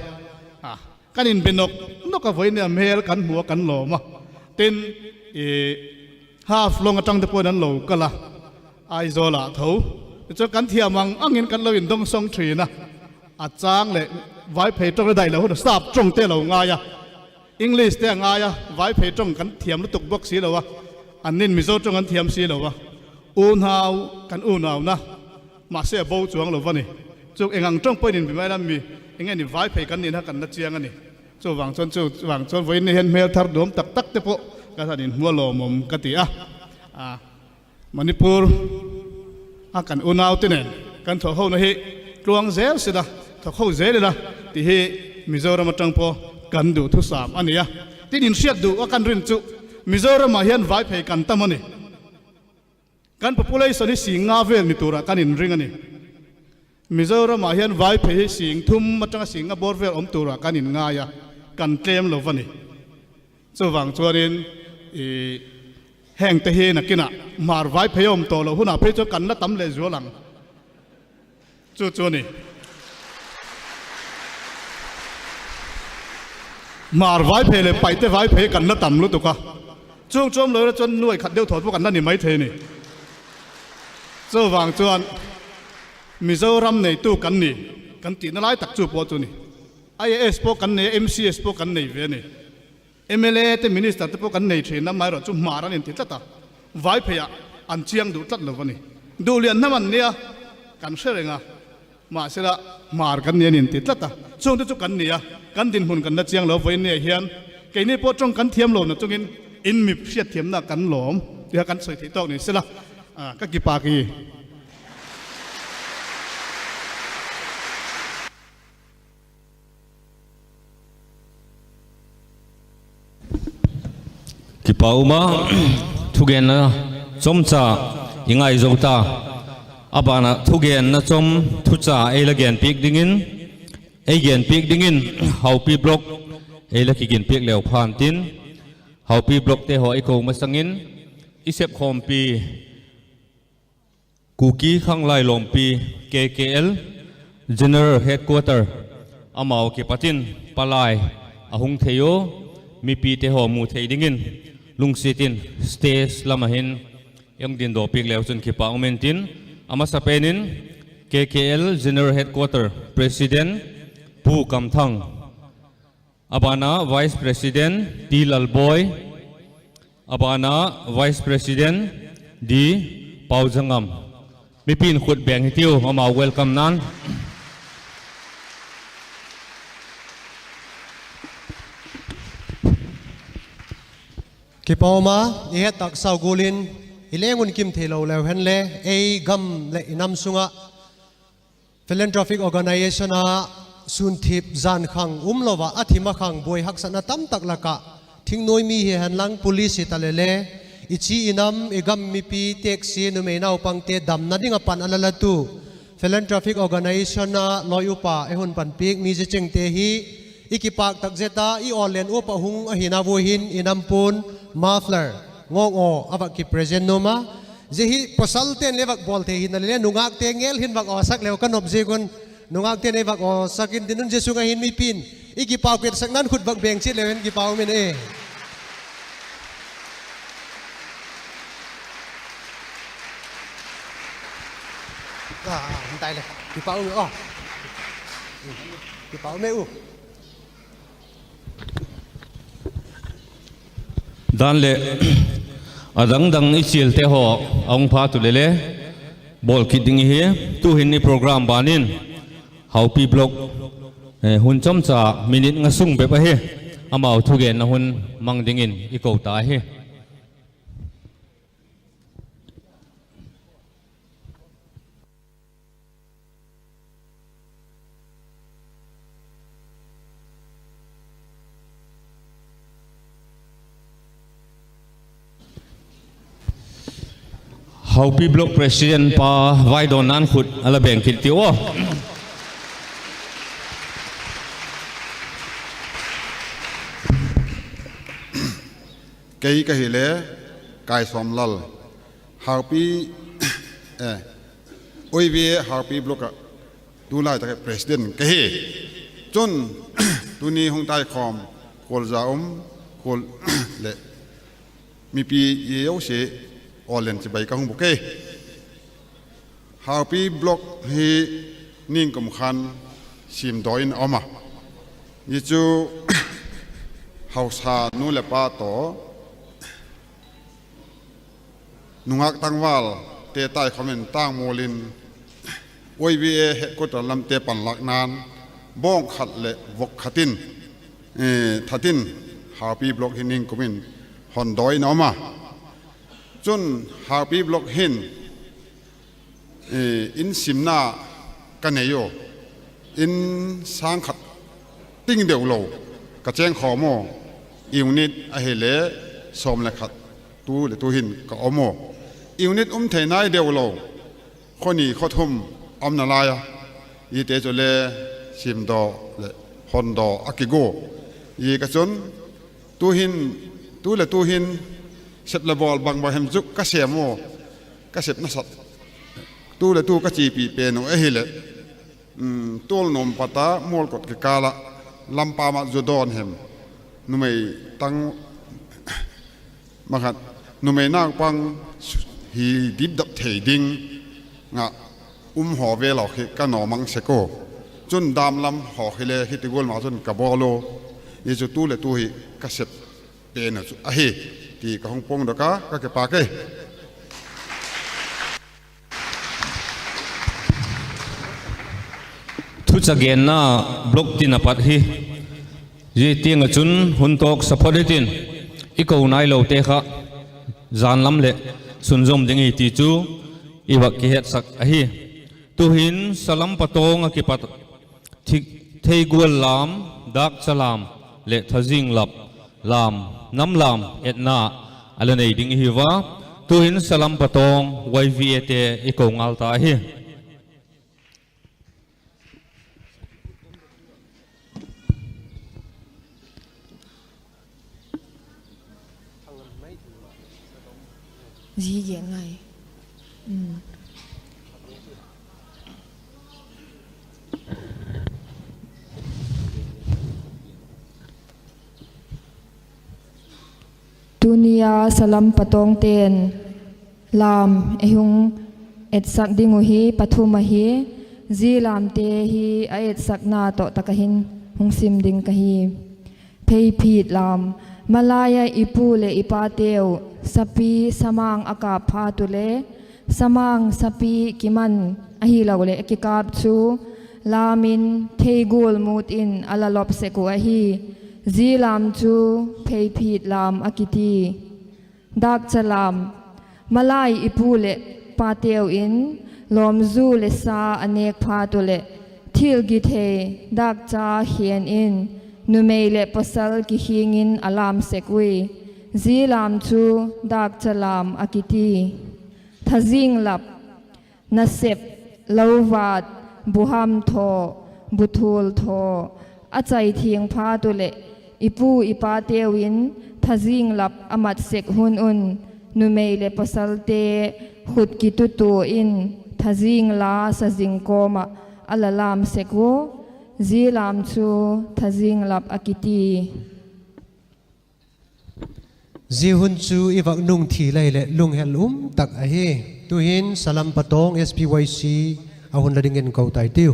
Kan inbe nawk nawk a, vawinia mêl kan hmu a, kan lawm a. Tin, Haflong atangte pawhin an lo kal a, Aizawl ah tho. Tichuan, kan thiam ang angin kan lo indawngsawng ṭhin a. A chang leh Vaiphei ṭawng a dai lo hun a, sap ṭawngte lo ngai a, Englishte a ngai a, Vaiphei ṭawng kan thiam lutuk bawk si lo a, annin Mizo ṭawng an thiam si lo a. Unau, kan unauna, mahse, a bo chuang lo va ni. Chu engang ṭawng pawhin inbe mai lam mi, enge ni, Vaiphei kan nih kha kan la chiang a ni. Chuvang chuan, chuvang chuan vawinia hian hmel thar nuam tak takte pawh ka han inhmu a, lawmawm ka ti a. Manipur a kan unaute nen kan thawhhona hi tluang zel sela, thawkho zel ila ti hi Mizoram atang pawh kan duh thusam a ni a. Tin, inhriat duh a kan rin chu, Mizoram ah hian Vaiphei kan tam a ni. Kan population hi sing nga vel ni turah kan inring a ni. Mizoram ah hian Vaiphei hi sing thum atanga sing nga bawr vel awm turah kan inngai a, kan tlem lo va ni. Chuvang chuanin, hengte hi nakinah Hmar Vaiphei a awm tawh lo hunah phei chuan kan la tam leh zual ang. Chu chu a ni. Hmar Vaiphei leh Paite Vaiphei kan la tam lutuk a. Chung chuam lo ila chuan nuai khat deuh thawt pawh kan la ni mai thei a ni. Chuvang chuan Mizoram neitu kan ni, kan tihna lai tak chu pawh chu ni. I A S pawh kan nei, M C S pawh kan nei ve a ni. M L A te, minister te pawh kan nei ṭhin a, amaherawhchu Hmar an inti tlat a. Vaiphei ah an chiang duh tlat lo va ni. Duh lian hnam an nia, kan hre reng a. Mahsela, Hmar kan ni an inti tlat a. Chungte chu kan ni a, kan dinhmun kan la chiang lo vawinia hian. Keini pawh ṭawng kan thiam lona chungin in mi hriatthiamna kan lawm ti kha kan sawi thei tawk ni sela, ka kipâk hi. Kipak um a, thugenna chawmcha i ngai zo ta. A ban ah thugenna chawm thucha ei la genpiak dingin, ei genpiak dingin Haupi Block ei la kiginpiak leu phan tin, Haupi Blockte haw i ko masangin, i sepkhawmpi Kuki Khanglai Lawmpi, K K L General Headquarter, amau kipat in palai a hung thei u, mipite haw mu thei dingin lungsiat in stage lam ah hin hung dindawpiak leu chun kipak um intin, a masapen in K K L General Headquarter President Pu Kamthang, a ban ah Vice President Pi Lalbawi, a ban ah Vice President D Pauzangam. Mipi'n khut beng hitiu, amau welcome nan. Kipak um a, i het tak sau gual in, i leng un kim theilo leu hen le, ei gam leh i nam sung ah Philanthropic Organisation a sûnthip zan khang um lo a, a thim a khang buai haksatna tam tak lak ah, thingnuai mi hi hen lang, police hi ta le le, i chi i nam, i gam mipi, teksia numei naupangte damna ding ah pan a la latu Philanthropic Organisation a lawi upa ei hun panpiak mi zia chengte hi i kipâk tak zet a, i awllen upa hung ahina vui hin i nam pu'n muffler ngawng aw a vak kipresent nuam a. Zia hi pawsalte'n le vak bawl thei hina le le, nungâkte ngel hin vak awsak leu ka nop ziak un, nungâkte'n ei vak awsak intin un, zia sung ah hin mipi'n i kipâk pêtsak nan khut vak beng chiat leu hen kipak um in e. Kipak um e u. Dan leh, A dang dang i chialte haw a hung phat u le le bawl kit ding i hi. Tu'hin i program ban in Haupi Block hun chamcha minute nga sung bep ahi, amau thugenna hun mang dingin i ko ta ahi. Haupi Block President pa vaidawnna'n khut a la beng kit tiu aw. Kei ka hile Kaisawm Lal, Haupi, eh, Y V A Haupi Block ah tulai tak President ka hi. Chun, tuni hung taikhawm khualza um, khual leh mipi zosia aw len chibai ka hung bûk e. Haupi Block hi ningkum khan siamdaw in a um a, zia chu hausa nu leh pa tawh nungâk tangvalte taikhawm in tângmual in Y V A headquarter lamte panlâkna'n bawng khat leh vok khat in, eh, that in Haupi Block hi ningkum in hondaw in a um a. Chun Haupi Block hin, eh, in simna ka nei u, in sâng khat ting deu lo ka chêngkhawm u, unit ahile sawm le khat tu leh tu hin ka um u. Unit um thei nai deu lo, khaw ni khaw thum a um nalai a, ziate chu le siamdaw leh hondaw a kigua. Ziak a chun, tu'hin, tu leh tu hin sep leh bawl bang bang hem chu ka sêm u, ka sep nasat, tu leh tu ka chiapi pen uh ahileh, tual nuam pat a mual kot kikâl ah lampam ah zu dawn hem, numei tang, makhat, numei naupang hi dipdap thei ding ah um haw vel haw khi ka nawmang sek u. Chun dâm lam haw khi le hiti gual ma chun ka bawl u. Zia chu tu leh tu hi ka sep pen uh chu ahi, ti ka hung puangdok a, ka kipâk e. Thucha genna block tin a pat hi, zia tiang ah chun hun tawk sa phot hitin, i ko nailote kha jan lam leh sunzawm ding hi ti chu i vak kihetsak ahi. Tu'hin salam patawng ah kipat thei gual lam, dâkcha lam leh thazing lap lam, nam lam etna a la nei ding i hiu a. Tu'hin salam patawng Y V A te i ko ngal ta ahi. Tuni a salam patawngte'n lam ei hung etsak ding uh hi pathum ahi. Zia lamte hi a etsakna tawh tak ah hin hung sim ding ka hi. Pheiphit lam. Malai ah i pu leh i pateu sapi samang a kâp phat u le, samang sapi kiman ahiloleh a kikâp chu lam in theigual mût in a la lop sek uh ahi. Zia lam chu pheiphit lam a kiti. Dâkcha lam. Malai i pu leh pateu in lawmzu leh sa a nêk phat u leh, thil githei dâkcha khen in numei leh pawsal kikhiang in a lam sek ui. Zia lam chu dâkcha lam a kiti. Thazing lap. Nasep, lo vat, buham thaw, buthual thaw a chai thiang phat u leh, i pu i pateu in thazing lap a mat sek hun un, numei leh pawsalte khut kitutua in thazing la sa zing kawm ah a la lam sek u. Zia lam chu thazing lap a kiti. Zia hun chu i vak nung thei lai leh lunghel um tak ahi. Tu'hin salam patawng S P Y C a hun la dingin ko tai tiu.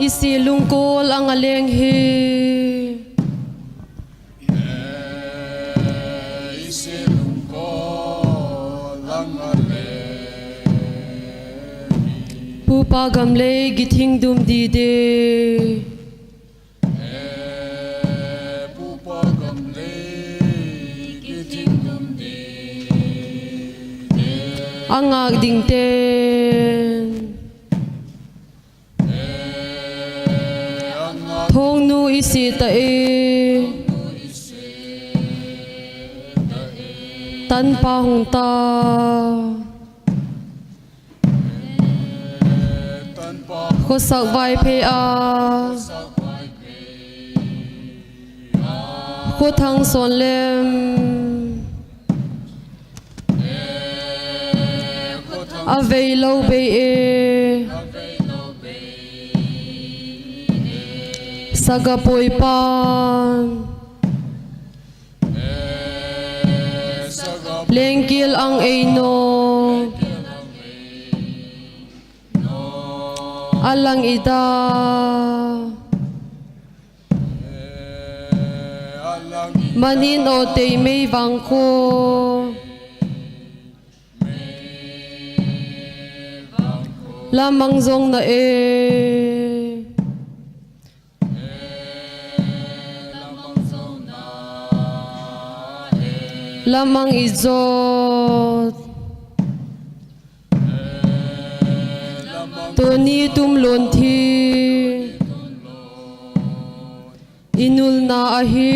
I si lungkual ang a leng hi. Pupa gam lei githing dum di de. A ngâk dingte'n Thawngnu i si ta e, tanpa hung ta. Khawsak Vaiphei a, Khawthang Sawnlem a vei lo bei e. Sagapuipa'n lengkil ang ei naw, a lang i da. Man in aw tei mei vang khua, la mang zong na e. La mang i zawt. Tuni tum luan thi i nulna ahi.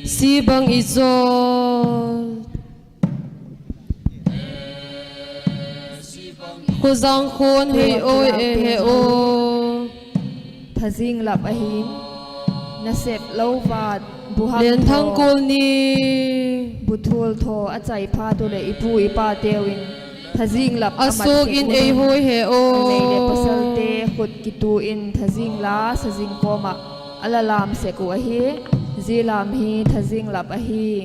Si bang i zawt. Khawzang khuan hei awi e he aw. Thazing lap ahi'n, nasep lo vat, buhang Lenthang Kul ni, buthul thaw a chai phat u leh i pu i pateu in thazing lap a mat sek in, ei hawi he aw. Numei leh pasalte khut kitu in thazing la sazing kawm ah a la lam sek uh ahi. Zia lam hi thazing lap ahi.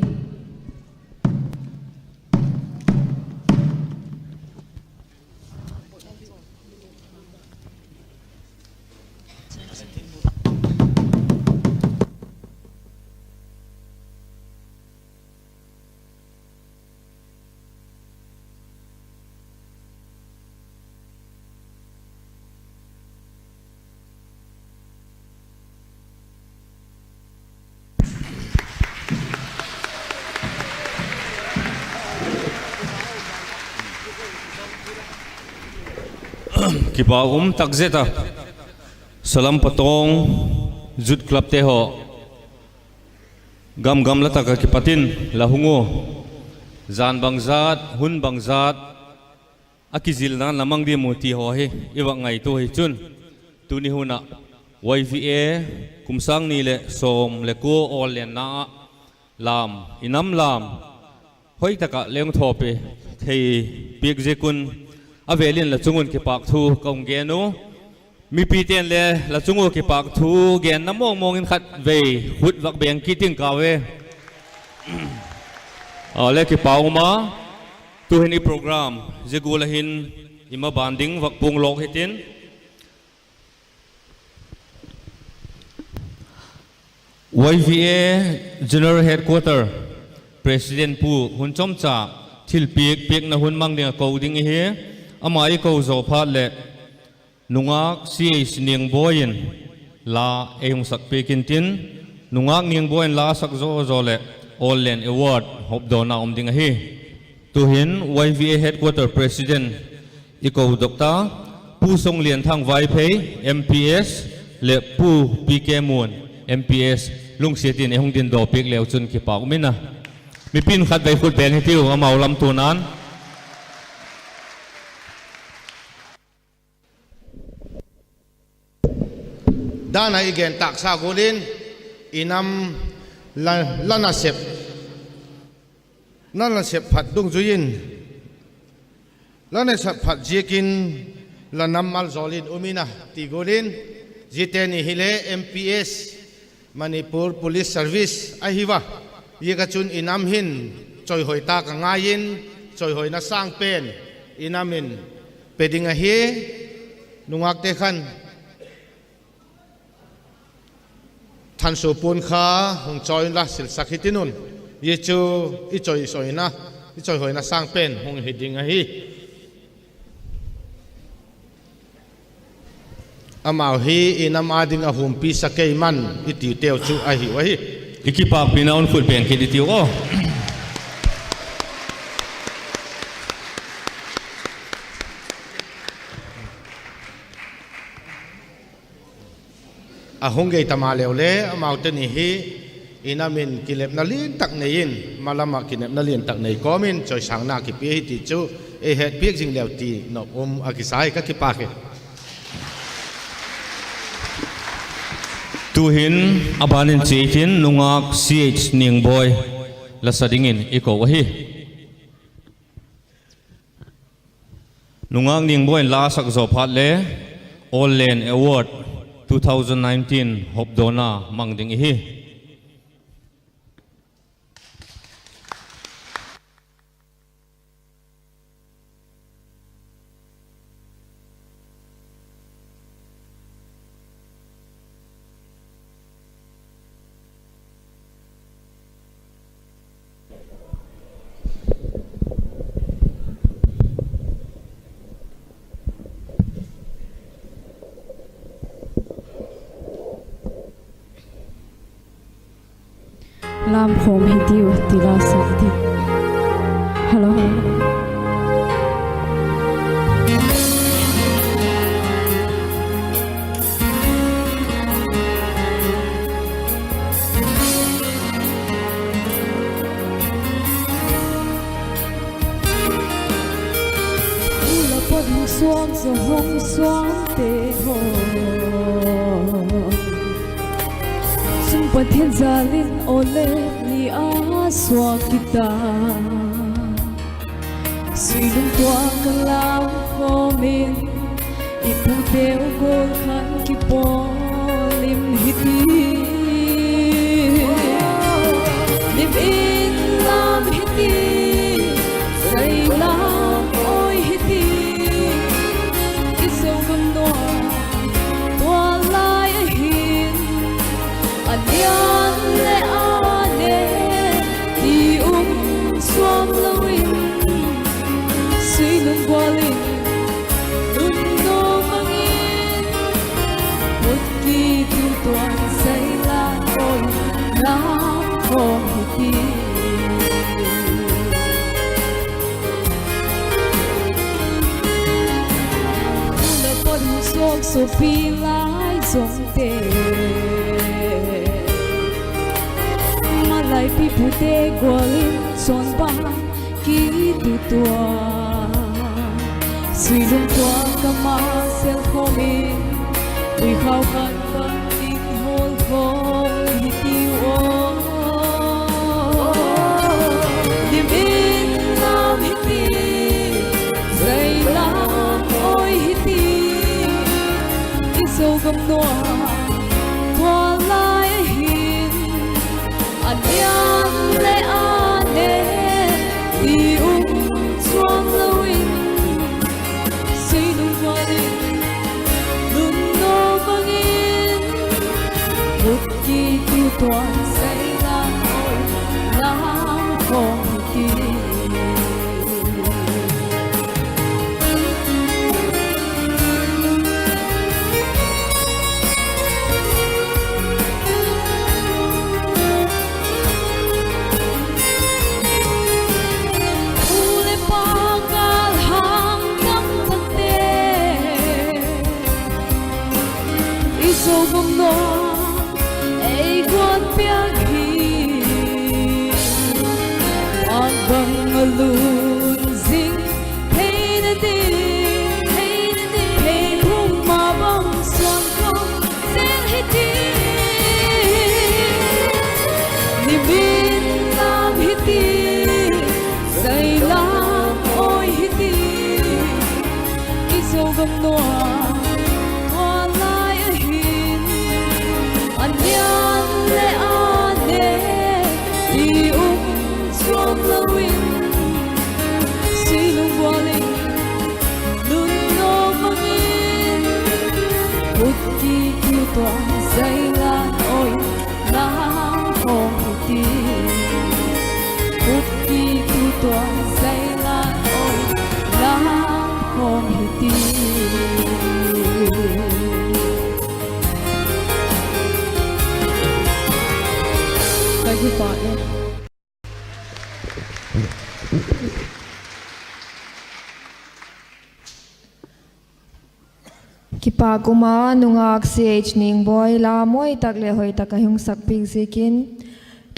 Kipak um tak zet a, Salam Patawng Youth Clubte haw, gam gam la tak ah kipat in la hung u. Jan bangzat, hun bangzat a kizilna'n la mang diam u ti haw hi i vak ngaitua hi chun, tuni hun ah Y V A kum sâng ni leh sawm leh kua awl lenna ah lam, i nam lam hoi tak ah leng thawpi thei piak ziak un, a vêl in la chung un kipâk thu ka hung gen u. Mipite'n le la chung ua kipâk thu genna mawngmawng in khatvei khut vak beng kit ing ka ve. A le kipâk um a, tu'hin i program zia gual ah hin i maban ding vak puang lawk hitin. Y V A General Headquarter President Pu hun chomcha thilpiak piakna hun mang ding ah ko ding ihi. Ama i ko zaw phat leh nungâk C H Niangboi in la ei hung sak piak intin, nungâk Niangboi in la a sak zaw zaw leh Awllen Award hopdawna um ding ahi. Tu'hin Y V A Headquarter President i ko dok ta, Pu Songlianthang Vaiphei, M P S, leh Pu P K Muan, M P S, lungsiat in ei hung dingdaw piak leu chun kipâk um in a. Mipi'n khatvei khut beng hitiu, amau lam tua'n. Dan a i gen tâksa gual in, i nam la, la nasep, la nasep phat dungzui in, la nasep phat ziakin la nam malzawl in um in a ti gual in, ziate ni hile M P S, Manipur Police Service ahi a, ziak ah chun i nam hin chawihoi tâk a ngai in, chawihoina sâng pen i nam in pe ding ahi. Nungâkte khan thansuapuan kha hung chawi inla silsak hitin un, zia chu i chawihoina, i chawihoina sâng pen hung hi ding ahi. Amau hi i nam â ding ah huampi sa kei man i titeu chu ahiu ahi. I kipâkpina un khut beng kit i tiu aw. A hung gei ta maleu le, amaute ni hi i nam in kinepna lian tak nei in, malam ah kinepna lian tak nei kawm in chawisângna kipia hi ti chu ei hetpiak zing leu ti nop um a kisa hi, ka kipâk hi. Tu'hin a ban in chia hitin nungâk C H Niangboi la sa dingin i ko ahi. Nungâk Niangboi in la a sak zaw phat le Awllen Award two thousand nineteen hopdawna mang ding ihi. Lamkhawm hi tiu ti la sa ti. Hello. U la pat hung suak zaw hung suakte haw, sung Pathian jâl in aw le ni a suak kit a. Suilung tua ka lau khawm in, i pute u gual khan kipawl in hi ti. Lim in lam hi ti, zai lam awi hi ti. I zo gam nua, tua lai ahin, a lian leh a nêk ti um suam lo in, suinung gual in, lungdawng mang in, mut kitu tuan zai lam awi, lam khawm hi ti. U la pat hung suak suapi lai zongte, malai pi pute gual in chawn bang kitu tua. Suilung tua ka ma sel khawm in, tuikhau khan bang in hawl khawm hi tiu aw. Lim in lam hi ti. Gamnua, tua lai hin, a niam leh a ne, i um chuam lo in, sui nung val in, nun no bang in, khut kitu tua zailan oi, lam khawm hi ti. U leh pa gâl hang gam thakte, i Zogam nua ei guat piak hi. Bang a lun zing theina ding, thei thum ma bang suan khawm zel hi ti. Nimin lam hi ti, zailam oi hi ti. I Zogam nua, tua lai a hin, a niam leh a ne, i um chuam lo in, sui nung val in, nun no bang in, khut kitu tua zailan oi, lam khawm hi ti. Khut kitu tua zailan oi, lam khawm hi ti. Ka kipak e. Kipâk um a, nungâk C H Ningboi la mawi tak leh hoi tak a hung sakpiak ziakin,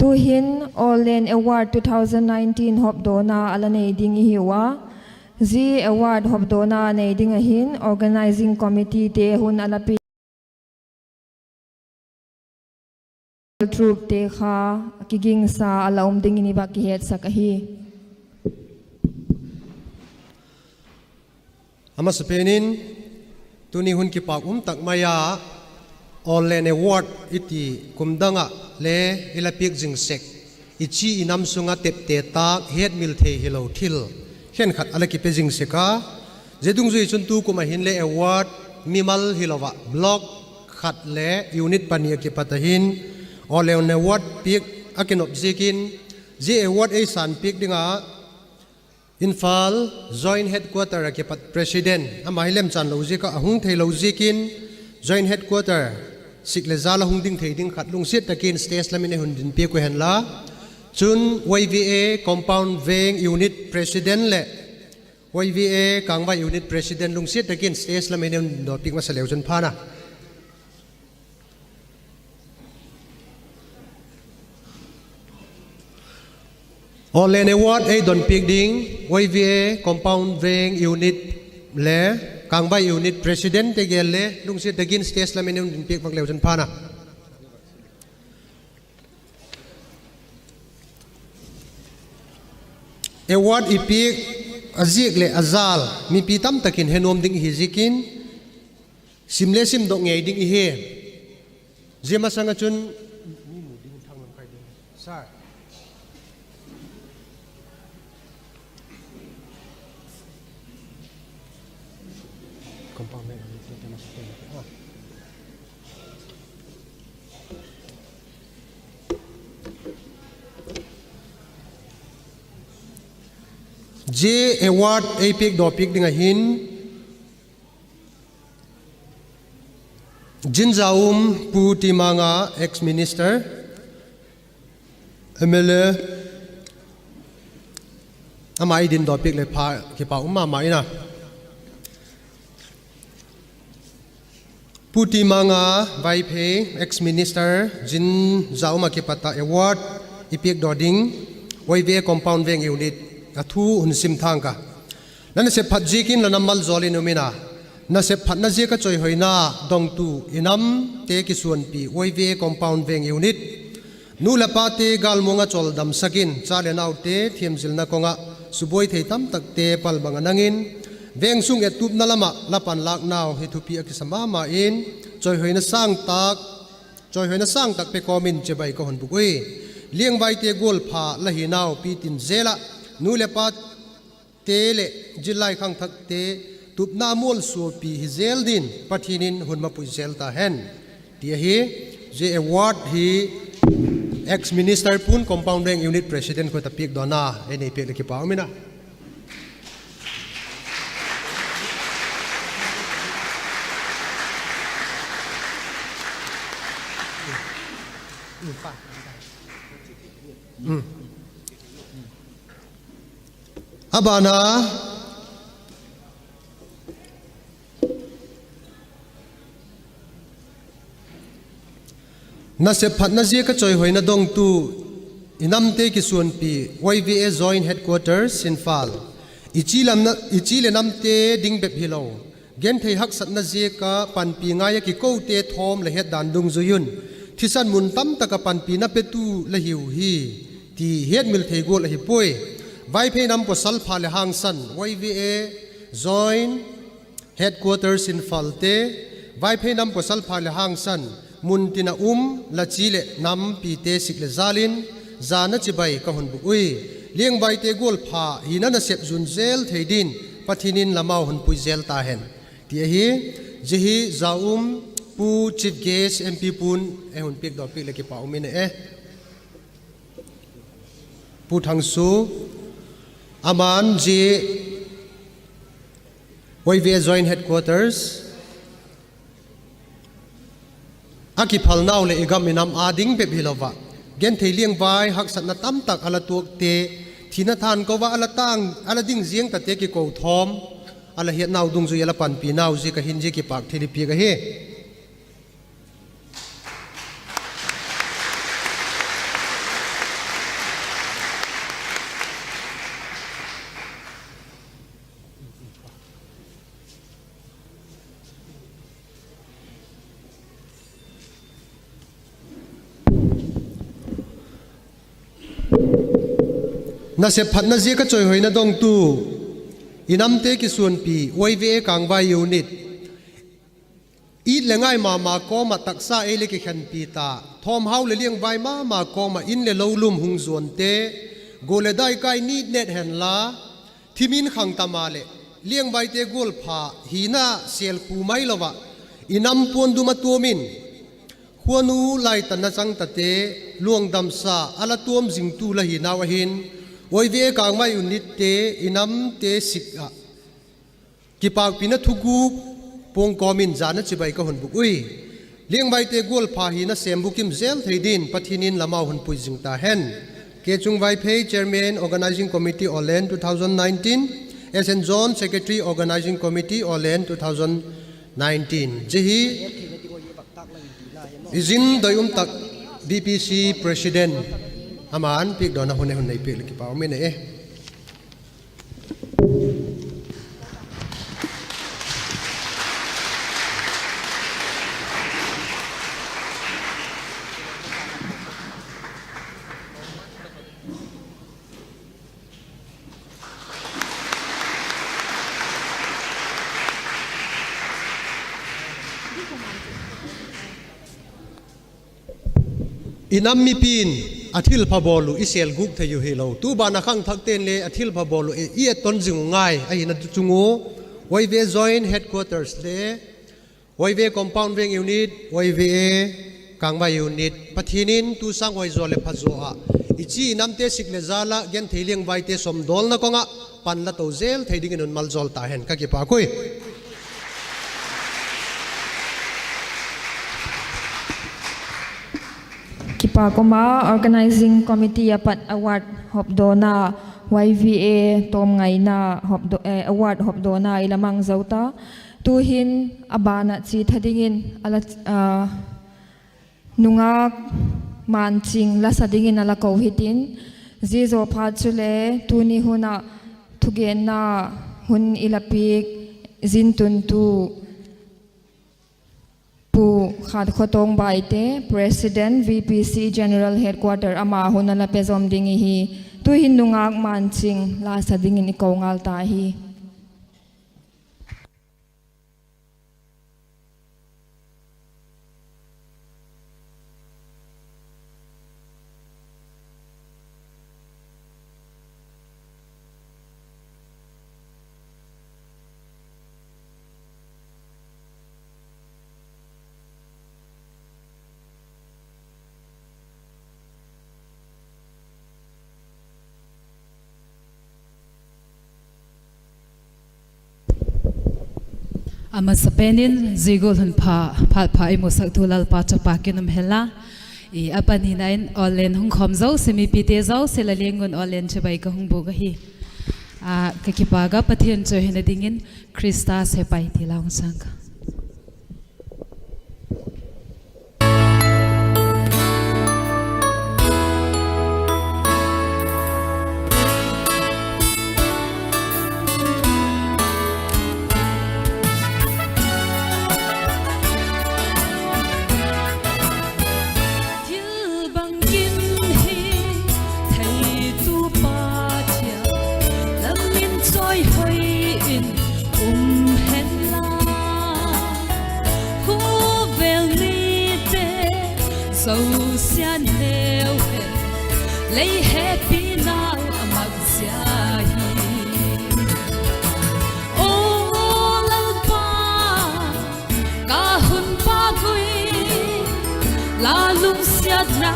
tu'hin Awllen Award two thousand nineteen hawmdawna a la nei ding i hiu a. Zia award hawmdawna nei ding ah hin organising committeete hun a la pi, troupete kha kigingsa a la um dingin i va kihetsak ahi. A masapen in, tuni hun kipâk um tak mai a, Awllen Award i ti kum dang ah le i la piak zing sek, i chi i nam sung ah tepte tâk hetmil thei hilo thil khenkhat a la kipe zing sek a. Zia dungzui chun tu kum ah hin le award mimal hilo ah block khat le unit pani ah kipat ah hin Awllen Award piak a kinop ziakin, zia award ei sânpiak ding ah Imphal Joint Headquarter ah kipat President, ama hi lemchan lo ziak ah a hung theilo ziakin, Joint Headquarter sik leh jal a hung ding thei ding khat lungsiat tak in stage lam in ei hun dinpiak u hen la. Chun Y V A Compound Veng Unit President leh Y V A Kangvai Unit President lungsiat tak in stage lam in ei hun dawpiak masa leu chun pha na. Awllen Award ei donpiak ding Y V A Compound Veng Unit le Kangvai Unit President te gel le lungsiat tak in stage lam in ei hun dinpiak vak leu chun pha na. Award i piak a ziak leh a jal mipi tamtak in he nuam ding i hi ziakin, sim le simdok ngei ding i hi. Zia masang ah chun zia award ei piak dawpiak ding ah hin, zin za um Pu Timanga, ex minister, M L A, ama i din dawpiak leh pha, kipak um ma ma in a. Pu Timanga Vaiphei, ex minister, zin za um ah kipat ah award i piak daw ding, Y V A Compound Veng Unit, a thu hun sim thang ka. La nasep phat ziakin la nam maljawl in um in a, nasep phatna ziak a chawihoina dongtu i namte kisuanpi Y V A Compound Veng Unit, nu leh pate gâlmuang ah chawldamsak in, cha leh naute thiamzilna kawng ah subuai thei tamtakte palbang a nang in, veng sung ettupna lam ah la panlâknau hi thupi a kisa ma ma in, chawihoina sâng tak, chawihoina sâng tak pe kawm in chibai ka hun bûk ui. Liangvaite gualpha la hinau pi tin zel ah, nu leh pate leh zillai khangthakte tupna mualsuapi hi zel din Pathian in hun mapui zel ta hen, ti ahi. Zia award hi Ex Minister Pun Compound Veng Unit President khut a piakdawna ei nei piak leh kipak um in a. A ban a, nasep phatna ziak a chawihoina dongtu, i namte kisuanpi, Y V A Joint Headquarters Imphal, i chi leh namte ding bep hilo, genthei haksatna ziak a panpi ngai a kikote thawm leh hetdan dungzui un thisan mun tamtak ah panpina petu la hiu hi, ti hetmil thei gual ahi puai. Vaiphei nam pawsal pha leh hangsan, Y V A Joint Headquarters Imphalte, Vaiphei nam pawsal pha leh hangsan, mun tin a um la chi leh nampite sik leh jal in, jana chibai ka hun bûk ui. Liangvaite gualpha hina nasep zun zel thei din Pathian in la mau hun pui zel ta hen, ti ahi. Zia hi za um, Pu Chief Guest M P Pun ei hun piakdaw piak leh kipak um in e. Pu Thangsu, aman zia Y V A Joint Headquarters a kiphalnau leh i gam i nam â ding bep hilo ah, genthei liangvai haksatna tamtak a la tuakte, thina thanko ah a la ding ziang tate kiko thawm a la hiatnau dungzui a la panpinau ziak a hin zia kipâk thil i piak ahi. Nasep phatna ziak a chawihoina dongtu, i namte kisuanpi, Y V A Kângvai Unit, it leh ngai ma ma kawm ah taksa ei le kikhenpi ta, thawmhau leh liangvai ma ma kawm ah in leh lo lum hung zuante, gual leh dai kai nit net henla, thim in khang ta maleh, liangvaite gualpha hina sêlkhu mai lo ah, i nam puan dum a tuam in, khuanu laitanna chang tate, luangdamsa a la tuam zingtu la hinau ahin, Y V A Kângvai Unitte i namte sik ah kipâkpina thuguk puang kawm in jana chibai ka hun bûk ui. Liangvaite gualpha hina sêm bukim zel thei din Pathian in la mau hun pui zing ta hen. Kechung Vaiphei, Chairman, Organising Committee Awllen two thousand nineteen, S N John, Secretary, Organising Committee Awllen two thousand nineteen. Zia hi i zin doi um tak, VPC President, ama'n piakdawna hun ei hun nei piak leh kipak um in e. I nam mipi'n a thilpha bawl uh i sêlguk thei uh hilo. Tu ban a khangthakte'n le a thilpha bawl uh i etton zing uh ngai ahina chung u, YVA Joint Headquarters le YVA Compound Veng Unit, YVA Kangvai Unit, Pathian in tu sâng huaizaw leh phazaw ah i chi i namte sik leh jal ah genthei liangvaite sawmdawlna kawng ah pan la to zel thei dingin hun maljawl ta hen, ka kipâk ui. Kipâk um a, Organising Committee a pat award hopdawna, YVA tawmngaina hopdaw, eh, award hopdawna i la mang zo ta. Tu'hin a ban ah chi tha dingin a la, ah, nungak Manching la sa dingin a la ko hitin, zia zaw phat chule tuni hun ah thugenna hun i la piak zin tuntu Pu Khatkhotawng Baite, President, VPC General Headquarter, ama hun a la pe zawm ding ihi. Tu'hin nungak Manching la sa dingin i ko ngal ta hi. A masapen in zia gual hun pha, phat pha i musaktu Lalpa chapa kin um hen la. I, a panina in awllen hung khawm zosia, mipite zosia la leng un awllen chibai ka hung bûk ahi. A, ka kipâk a, Pathian chawihoina dingin Khrista sepai ti la hung sâng ka. Thil bangkim hi theitu Pathian, la min chawihoi in um hen la. Khawvel mite zosia'n heu hen, lei hepinau a mak zia hi. Aw Lalpa, ka hun pâk ui, la lungsiatna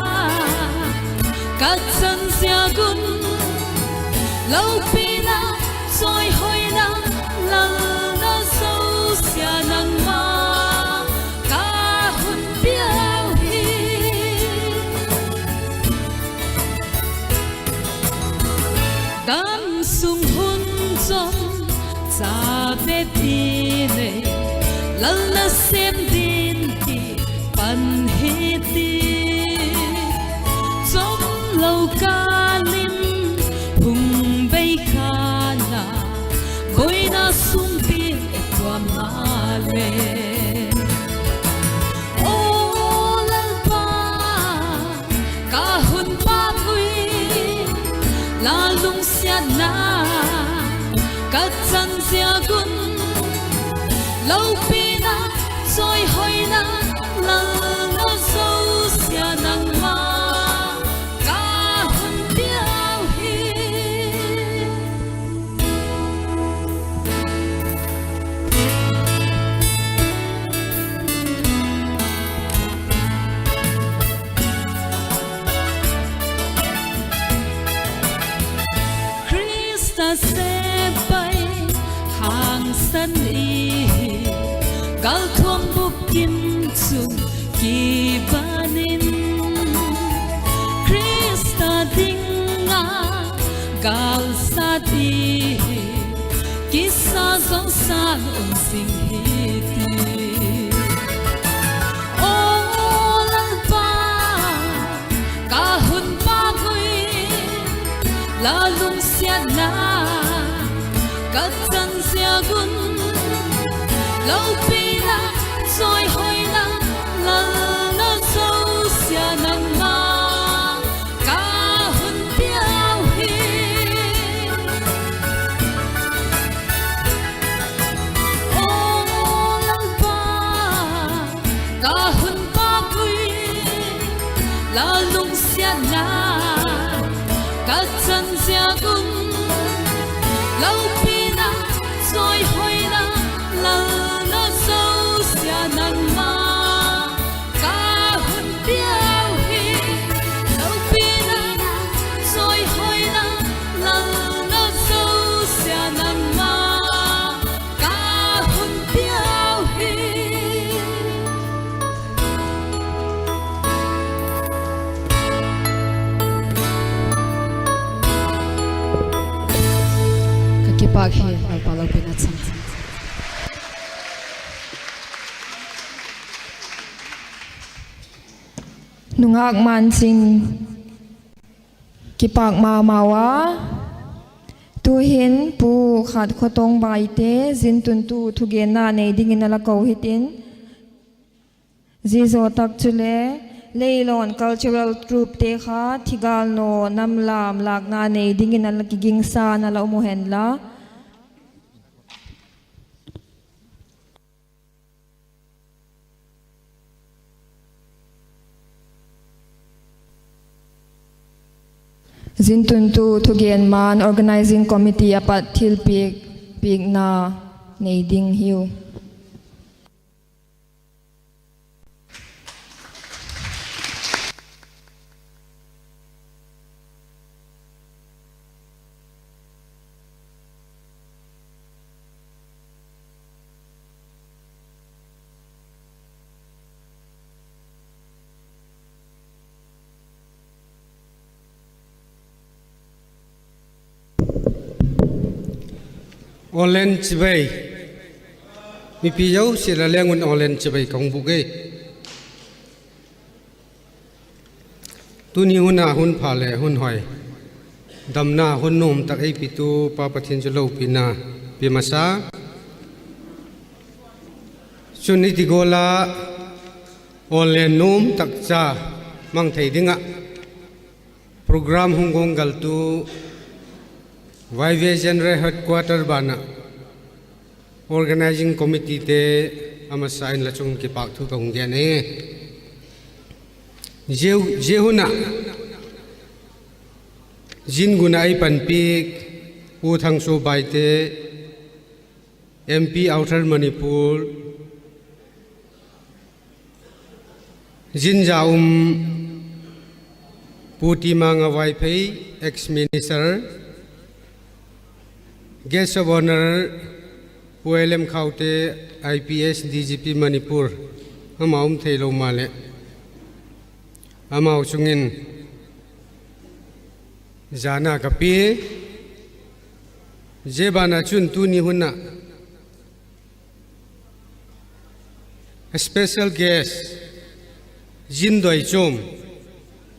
ka chan ziak un, lopina, chawihoina, lalna zosia nangma ka hun piau hi. Damsung hun chom cha bep i nei, Lal nasêm ding ti pan hi ti. Chawmlo kâl in hung bei kâl a, buaina sung piak i tuam maleh. Aw Lalpa, ka hun pâk ui, la lungsiatna ka chan ziak un, lopina, chawihoina, lalna zosia nangma ka hun piau hi. Khrista sepai hangsan i hi, gâl thuam bukim chung kiban in, Khrista ding a gâl sat i hi, kisa zong sat um zing hi ti. Aw Lalpa, ka hun pâk ui, la lungsiatna ka chan ziak un, lopina, chawihoina, lalna zosia nangma ka hun piau hi. Aw Lalpa, ka hun pâk ui, la lungsiatna ka chan ziak un, lopina, chawihoina, lalna zosia nangma ka hun piau hi. Lopina, chawihoina, lalna zosia nangma ka hun piau hi. Ka kipâk hi, Lalpa lopina chang. Nungak Manching, kipâk ma mau a. Tu'hin Pu Khatkhotong Baite, zin tuntu thugenna nei dingin a la ko hitin, zia zaw tak chule Leilawn Cultural Troupete kha thigâl naw nam lam lâkna nei dingin a la kigingsa'n a la um uh hen la. Zin tuntu thugen man Organising Committee a pat thilpiak piakna nei ding hiu. Aw len chibai. Mipi zosia la leng un aw len chibai ka hung bûk e. Tuni hun a hun pha leh hun hoi, damna hun nuam tak ei pitu Pa Pathian chu lopina pia masa. Chun i ti gual a aw len nuam tak cha mang thei ding ah program hung guanggaltu Y V A General Headquarter ban ah Organising Committeete a masa in la chung kipâk thu ka hung gen e. Zia, zia hun ah zin gun ah ei panpiak Pu Thangsuabaite, M P Outer Manipur, zin za um Pu Timanga Vaiphei, ex-minister, Guest of Honour Pu L M Khaute, I P S, D G P Manipur, ama um theilo maleh amau chung in zana ka pia. Zia ban ah chun tuni hun ah special guest, zin doi chuam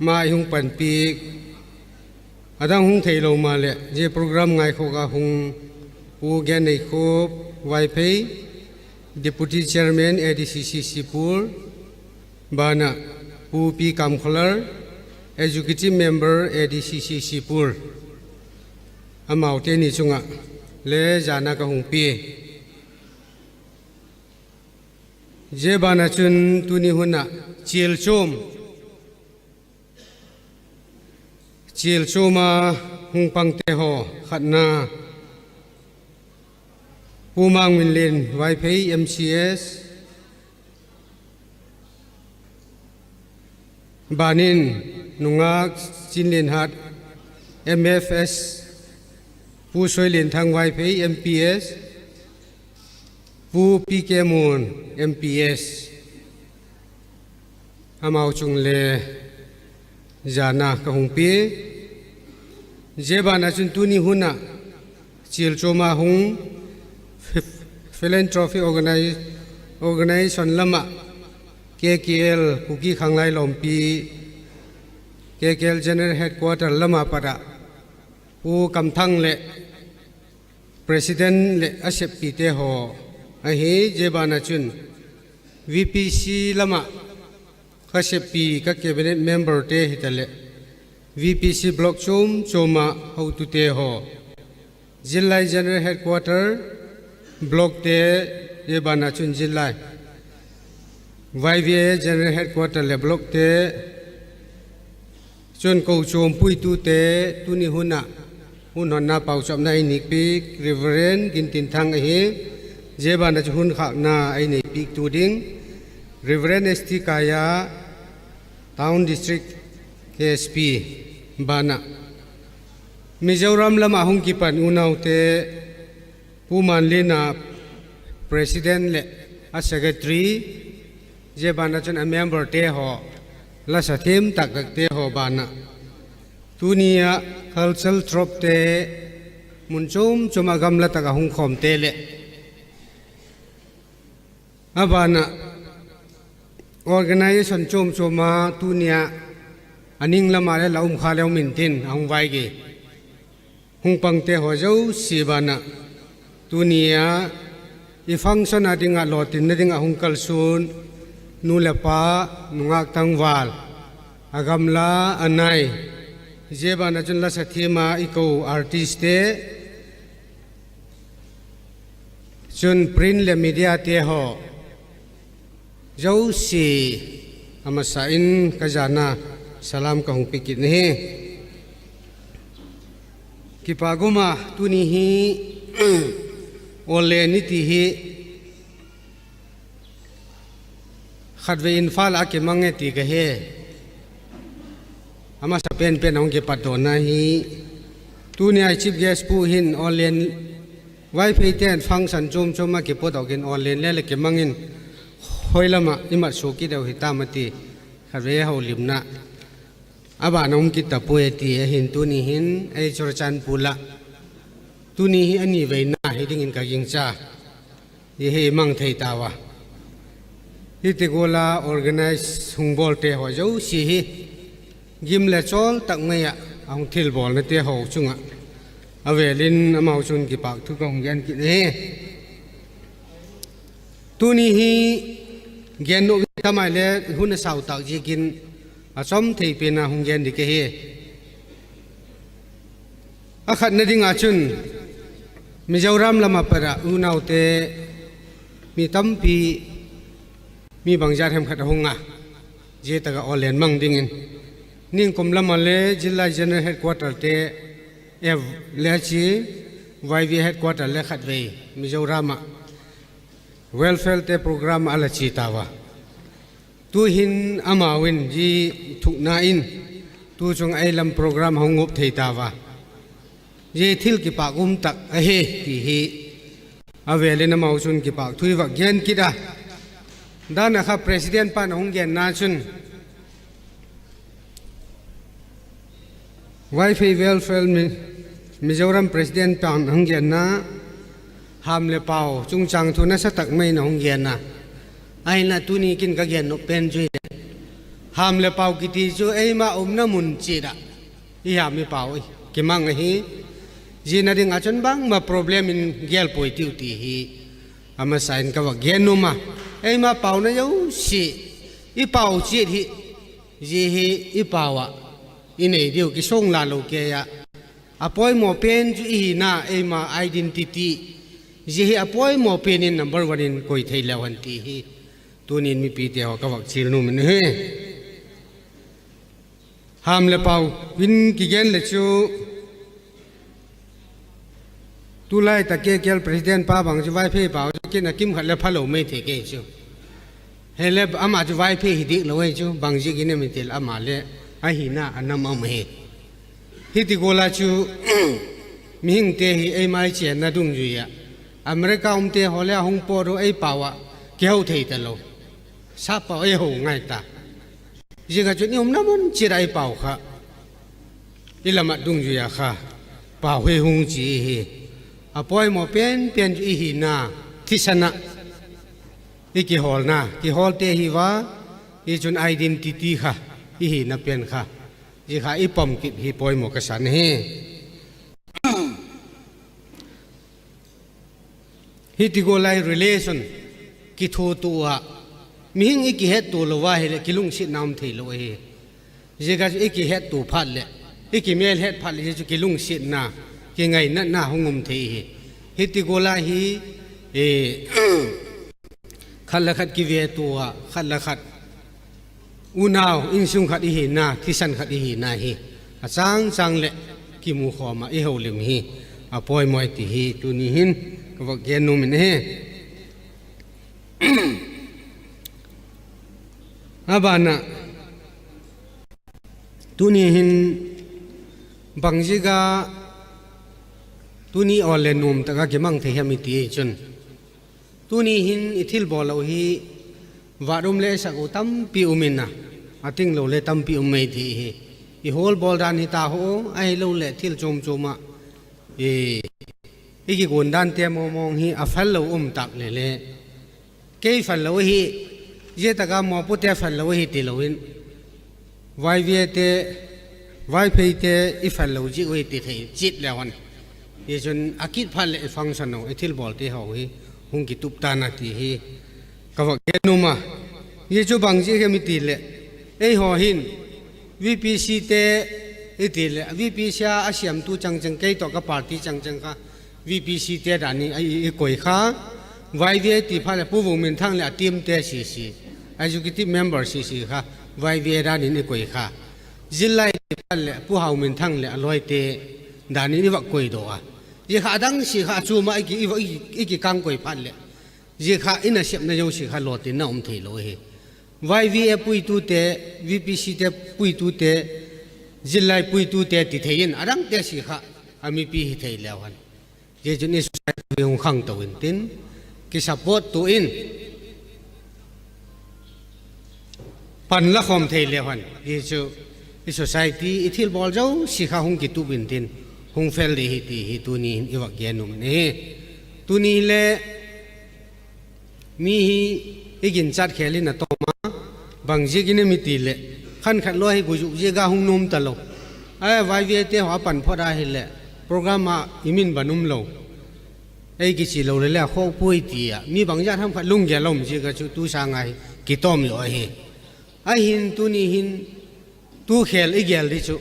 ma i hung panpiak, a dang hung theilo maleh zia program ngaikhawk a hung Pu Genneikhup Vaiphei, Deputy Chairman A D C C Sibul, ban ah Pu P Kamkholar, Executive Member A D C C Sibul, amaute ni chung ah le zana ka hung pia. Zia ban ah chun tuni hun ah chial chuam, chial chuam a hung pangte haw, khatna Pu Mangminlen Vaiphei, M C S, ban in nungak Chinlianhat, M F S, Pu Soilianthang Vaiphei, M P S, Pu P K Mun, M P S, amau chung le zana ka hung pia. Zia ban ah chun tuni hun ah chial chuam a hung Philanthropic Organi-, Organisation lam ah K K L, Kuki Khanglai Lawmpi, K K L General Headquarter lam a pat ah Pu Kamthang leh President leh a seppite haw ahi. Zia ban ah chun V P C lam ah ka seppi ka cabinet memberte hitaleh V P C block chuam chuam a hotute haw, zillai General Headquarter, blockte, zia ban ah chun zillai Y V A General Headquarter leh blockte, chun kochuam puitute, tuni hun ah hun honna pauchapna ei nei piak Reverend Gintinthang ahi. Zia ban ah chun hun khâkna ei nei piaktu ding Reverend S T Kaia, Town District K S P, ban ah Mizoram lam ah hung kipan unaute, Pu Manlin a President leh a Secretary, zia ban ah chun a memberte haw, la sa thiam tak takte haw ban ah tuni ah cultural troupete, mun chuam chuam ah gamla tak ah hung khawmte leh a ban ah organisation chuam chuam a tuni ah a ning lam ah le la um kha leu mintin a hung vai gei hung pangte haw zosia ban ah tuni a i function a ding ah lawtinna ding ah hung kalsuan nu leh pa, nungak tangval, a gamla, a nai, zia ban ah chun la sa thiam a i ko artistte, chun print leh mediate haw zosia a masa in ka zana salam ka hung pe kit ahi. Kipâk um a, tuni hi aw len i ti hi khatvei Imphal ah a kimang e ti ka he. A masa pen pen a hung kipatdawna hi, tuni a i chief guest pu hin aw len, Vaipheite'n function chuam chuam a kipatdawk in aw len le le kimang in, hoi lam ah i mat sua kit deu hi tam a ti, khatvei holimna a ban a um kit ta puai a ti ahin, tuni hin ei Churachandpur ah Tuni hi a ni veina hi dingin ka gingcha. Hi hi mang thei tau a. Hiti gual a organize hung bawlte haw zosia hi gim leh chawl tak mai ah a hung thilbawlnate haw chung ah a vêl in amau chun kipâk thu ka hung gen kit ahi. Tuni hi gen nuam ka mai le hun a sau tâk ziakin a chawm thei pen a hung gen ding ka hi. A khatna ding ah chun Mizoram lam ah pat ah unaute mi tampi mi bangzat hem khat a hung a, zia tak ah Awllen mang dingin ningkum lam ah le zillai General Headquarterte le chi, Y V A Headquarter le khatvei Mizoram ah welfarete program a la chia tau a. Tu'hin amau in zia thukna in tu chung ei lam program hung up thei tau a. Zia thil kipâk um tak ahi ti hi a vêl in amau chun kipâk thu i vak gen kit a. Dan ah kha president pa'n a hung genna chun Vaiphei Welfare Mi-, Mizoram president pa'n a hung genna, ham leh pau chungchâng thu nasa tak mai in a hung gen a. Ahinla tuni kin ka gen nop pen chu hileh, ham leh pau kiti chu eima umna mun chiat ah i ham i pau kimang ahi. Ziana ding ah chun bangma problem in gel puai tiu ti hi a masa in ka vak gen nuam a. Eima pauna zosia i pau chiat hi, zia hi i pau ah i nei diu kisung la lo kei a. A poimaw pen chu i hina, eima identity, zia hi a poimaw pen in number one in koi thei leu hen ti hi tuni'n mipite haw ka vak chial nuam in ahi. Ham leh pau in kigen leh chu tulai tak K K L president pa bang chu Vaiphei pau chu kin a kim khat le phalo mai thei kei chu. Hile ama chu Vaiphei hi dik lo ahi chu, bangziakin em i ti leh ama leh a hina a nam a um ahi. Hiti gual a chu mihingte hi eima i chênna dungzui ah America umte haw le a hung pawt u ei pau ah kiho thei talo. Sap pau ei ho ngai ta. Ziak ah chun i umna mun chiat ah i pau kha i la mat dungzui a kha pau hi hung chi hi. A poimaw pen pen chu i hina, thisan ah i kihawlna, kihawlte hi va, hi chun identity kha, i hina pen kha, zia kha i pom kit hi poimaw ka sa ahi. Hiti gual lai relation kithutu ah, mihing i kihettua lo a hileh kilungsiatna um theilo ahi. Ziak ah chu i kihettua phat leh, i kimêl het phat leh zia chu kilungsiatna, kingainatna hung um thei hi. Hiti gual a hi, khat le khat kivetua, khat le khat unau insung khat i hina, thisan khat i hina hi a châng châng leh kimukhawm ah i holim hi a poimaw ti hi tuni hin ka vak gen nuam in ahi. A ban ah, tuni hin bangziak a tuni awl le nuam tak ah kimang thei hem i ti chun, tuni hin i thilbawl lo hi vât um le sak u tampi um in a, a tinglo le tampi um mai thei hi. I hawl bawl dan hita haw, ahiloleh thil chuam chuam ah i kiguan dante mawngmawng hi a phal lo um tak le le, kei phal lo ahi, zia tak a mawpute phal lo ahi tilo in, Vaiphei te, Vaipheite i phal lo ziak u hi ti thei chiat leu hen. Hichun a kit phat leh i function u, i thilbawlte haw hi hung kitup ta'n a ti hi ka vak gen nuam a. Hi chu bangziak hem i ti leh, eihaw hin VPCte i ti leh, VPC a siamtu changchang kei tawh ka party changchang kha VPCte dan in i koi kha. YVA ti phat leh Pu Vungminthang leh a teamte sisi, executive member sisi kha YVA dan in i koi kha. Zillai ti phat leh Pu Hauminthang leh a lawite dan in i vak koidaw a. Zia kha a dang si kha a chuam ah i kikang koi phat leh, zia kha i nasepna zosia kha lawtinna um theilo ahi. YVA puitute, VPCte puitute, zillai puitute ti thei in a dangte si kha a mipi hi thei leu hen. Zia chun i society hung khangto intin, kisupport tu in, pan la khawm thei leu hen. Zia chu i society i thilbawl zosia kha hung kitup intin, hung fel di hi ti hi tuni hin i vak gen nuam in ahi. Tuni le mi hi i ginchat khel in a tawm a, bang ziakin em i ti leh, khan khat lua hi guzuk ziak a hung nuam talo. A, YVAte haw a pan phot ahileh, program ah i min ban um lo, ei kichi lo le le a khawk puai ti a mi bangzat ham khat lunggel a um ziak a chu tu sâng a hi kitawm lo ahi. Ahin tuni hin tu khel i gel di chu,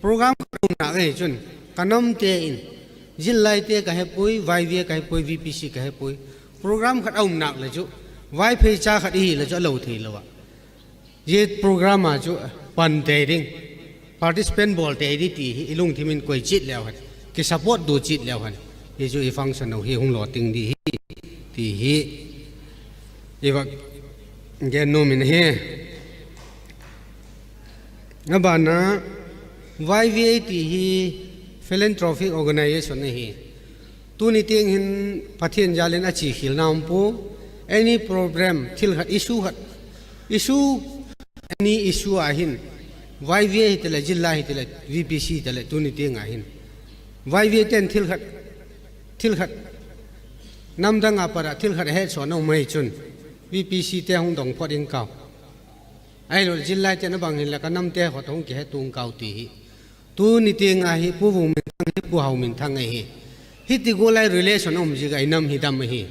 program khat umnâk ahi chun, ka namte in, zillaite ka he puai, YVA ka he puai, VPC ka he puai, program khat a umnâk leh chu, Vaiphei cha khat i hi leh chu a lo theilo a, zia program a chu pan tei ding, participant bawl tei di ti hi i lungthim in koi chiat leu hen, kisupport du chiat leu hen, hi chu i function u hi hung lawting di hi, ti hi i vak gen nuam in ahi. A ban a, YVA ti hi philanthropic organisation ahi. Tuni tiang hin Pathian jal in a chi khialna um pua. Any problem, thil khat, issue khat, issue, any issue a hin, YVA hita leh, zilla hita leh, VPC hita leh, tuni tiang a hin, YVA ten thil khat, thil khat, nam dang a pat ah thil khat a hetsawn a um ahi chun, VPCte hung dong phot ing kau. Ahilo zillaite'n a bang hinla ka namte haw tawh hung kihetu ing kau ti hi. Tuni tiang a hi Pu Vungminthang hi Pu Hauminthang ahi. Hiti gual a relation a um ziak a i nam hi dam ahi.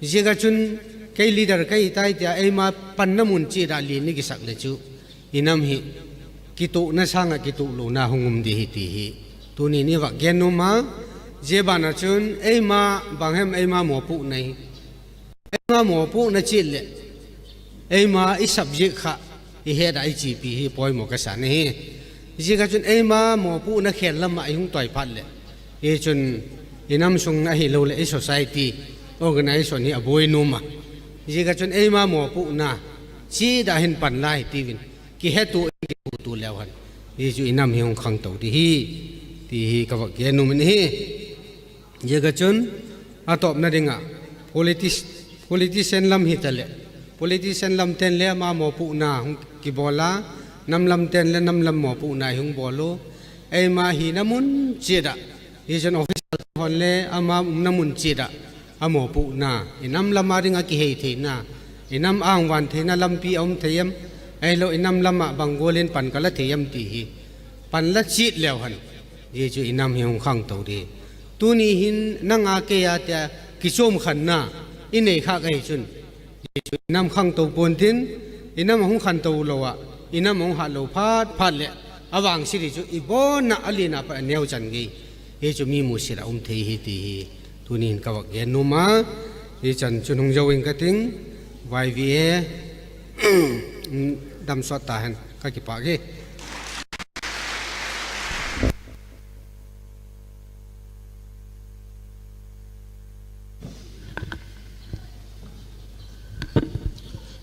Ziak a chun kei leader ka hi tai tia eima panna mun chiat ah lian i kisak leh chu, i nam hi kituakna sâng ah kituaklona hung um di hi ti hi tuni'n i vak gen nuam a. Zia ban ah chun eima, bang hem eima mawpuakna hi, eima mawpuakna chiat leh, eima i subject kha i het ah i chiapi hi poimaw ka sa ahi. Ziak a chun eima mawpuakna khel lam ah i hung toi phat leh, hi chun i nam sung ahiloleh i society, organisation hi a buai nuam a. Ziak a chun eima mawpuakna chiat ah hin pan la hi tiu in, kihetu in kituaktu leu hen, hi chu i nam hi hung khangto di hi, ti hi ka vak gen nuam in ahi. Ziak a chun, a tawpna ding ah, politician lam hita leh, politician lamte'n le ama mawpuakna hung kibawl a, nam lamte'n le nam lam mawpuakna i hung bawl u. Eima hina mun chiat ah, hi chun official hon le ama umna mun chiat ah, a mawpuakna, i nam lam a ding ah kihei theina, i nam âng van theina lampi a um thei em, ahilo i nam lam ah bang gual in pan ka la thei em ti hi pan la chiat leu hen, hi chu i nam hi hung khangto di. Tuni hin nang a kei a tia kichuam khanna i nei khâk ahi chun, hi chu i nam khangto pua'n tin, i nam a hung khangto lo ah, i nam a hung hat lo phat phat leh, a vangsia di chu i bawn ah a lian ah pat a neu chan gei, hi chu mi musit ah um thei hi ti hi tuni hin ka vak gen nuam a. Hi chan chun hung zo ing ka ting, YVA, damsawt ta hen, ka kipâk hi.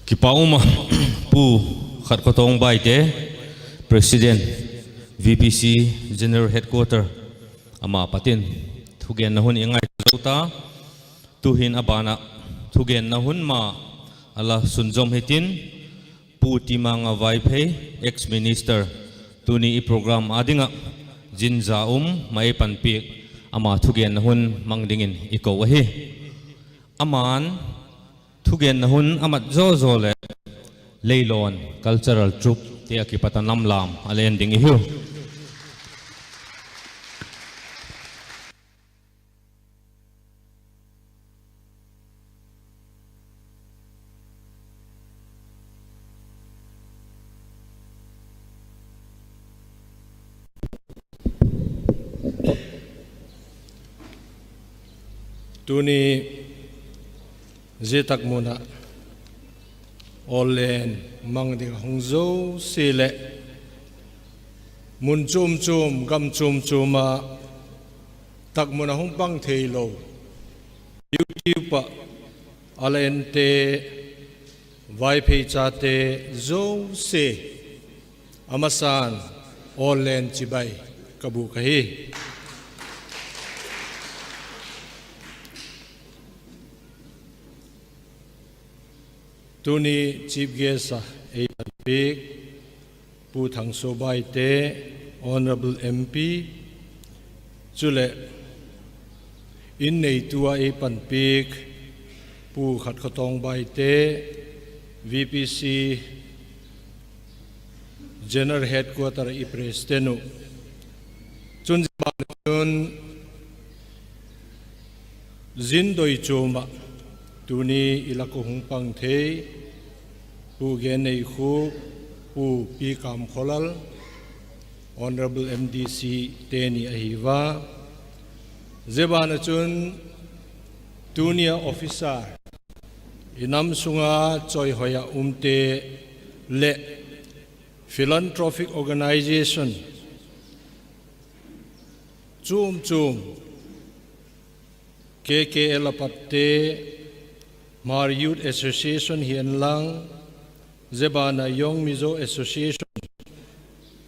Kipak um a, Pu Khatkhotawng Baite, President, VPC General Headquarter, ama pat in thugenna hun i ngai zo ta. Tu'hin a ban ah thugenna hun ma a la sunzawm hitin, Pu Timanga Vaiphei, ex-minister, tuni i program â ding ah zin za um ma ei panpiak, ama thugenna hun mang dingin i ko ahi. Ama'n thugenna hun a mat zaw zaw leh Leilawn Cultural Troupe te a kipat a nam lam a la en ding i hiu. Tuni zia tak mun ah awllen mang ding a hung zosia leh mun chuam chuam, gam chuam chuam ah tak mun a hung pang theilo YouTube ah a la ente, Vaiphei chate zosia a masa'n awllen chibai ka bûk ahi. Tuni chief guest a ei panpiak Pu Thangsuabaite, Honourable MP, Chuleh, in neitu a ei panpiak Pu Khatkhawtawng Baite, VPC General Headquarter ah i President uh. Chun zia ban ah chun zin doi chuam ah tuni i lak uh hung pang thei Pu Genneikhup, Pu P. Kamkhawlal, Honourable MDC te ni ahi ua. Zia ban ah chun tuni a officer, i nam sung a chawihoi ah umte leh philanthropic organisation chuam chuam, KKL a patte, Hmar Youth Association hi en lang, zia ban ah Young Mizo Association,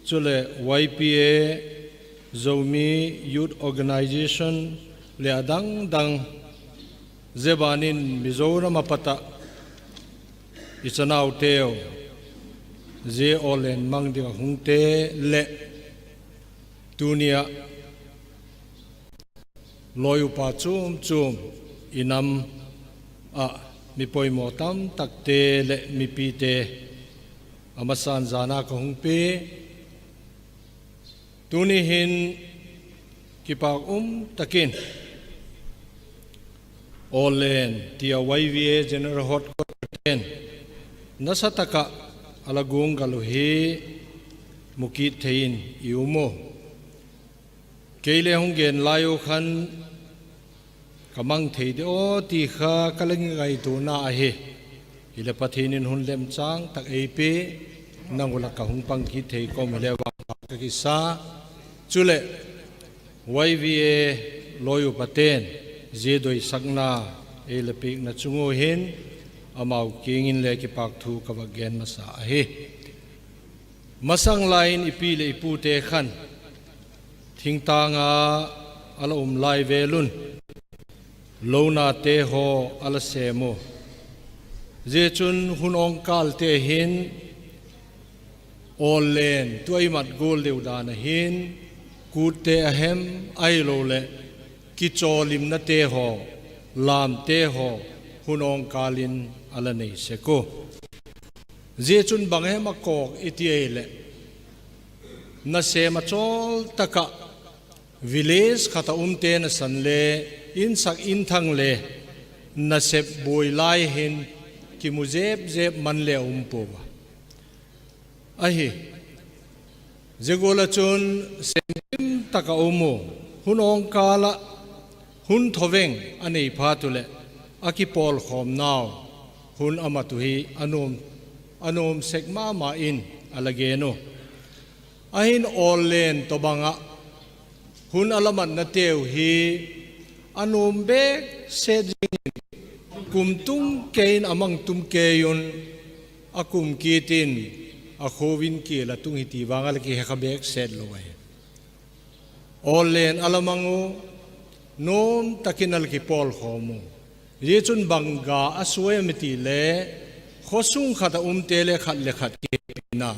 chuleh YPA, Zomi Youth Organisation leh a dang dang, zia ban in Mizoram a pat ah i chanauteu, zia Awllen mang ding ah hungte leh tuni ah lawi upa chuam chuam, i nam ah mi poimaw tamtakte leh mipite, a masan jan a ka hung pia. Tuni hin kipâk um tak in Awllen ti a YVA General Headquarter ten nasa tak ah a la guanggal uh hi mu kit thei in i um u. Kei le hung gen lai u khan ka mang thei de aw ti kha ka la ngaituana ahi. Hileh Pathian in hun lemchâng tak ei pia, nang uh lak ah hung pang kit thei ka um hile vang ka kisa. Chuleh YVA lawi upate'n zia doisakna ei la piakna chung ua hin amau kiang in le kipâk thu ka va gen masa ahi. Masang lai in i pi leh i pute khan thingtâng a a la um lai vel un lonate haw a la sêm u. Zia chun hun awngkâlte hin Awllen tu a i mat gual deu dan a hin, kûtte a hem ahiloleh kichawlimnate haw, lamte haw, hun awngkâl in a la nei sek u. Zia chun bang hem a kawk i ti ahileh, nasêm a chawl tak ah village khat a umte nasan le, insak inthang le nasep buai lai hin kimu zep zep man le a um pua a. Ahi, zia gual ah chun sêm dim tak a um u, hun awngkâl ah hun thoveng a nei phat u leh a kipawlkhawmnau hun a mat u hi a nuam, a nuam sek ma ma in a la gen u. Ahin Awllen tawhbang ah hun a la matnateu hi a nuam bêk set zing in, kum tung kei in a mang tum kei un, a kum kit in a khuavin kial a tung hi ti vang a la kihe kha bêk set lo ahi. Awllen a la mang u, nuam tak in a la kipawlkhawm u. Zia chun bang ga a suai em i ti le, khawsung khat a umte le khat le khat kihepina,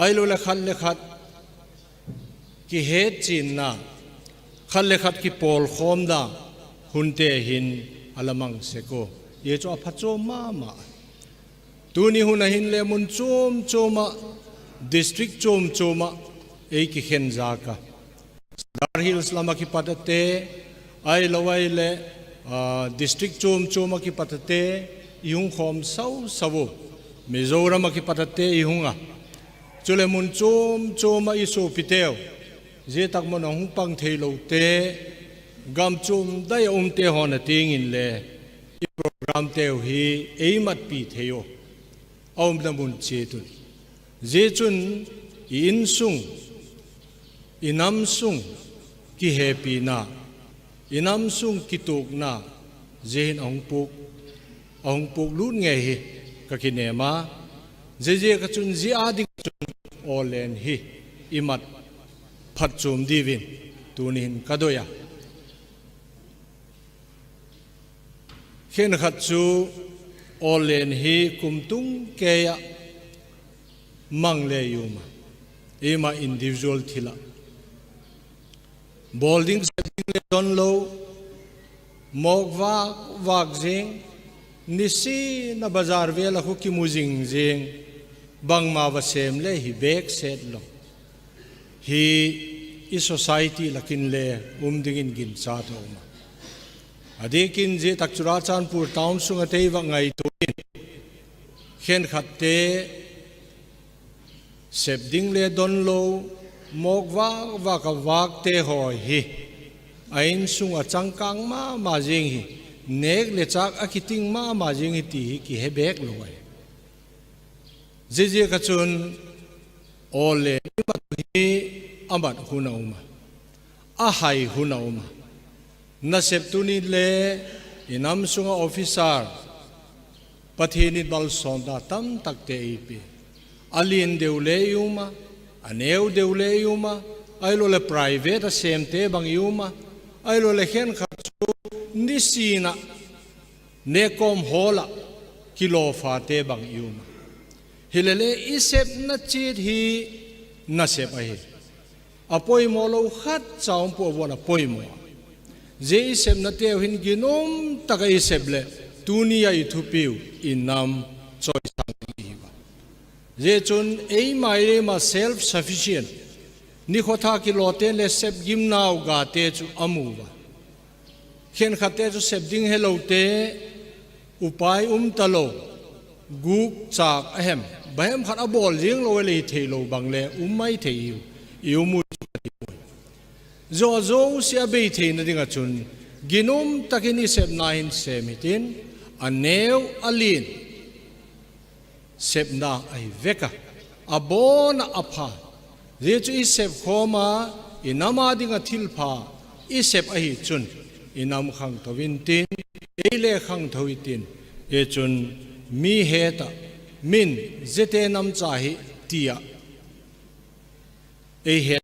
ahiloleh khat le khat kihetchianna, khat le khat kipawlkhawmna hunte hin a la mang sek u. Zia chu a phachuam ma ma. Tuni hun ah hin le mun chuam chuam ah, district chuam chuam ah ei kikhen zak a, Sadar Hills lam ah kipat ate, ahilo ahileh district chuam chuam ah kipat ate i hung khawm sau sau u. Mizoram ah kipat ate i hung a, chuleh mun chuam chuam ah i suapiteu, zia tak mun a hung pang theilote, gam chuam dai a umte haw na tiang inle i programteu hi ei matpi thei u a umna mun chiat un. Zia chun i insung, i nam sung kihepina, i nam sung kituakna, zia hin a hung puak, a hung puak lût ngei hi ka kinêm a. Ziaziak ah chun zia â ding ah chun Awllen hi i mat phatchuam diu in tuni hin ka doi a. Khenkhat chu Awllen hi kum tung kei ah mang le i um a, eima individual thil ah Bawl ding sep ding le don lo, mawk vâk vâk zing, nisin a bazar vêl ah khu kimu zing zing, bangma va sêm le hi bêk set lo. Hi i society lak in le um dingin ginchât a um a. A diak in zia tak Churachandpur town sung ah tei va ngaitua in, khenkhatte sep ding le don lo, mawk vâk vâk a vâkte haw hi a insung ah changkâng ma ma zing hi, nêk leh châk a kiting ma ma zing hi ti hi kihe bêk lo ahi. Ziaziak ah chun, aw le, i mat hi a mat hun a um a, a hai hun a um a. Nasep tuni le i nam sung ah officer, Pathian in malsawmna tamtakte ei pia. A lian deu le i um a, a neu deu le i um a, ahilo leh private ah sêmte bang i um a, ahilo leh khenkhat chu nisin ah nêkkawm hawl ah kilawphate bang i um a. Hilele i sepna chiat hi nasep ahi. A poimaw lo khat cha um pua, a vuan a poimaw a. Zia i sepnateu hin ginum tak ah i sep leh, tuni a i thupiu i nam chawisâng ding i hiu a. Zia chun eima eima self sufficient, nikhua tha kilawte'n le sep gimnau gate chu a mu ua. Khenkhatte chu sep ding helote, upai um talo, gûk châk a hem, bahem khat a bawl ziang lo a lei theilo bang le um mai thei hiu, i um u chu a ti puai. Zia zosia a bei theina ding ah chun, ginum tak in i sepna hin sêm hitin, a neu a lian sepna ahi vek a, a bawn ah a pha. Zia chu i sep khawm a, i nam â ding ah thilpha i sep ahi chun, i nam khangtho intin, ei le khangtho hitin. Zia chun mi het ah, min, ziate nam cha hi, ti ah ei het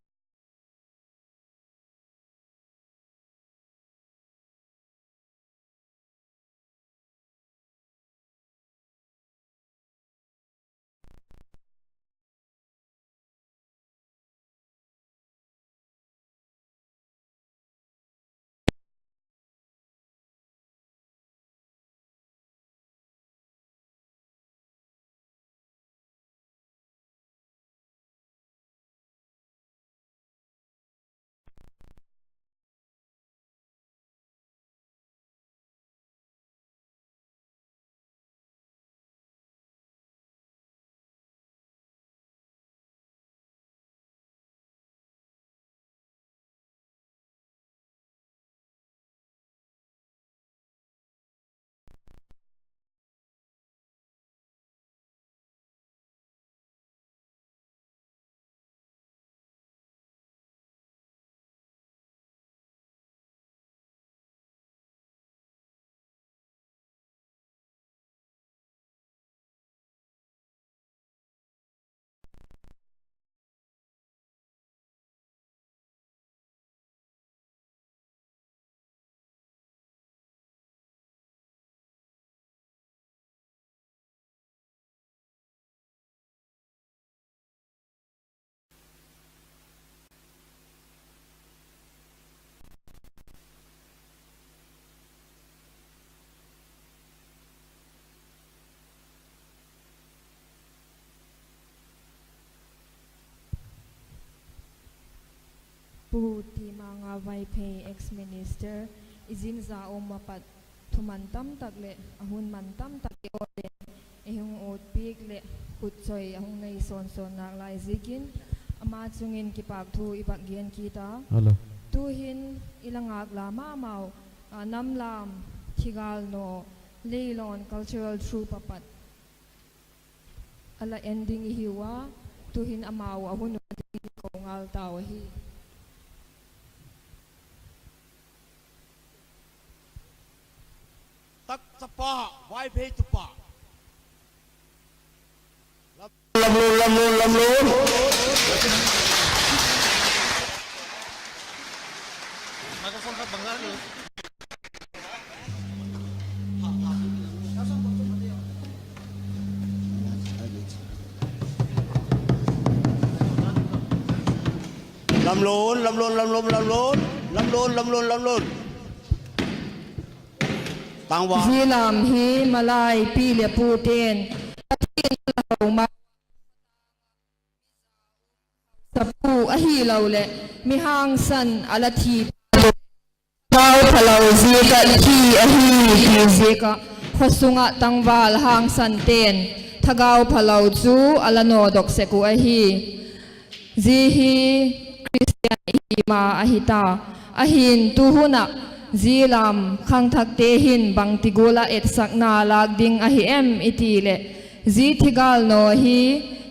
Pu Timanga Vaiphei, ex-minister, i zin za um a pat, thuman tamtak leh a hun man tamtak i aw le, ei hung utpiak leh khutchoi a hung nei sawn sawn nâk lai ziakin, ama chung in kipâk thu i vak gen kit a. Tu'hin i la ngâk la ma mau, a, nam lam, thigâl naw, Leilawn Cultural Troupe a pat a la en ding i hiu a, tu'hin amau a hun u dingin ko ngal tau ahi. Tak chapa, Vaiphei tupa. Lam, lam, lam, lam, lam. Lamlun, lamlun, lamlun, lamlun. Lamlun, lamlun, lamlun. Tangval. Zia lam hi malai pi leh pute'n Pathian a la ho ma sapu ahiloleh mi hangsan a la thi, thagau phalo ziak ah thi ahi ti ziak ah khaw sung ah tangval hangsante'n thagau phalo chu a la nawdok sek uh ahi. Zia hi Khristian i hi ma ahi ta. Ahi'n tu hun ah zia lam khangthakte hin bangti gual ah etsakna lâk ding ahi em i ti leh, zia thagau naw hi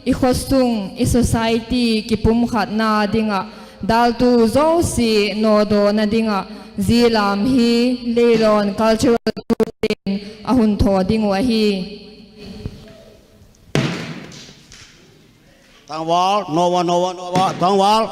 i khaw sung, i society kipumkhatna ding ah, daltu zosia nawdawna ding ah zia lam hi Leilawn Cultural Group te'n a hun thaw ding uh ahi. Tangval, naw a, naw a, naw a, tangval.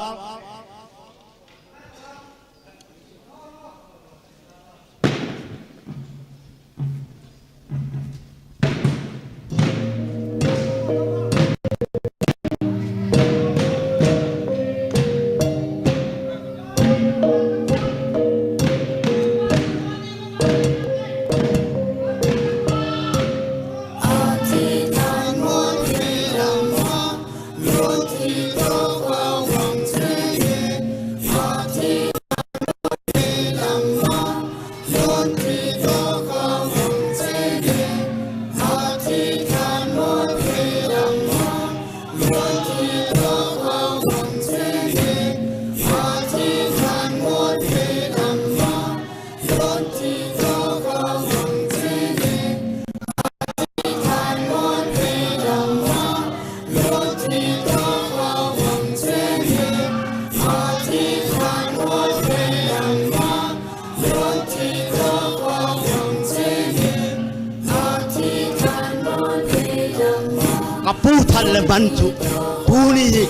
Ka pu that leh man chu tuni hi,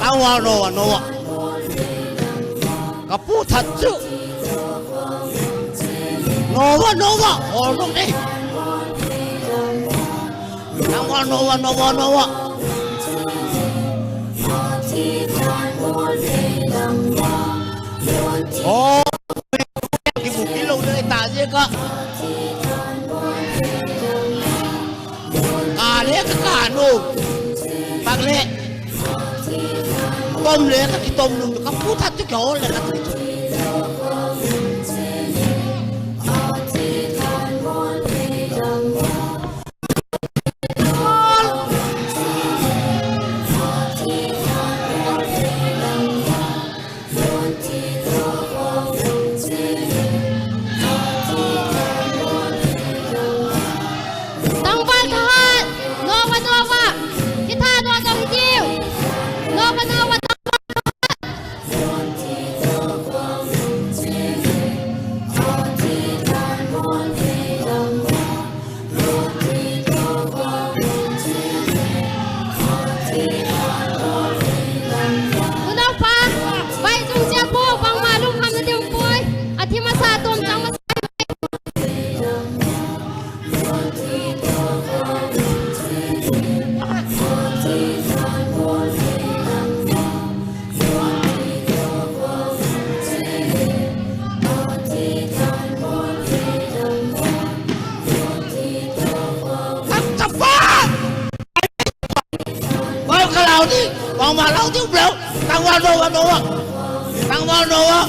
tangval, naw a, naw a. Ka pu that chu, naw a, naw a, awl dok e. Tangval, naw a, naw a, naw a. Aw, kimu kilo le ta ziak ah, ka le ka ka nu, tak le, tom le ka kitom nu, ka pu that chu ka awl le ka ti chu. Tangval thahat, naw a, naw a, kithat naw zaw hi tiu. Naw a, naw a, tangval thahat. Unaupa, vaizung chia pua, bangma lungkhamna ding puai. A thi masa, tuam chang masa. Bang ka lau di, bangma lau di u bleu. Tangval, naw a, naw a. Tangval, naw a.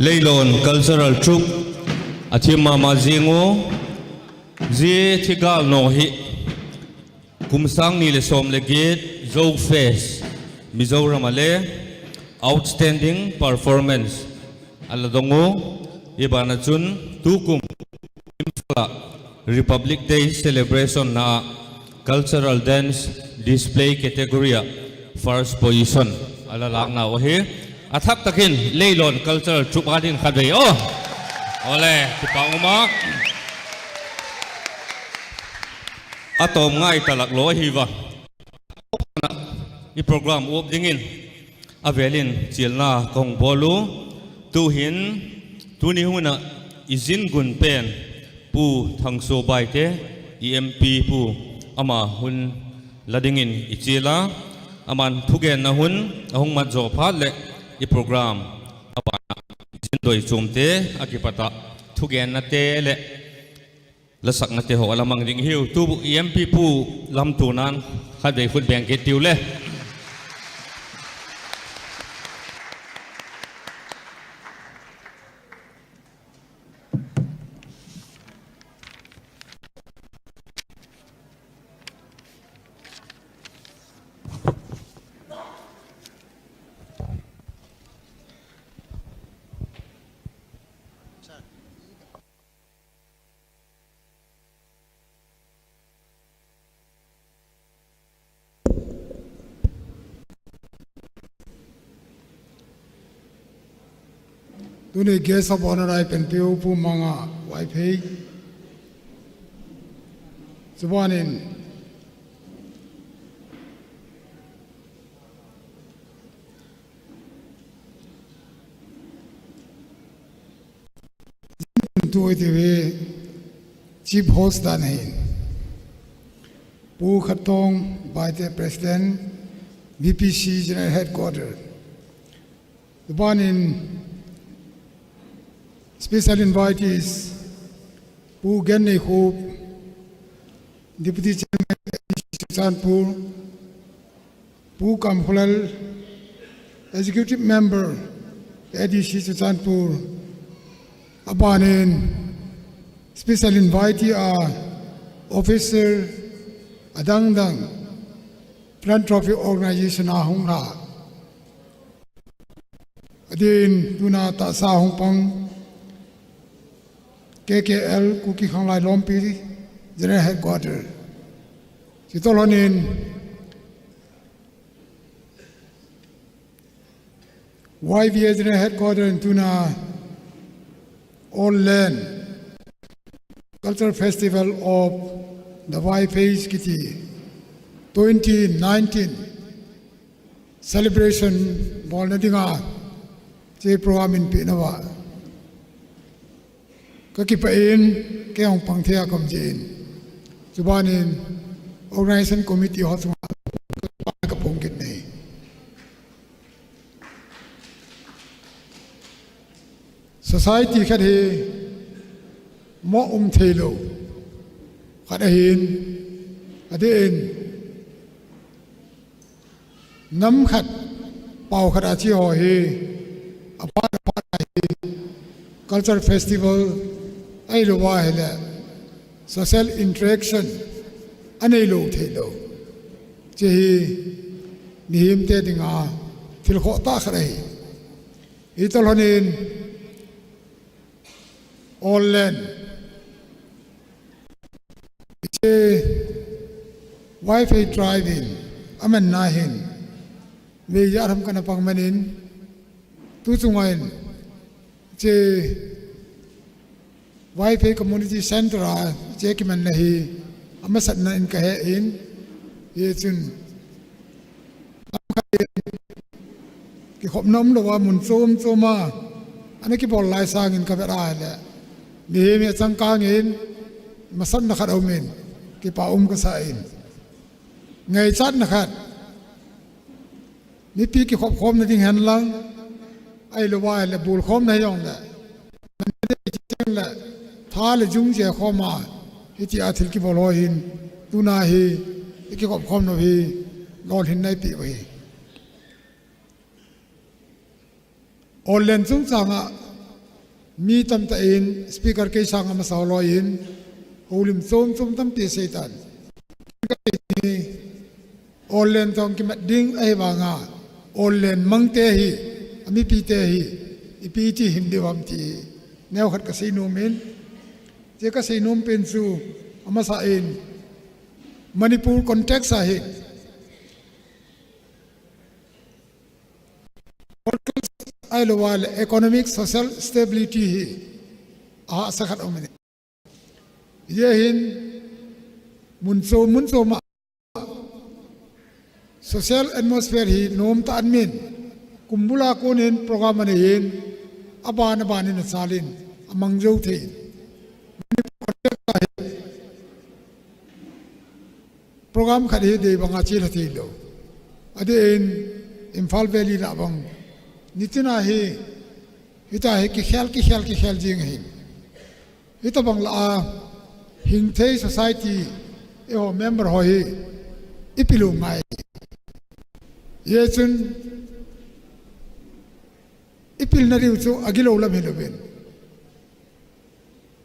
Leilawn Cultural Troupe a thiam ma ma ziang u. Zia thigâl naw hi kum sâng ni leh sawm leh giat Zo Fest Mizoram ah le outstanding performance a la dong u. Hi ban ah chun tukum Imphal ah Republic Day celebration na ah cultural dance display category ah first position a la lâknau ahi. A thak tak in Leilawn Cultural Troupe â ding khatvei aw. Awle, kipak um a. A tawm ngai ta lak lo ahi va. I program uap dingin a vêl in chialna ka hung bawl u. Tu'hin, tuni hun ah i zin gun pen Pu Thangsuo Baite, i M P pu, ama hun la dingin i chial a, aman thugenna hun a hung mat zaw phat leh i program a ban ah zin doi chuamte a kipat ah thugennate leh la saknate haw a la mang ding hiu. Tu i M P pu lamtuana'n khatvei khut beng kit tiu le. Tuni guest of honour a i penpiu Pu Manga Vaiphei, chubanin tu i ti hi chief host dan ahi. Pu Khattawng Baite, President, V P C General Headquarter. Tubanin special invitees, Pu Genneikhup, Deputy Chairman, A D C Churachandpur, Pu Kamkholal, Executive Member, A D C Churachandpur, a ban in special invitee a officer a dang dang philanthropic organisation a hung la, a din tuna tahsa hung pang K K L Kuki Khanglai Lawmpi General Headquarter, chi tawh lon in Y V A General Headquarter in tuna All Land Cultural Festival of the Vaiphei kiti twenty nineteen celebration bawlna ding a chi program in piakna a ka kipak in, kei hung pang thei a ka um ziakin, chubanin organisation committee haw chung ah ka pung kit nei. Society khat hi mawh um theilo khat ahi'n, a din nam khat, pau khat a chi haw hi a phat a phat a hi culture festival ahilo a hileh social interaction a neilo theilo, chi hi mihingte ding a thil khawk tak khat ahi. Hi tawh lon in All Land, chi Vaiphei tribe in a manna hin vei zia ram ka na pang man in, tu chung ah in chi Vaiphei Community Centre a chi kimanna hi a masatna in ka he in, hi chun kikhopna umlo a mun chuam chuam a ana kibawl lai sâng in ka vet a hileh, mihing mi a changkâng in masatna khat a um in, kipak um ka sa in, ngaichatna khat, mipi kikhopkhawmna ding hen lang, ahilo a hileh bual khawmna hi zong leh, leh tha leh zung zia khawm a, hiti a thil kibawl haw hin tuna hi i kikhopkhawmna hi lawlhinna i piak uh hi. All Land chungchâng ah Mi tamtak in speaker kei sâng a masa haw lawi in, holim chuam chuam tampi a sei ta'n. Ka ti hi, Awllen tawh kimat ding ahi vang a, Awllen mangte hi, a mipite hi, ipi ti him diu ham ti hi, neukhat ka sei nuam in, zia ka sei nuam pen chu, a masa in, Manipur context a hi, ahilo a leh economic social stability hi a hahsa khat um in, zia hin mun chuam mun chuam ah social atmosphere hi nuam tak in min, kum bul a kûn in program a nei in, a ban a ban in a chal in, a mang zo thei in, program khat hi dei bang a chia la theilo. A ding in Imphal Valley lah bang, nitin a hi, hita hi kikhel kikhel kikhel zing ahi. Hitabang lah a hing thei society, eihaw member haw hi i pil u ngai. Zia chun i pilna diu chu a gilo lam hilo in,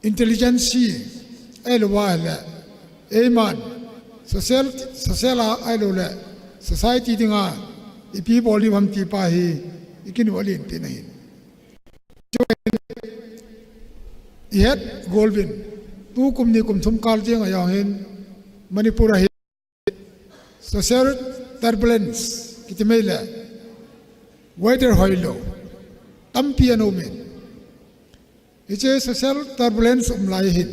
intelligence ahilo a hileh, eima'n social, social a ahilo leh society ding a ipi bawl diu ham ti pa hi i kinu a lianpi'n ahi. I het gual in, tu kum ni kum thum kâl tiang a zang hin, Manipur a hi social turbulence kiti mai leh, weather hoilo tampi a um in, hiche social turbulence um lai hin,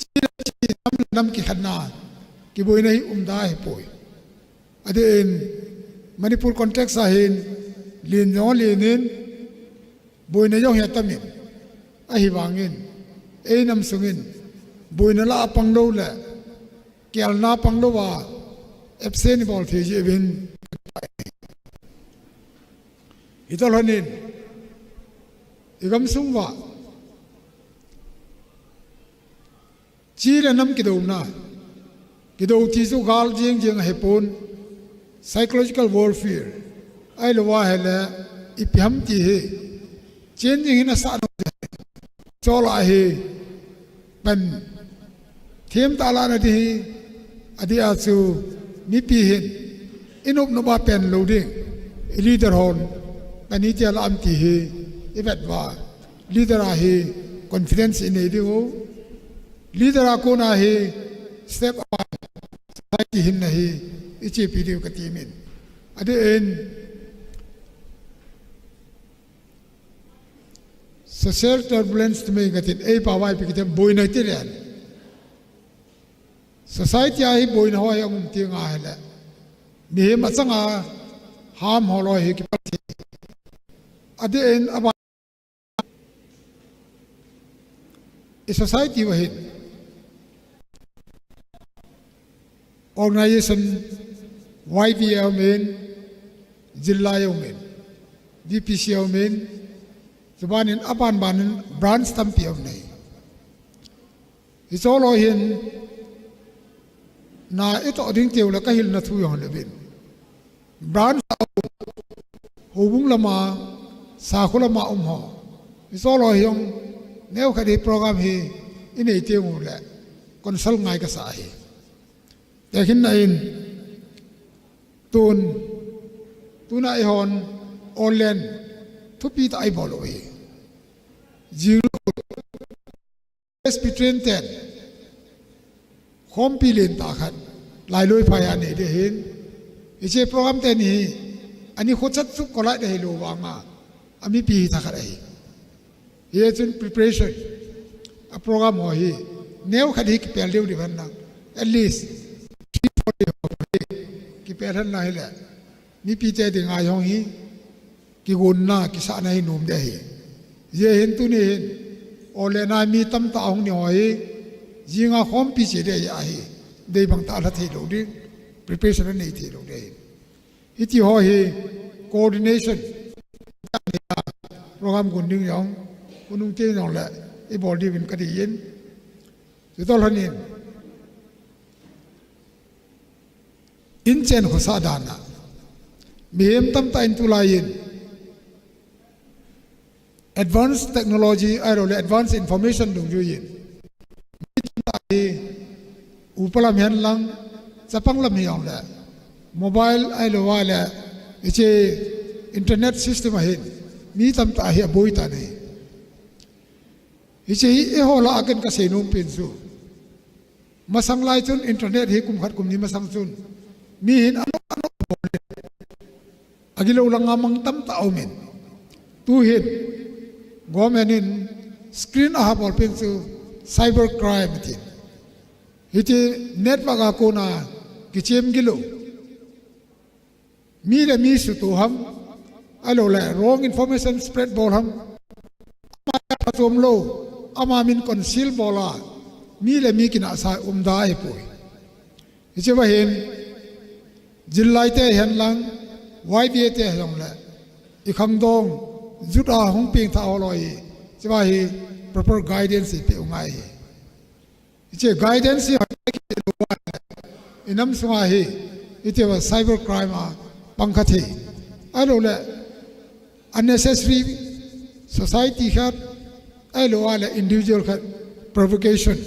chi leh chi, nam leh nam kikhenna, kibuaina hi um da hi puai. A ding in, Manipur context a hin, lian zong lian in, buaina zong hi a tam in, ahivangin, ei nam sung in, buaina lah a panglo leh, kialna panglo a, absent i bawl thei ziak in, hi tawh lhon in, i gam sung ua, chi leh nam kidona, kido ti chu gâl ziang ziang ahi pua'n, psychological warfare, ahilo a hileh, ipi ham ti hi, chêng ding hin a sa nop, chawl a hi, pan thiam ta lana ding hi, a dia chu, mipi hin, i nop nop a pen lo ding, i leader haw'n, pan i tia la am ti hi, i vet ua, leader a hi, confidence i nei ding u, leader a kona hi, step a, society hinna hi, i chiapi diu ka ti min. A ding in, social turbulence ti mai ka tin, ei pau a i pi kitem buaina ti leh, society a hi buaina haw hi a um tiang a hileh, mihem a chang a, ham haw lawi hi kipat thei. A ding in a ban, i society ua hin, organisation, Y B A um in, zillai um in, V P C um in, chuban in a ban ban in branch tampi um nei. Hi chawl a hin, na i tawh ding tiu leh ka hilna thu zong le vin, branch a um, houbung lam a, sakhu lam a um haw, hi chawl a hin, neukhat hi program hi i nei tiang u leh, consult ngai ka sa hi. Tekhinna in, tun, tuna i hon, Awllen, thupi tak i bawl u hi. Zing Presbyterian ten, khawmpi lian tak khat, Lailuaiphai a nei ding hin, hiche program ten hi, a ni khuachat chu collide ahilo vang a, a mipi hi thakhat ahi. Hi chun preparation, a program haw hi, neukhat hi kipel deu deu hen lang, at least, three, four day haw hi, kipel hen lang hileh, mipite ding a hung hi, kiguanna, kisakna hi nuam ding ahi. Zia hin tuni hin, Awllen a mi tamtak a hung ni haw hi, zing a khawmpi chia ding ahi, dei bang tak a la theilo ding, preparation a nei theilo ding ahi. Hiti haw hi coordination, program gun ding zong, hun nung tiang zong leh i bawl diu in ka ti in. Chutawh lhon in, inchen khawsa dan a, mihem tamtak in tulai in, advance technology ahiloleh advance information dungzui in, mi tamtak hi upa lam hen lang, chapang lam hijongleh, mobile ahilo a leh, hiche internet system a hin mi tamtak hi a buai ta hi. Hiche hi eihaw lah a ken ka seinuam pen chu, masang lai chun internet hi kum khat kum ni masang chun mi hin a nok a nok a bawl in, a gilo lang a mang tamtak um in, tu'hin government in screen a ha bawl pen chu cyber crime a ti'n, hiti network a kona kichiam gilo, mi leh mi sutua ham, ahiloleh wrong information spread bawl ham, ama a phachuam lo, ama min conceal bawl a, mi leh mi kinasa um da hi puai. Hiche va hin, zillaite hen lang, Y B A te hijongleh, i khangdawng zut a hung piangthak haw lo hi, hiche va hi proper guidance i pe u ngai hi. Hiche guidance hi i nam sung a hi, hiche va cyber crime a pang kha thei, ahiloleh unnecessary society khat, ahilo a leh individual khat provocation,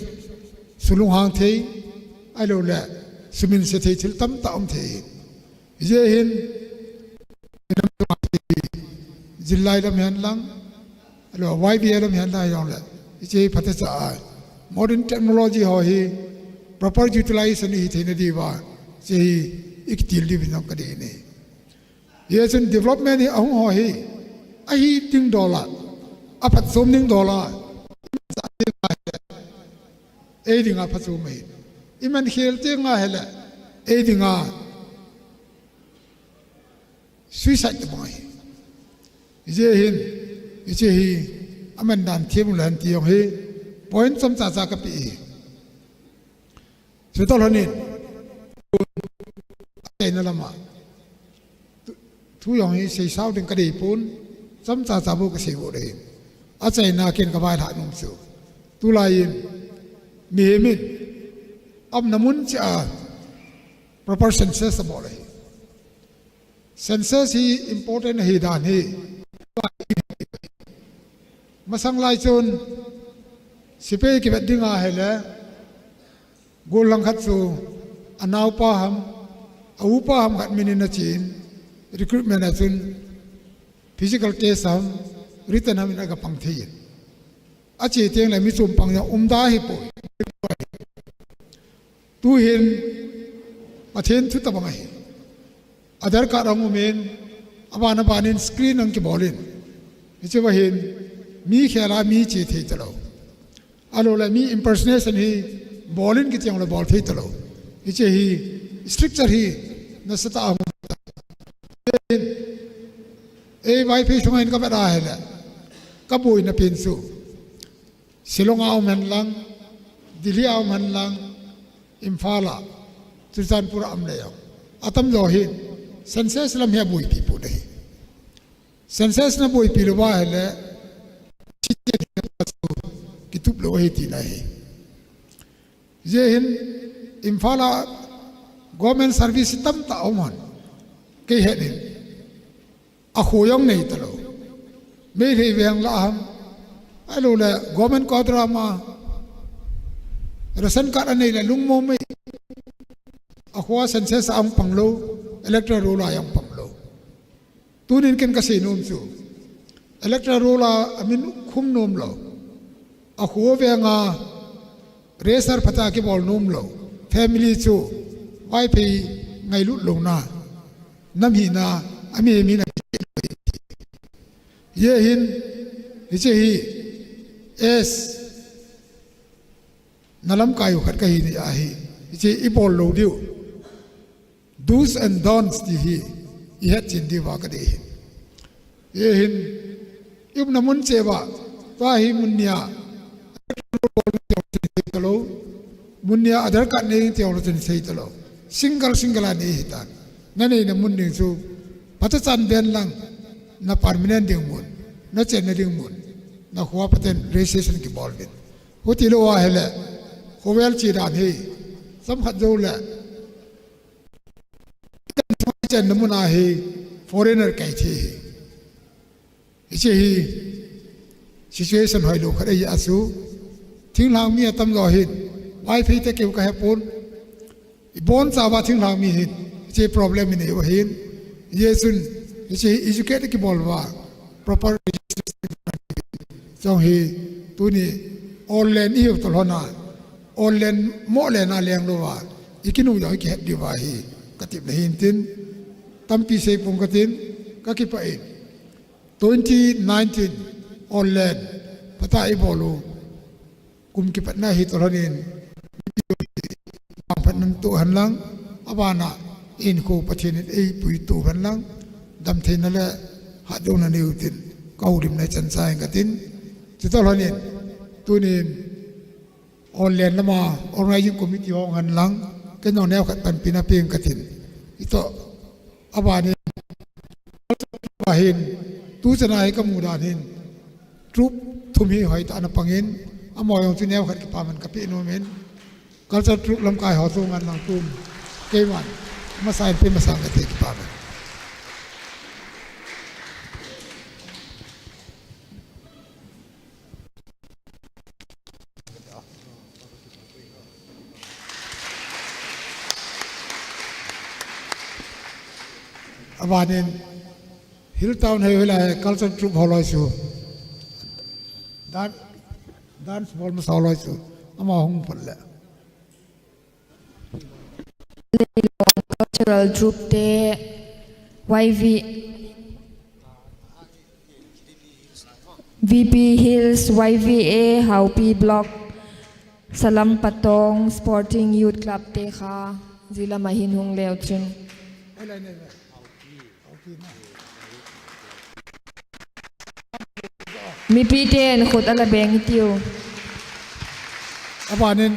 sulunghang thei, ahiloleh suminse thei thil tamtak um thei hi. Hijeh hin, zillai lam hen lang, ahilo Y B A lam hen lang hijongleh, hiche hi phatecha a, modern technology haw hi proper utilization i hi theina diu a, hiche hi i kitil diu in jong ka dei ahi. Hichun development hi a hung haw hi, ahi ding dawl a, a phatchuam ding dawl a, ei ding a phatchuam ahi. I man khel tiang a hileh, ei ding a suicide ta bang ahi. Hijeh hin, hiche hi, a man dan thiam u leh hen ti jong hi, point chomcha cha ka pe hi. Chuta lhon in, a chaina lam a, thu jong hi seisau ding ka dei pua'n, chomcha cha bou ka sei got ahi. A chaina ken ka vaihawm nuam chu, tulai in, mihem in, a umna mun chia, proper census a bawl ahi. Census hi important ahi dan hi, masang lai chun, sipai kivet ding a hileh, gual lang khat chu, a naupa ham, a upa ham khat min in a chia'n, recruitment a chun, physical test ham, written ham in a ga pang thei in, a chia tiang leh mi chuam pang jong um da hi puai. Tu'hin, Pathian thu ta bang ahi, Aadhaar card a hung um in, a ban a ban in screen a hung kibawl in, hiche va hin, mi khel a mi chia thei talo, ahiloleh mi impersonation hi bawl in kiti jong leh bawl thei talo. Hiche hi, structure hi, nasatah a hung, ei Vaiphei sung a hin ka vet a hileh, ka buaina pen chu, Shillong a um hen lang, Delhi a um hen lang, Imphal a, Churachandpur a um le jong, a tamzaw hin, census lam hi a buaipi pua'n ahi. Census na buaipi lou a hileh, kitup lou ahi tina ahi. Zia hin, Imphal a government service tamtak um hen, kei het in, a khua jong nei talo, Meitei veng lah a ham, ahiloleh government quarter a, ration card a nei leh lungmawm mai, a khua census a hung pang lou, electoral roll a hung pang lou. Tunin ken ka sei nuam chu, electoral roll a a min khum nuam lo, a khua veng a register phat a kibawl nuam lo family chu Vaiphei ngailut lona nam hina, a mi, mi na, zia hin, hiche hi, as na lamkai u khat ka hi ni ahi, hiche i bawl lo diu, do's and don'ts ti hi i hetchian diu a ka dei hi. Zia hin, i umna mun cheu a, tua hi mun ni a, mun ni a Aadhaar card nei ding ti lo chun sei talo, single single a nei hita, na neina mun ding chu, phatechan den lang, na permanent ding mun, na chenna ding mun, na khua paten registration kibawl in, huti lou a hileh, khawvel chia dan hi, cham khat zo leh, i chenna mun a hi, foreigner kai thei hi. Hiche hi, situation hoilo khat ahi a chu, thinglhang mi a tam zaw hin, Vaiphei te keu ka he pua'n, i bawn chau a thinglhang mi hin, hiche problem i nei u ahin, zia chun, hiche hi educate a kibawl ua, proper registration chang hi, tuni, online i hiu tawh hon a, online maw lena lenglo a, i kinu zaw i kihet diu ahi, ka tipna hintin, tampi sei pua'ng ka tin, ka kipah in, twenty nineteen online, pata i bawl u, kum kipatna hi tawh hon in, phatna tuak hen lang, a ban ah, i hinkhua Pathian in ei puitu hen lang, damtheina leh, hatdawkna nei u tin, ka houlimna i chan cha ing ka tin, chu tawh hon in, tunin, online lam a, organising committee hawng hen lang, ken neu khat panpina pia'ng ka tin, i tawh, a ban in, a hin, tu chan a hi ka mu dan hin, troupe thum hi hoi tak a na pang in, amahaw chu neu khat kipaman ka pe nuam in, culture troupe lamkai haw chu ngan lang tum, keiman, masa in pe masang ka ti kipaman. A ban in, Hill Town hei hilai culture troupe haw lawi chu, dance bawl masa lawi chu, ama hung pal leh, cultural troupete, YV, VP Hills, YVA, Haupi Block, Salam Patong Sporting Youth Clubte kha, zia lam ah hin hung leu chun, mipite'n khut a la beng hitiu. A ban in,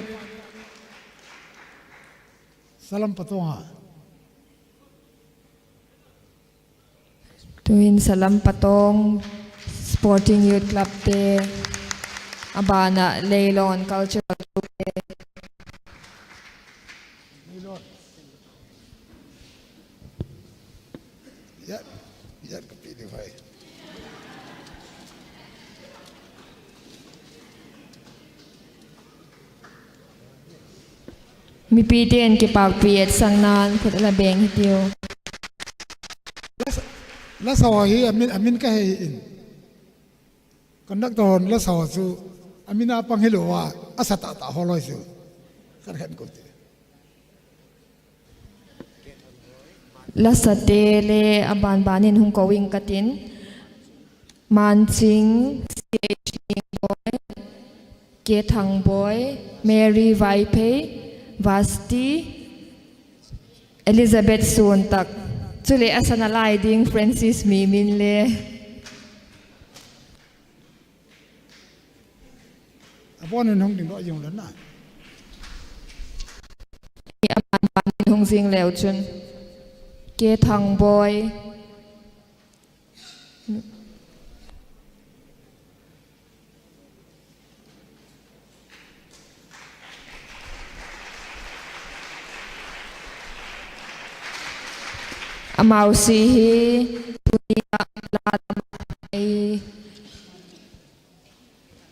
Salam Patong a Tu'hin Salam Patong Sporting Youth Clubte, a ban ah Leilon Cultural Troupete, mipite'n kipâkpi etsakna'n khut a la beng hitiu. La sa hi a min, a min ka he in, conductor hon la sa chu a min a pang hilo a, a sa tah tah haw lawi chu, khat khat ko ti. La sate le a ban ban in hung ko ing ka tin, Manching, Ch Ningboi, K Thangboi, Mary Vaiphei, Vasti, Elizabeth Suantak, chuleh a sa nalai ding Francis Mimin le, a ban in hung ding lo jing lena, a ban ban in hung zing leu chun, K Thangboi, amau si hi tuni a la lam ah ei,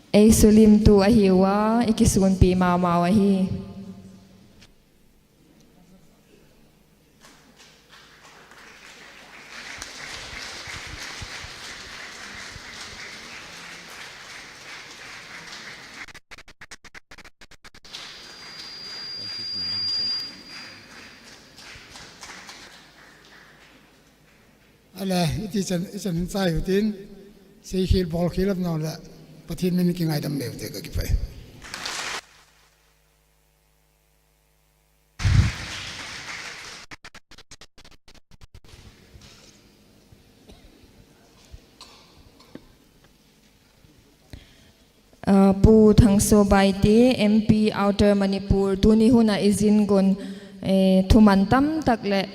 ei sulimtu ahiu a, i kisûnpi ma mau ahi. A le, i ti chan, i chan hin chai u tin, seikhial bawlkhial lam nau leh, Pathian min kingaidam leu te ka kipâk. Pu Thangsaw Baite, MP Outer Manipur, tuni hun ah i zin gun, thuman tamtak leh,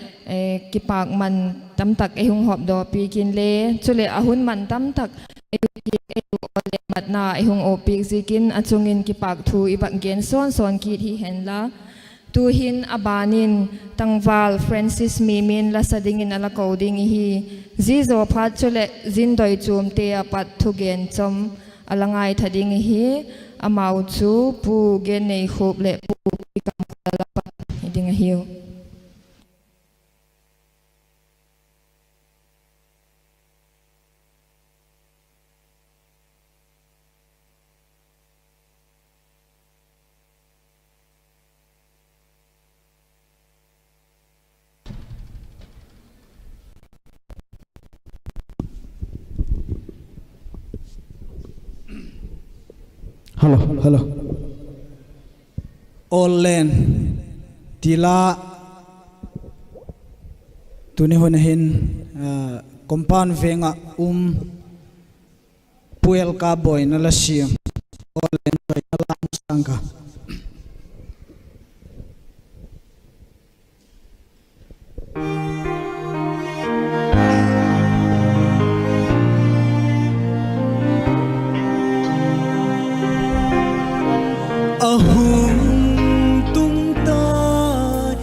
kipâk man tamtak ei hung hawmdawpiak inle, chuleh a hun man tamtak ei u, ei u aw le matna ei hung awpiak ziakin a chung in kipâk thu i vak gen sawn sawn kit hi henla. Tu'hin a ban in tangval Francis Mimin la sa dingin a la ko ding ihi. Zia zaw phat chuleh zin doi chuamte ah pat thugen chawm a la ngaitha ding ahi. Amau chu Pu Genneikhup leh Pu Pikamkhup a la pat ding ahiu. Hello, hello. All land tila tuni hun hin, ah, compound veng ah um Pu Elkaboi in a la siam All land toina la hung sâng ka. A hung tung tai.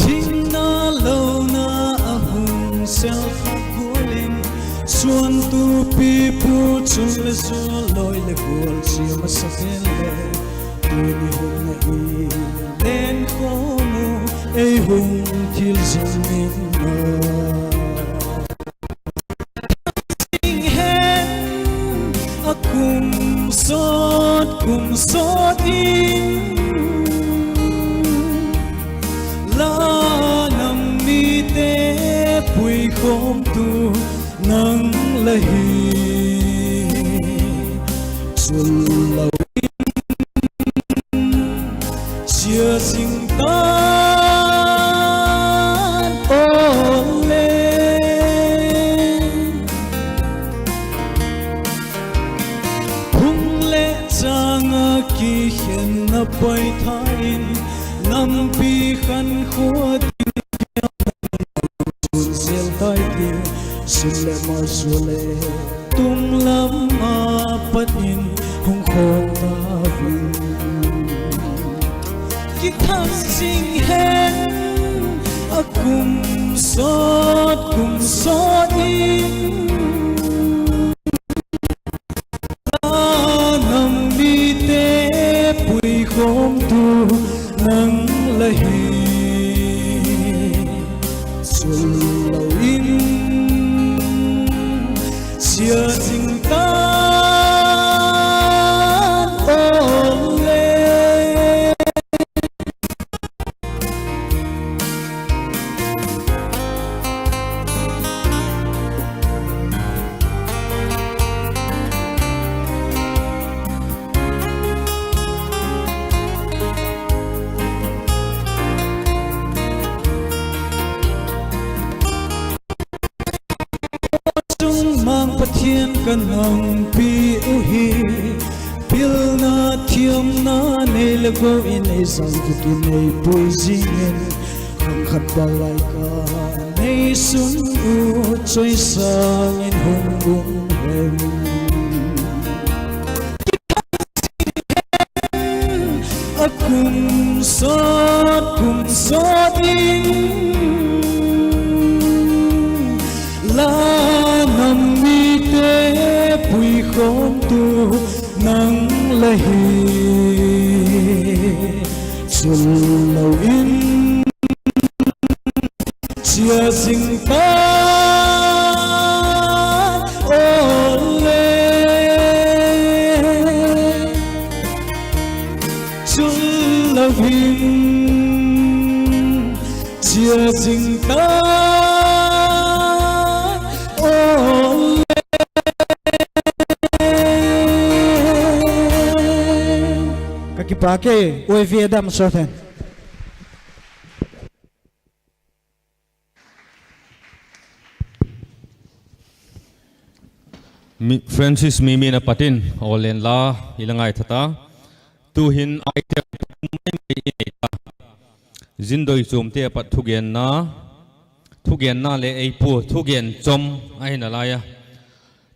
Thingna lona a hung sel phat gual in, suantu pipu chun le zual lawi leh gual chia masa pen le, tuni hun a i lenkhawm u, ei hung thil zing in a zing hen, a kum sawt kum sawt in, la nam mite puikhawmtu nang la hi. Chun lo in chia zing tan aw le. Phung leh châng ah kikhenna paithâk in, nampi khankhua ding sun zel tai ti, sun leh ma zua le tum lam a pat in hung khawl ta vin. Kithat zing hen, a kum sawt kum sawt in, la nam mite puikhawmtu nang la hi. Chun lo in chia zing tan aw le. Chungmang Pathian ka nangpi uhi, pilna thiamna nei le go in ei zang tuk in ei pui zing in, khan khat bang lai ka neisun u chawisâng in hung um hen. A kum sawt kum sawt in, la nam mite puikhawmtu nang la hi. Chun lo in chia zing tan aw le. Chun lo in chia zing tan aw le. Ka kipâk e, uai via dam sawt hen. Mi-, Francis Mimin a pat in Awllen la i la ngaitha ta. Tu'hin item thum mai mai i nei ta. Zin doi chuamte a pat thugenna, thugenna leh ei pua thugen chom ahi nalai a,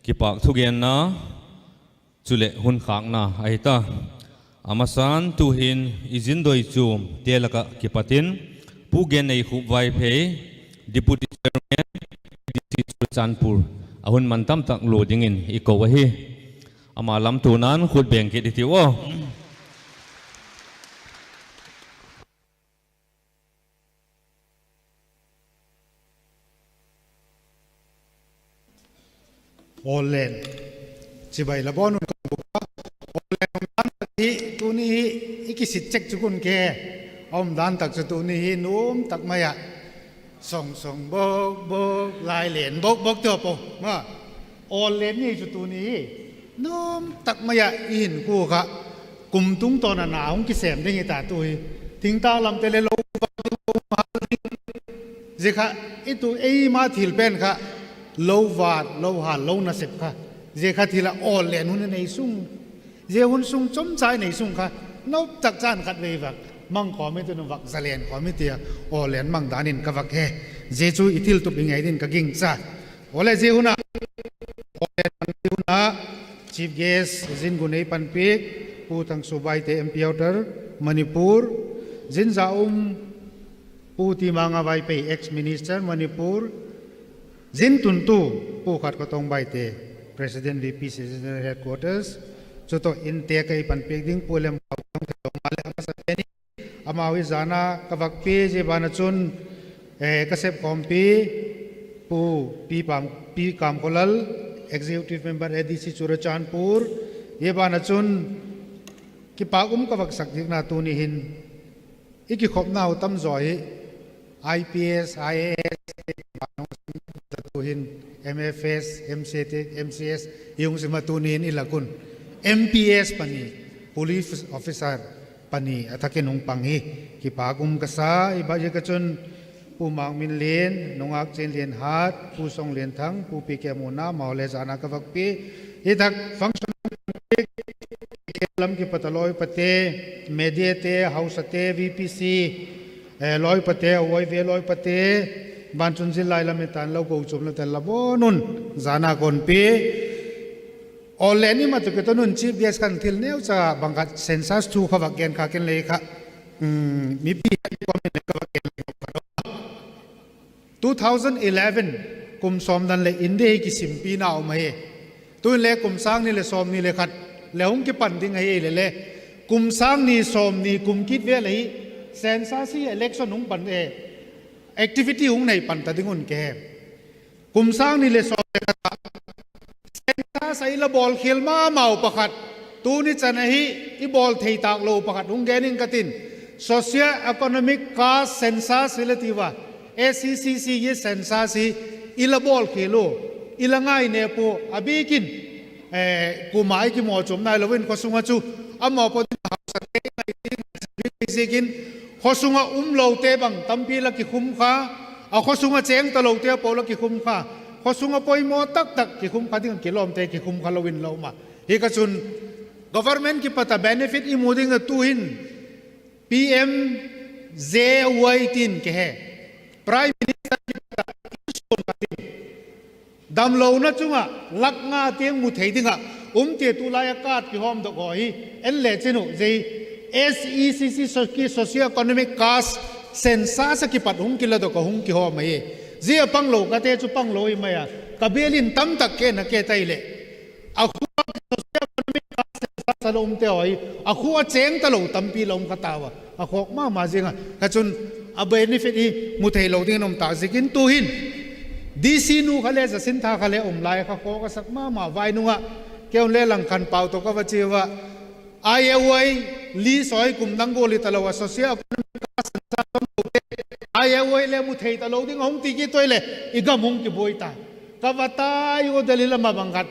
kipâk thugenna, chuleh hun khâkna ahi ta. A masa'n tu'hin i zin doi chuamte lak ah kipat in Pu Genneikhup Vaiphei, Deputy Chairman, A D C Churachandpur, a hun man tam tak lua dingin i ko ahi. Ama lamtuana'n khut beng kit i tiu aw. Awllen, chibai la bawn un ka buk a. Awllen umdan tak hi, tuni hi i kisit chek chu kun ke. A umdan tak chu tuni hi nuam tak mai ah, song song bok bok, lai len bok bok ti haw po ma. Awllen ni chu tuni hi nuam tak mai ah i hinkhua kha, kum tungtawn a na hung kisêm ding hi ta tu hi. Thingtâng lamte leh lo vât ding, lo hâl ding, zia kha i tu eima thil pen kha, lo vât, lo hâl, lo nasep kha, zia kha thil a awllen hun a nei sung, zia hun sung chomcha i nei sung kha, nop tak chan khatvei vak mang khawm i ti, nu vak zalen khawm i ti a, awllen mang dan in ka vak he. Zia chu i thiltup i ngei dingin ka gingcha. Awle zia hun a, awllen mang zia hun a, Chief Guest zin gun ei panpiak, Pu Thangsubaite, M P Outer, Manipur, zin za um, Pu Timanga Vaiphei, Ex-Minister, Manipur, zin tuntu, Pu Khatkhothong Baite, President, V P C General Headquarters, chu tawh in te ka ei panpiak ding, Pu Lemkau, Thangthelo, maleh a masapen in, amau hi zan a ka vak pia, zia ban ah chun, eh, ka sepkhawmpi, Pu Pi Pam, Pi Kamkhawlal, Executive Member, A D C Churachandpur, zia ban ah chun, kipâk um ka vak sak dikna tuni hin, i kikhopnau tam zaw hi, I P S, I A S, tuhin M F S, M C T, M C S, i hung sim a tuni hin i lak un M P S pani, Police Officer pani a thak in hung pang hi, kipâk um ka sa. I ba zia ka chun, Pu Mangminlien, Nungakchinlien Hat, Pu Songlienthang, Pu P K Muna, amau le zan a ka vak pia. Hi tak function lam kipat a lawipate, mediate, hausate, V P C, eh, lawipate, Y V A lawipate, ban chun zillai lam i tan lo kochuam lo tel la bawn un, zan a ka hun pia. Awllen i mat u kiton un Chief Guest khan thil neucha bang khat census thu kha vak gen kha ken lei kha, mipi kha i kuam in le ka vak gen le kha two thousand eleven, kum sawmdan leh in dei hi kisimpina um ahi. Tu'in le kum sâng ni leh sawmni leh khat le hung kipan ding ahi le le, kum sâng ni sawmni kum kit vêl ahi, census hi election hung pan e, activity hung nei pan ta ding un ke he. Kum sâng ni leh sawm leh khat ah census a i la bawlkhial ma mau pakhat, tuni chan ahi i bawl thei tâk lo pakhat hung gen ing ka tin, socio-economic caste census i la tiu a, S E C C census hi i la bawlkhial u, i la ngainêp u a bîk in, kuama i kimaw chuam nailo in khawsung ah chu, a mawpuakna hausate i ngai ding ziakin, khawsung ah um lote bang tampi la kikhum kha, a khawsung ah chêng talote a po la kikhum kha, khawsung ah poimaw tak tak kikhum kha ding a kilawmte kikhum kha lo in lo ma. Hi kha chun government kipat a benefit i mu ding a tu'hin P M J Y tin ke he, Prime Minister kipat a i suan kha ding, damlona chung ah lak nga tiang mu thei ding ah um ti tulai a card kihawmdok haw hi en le chin uh, zia S E C C, socio-economic caste census a kipat hung kiladok a hung kihawm ahi. Zia a panglo kate chu panglo hi mai a, ka bial in tamtak ke na ke tai leh, a khua socio-economic caste census a la umte haw hi a khua a chêng talo tampi la um kha tau a, a khawk ma ma ziang a, kha chun a benefit hi mu theilo dingin um tâk ziakin tu'hin D C nu kha le, Jacinta kha le um lai kha khawk a sak ma ma vai nung ah, kei un le Langkhanpau tawh ka va chia ua, I A Y list haw hi kum dang gual hi talo a, socio-economic caste census a umlote I A Y le mu thei talo ding a hung ti kit ua leh, i gam hung kibuai ta. Ka va tai ua, Delhi lam ah bang khat,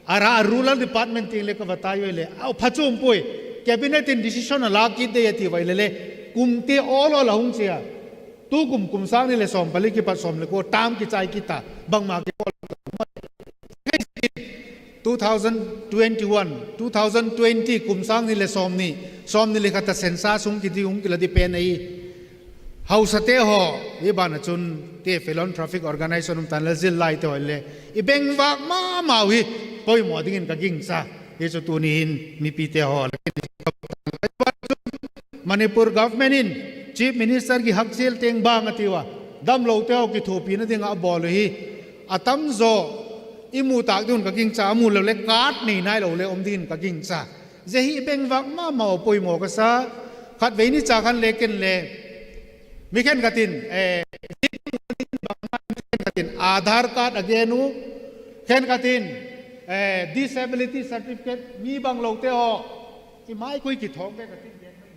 a ra rural department tiang le ka va tai ua leh, a phachuam puai, cabinet in decision a la kit dei a ti ua leh le, kumte awl awl a hung chia. Tukum kum sâng ni leh sawm pali kipat sawm leh kua term kichai kit ta, bangma kibawl two thousand twenty-one, two thousand twenty kum sâng ni leh sawmni, sawmni leh khat a census hung kiti hung kila di pen ahi. hausate haw, i ban ah chun, ti philanthropic organisation um tan le zil laite haw le, i bengvâk ma mau hi poimaw dingin ka gingcha. Hi chu tuni hin mipite haw lak in Manipur government in Chief Minister kihakchial teng bang a tiu a, damlote haw kithuapina ding ah a bawl uh hi a tam zaw i mu tâk ding un ka gingcha, a mu lo le card nei nailo le um dingin ka gingcha. Zia hi i bengvâk ma mau poimaw ka sa. Khatvei ni cha khan le ken le mi khenkhat in, khenkhat in Aadhaar card a gen u, khenkhat in disability certificate, mi banglote haw, i mai khui kithawk le ka tin gen mai.